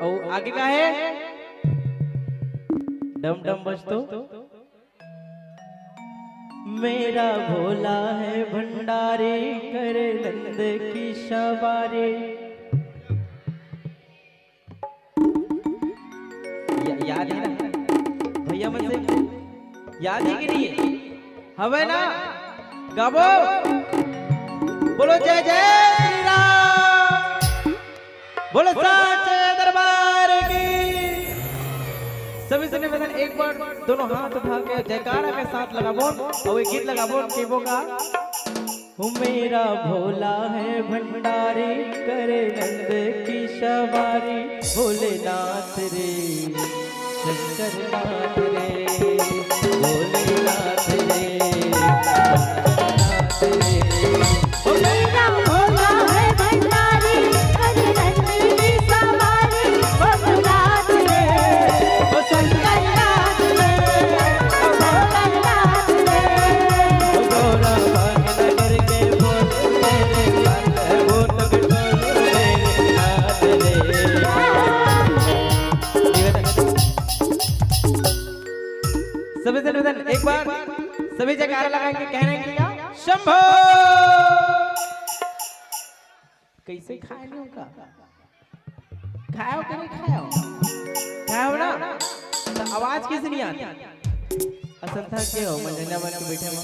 और आगे का है? डम डम बजतो। मेरा भोला है भंडारी, करे नंद की सवारी। या-, याद है ना भैया मन से? याद है कि नहीं है? हवे ना? गाबो। बोलो जय जय श्री राम। बोलो सांचे दरबार की। सभी से निवेदन, एक बार दोनों हाथ उठा के जयकारा के साथ लगाबो और एक गीत लगाबो, केबो का। वो मेरा भोला है भंडारी, करे नंद की सवारी। भोलेनाथ रे, शंकर नाथ रे, भोलेनाथ रे, शंकर नाथ रे। मेरा भोला है भंडारी, बजरंगी की सवारी, भोलेनाथ रे, शंकर नाथ रे, भोलेनाथ रे। सभी से निवेदन, एक बार सभी जयकारा लगाएंगे, कहने के लिए शंभो। कैसे खाए नहीं होगा? खाओ कि नहीं खाओ? खाओ ना? तो आवाज किस नहीं आती? असंथा के हो, मंझंडा बन के बैठे हो,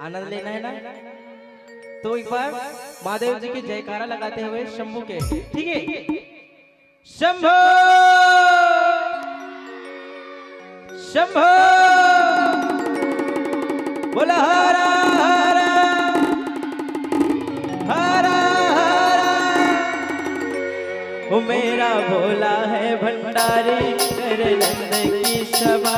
आनंद लेना है ना? तो एक बार महादेव जी की जयकारा लगाते हुए शंभू के, ठीक है? शंभो, शंभो, बोला हरा हरा, हरा हरा। वो मेरा भोला है भंडारी, करे नंद की सवारी।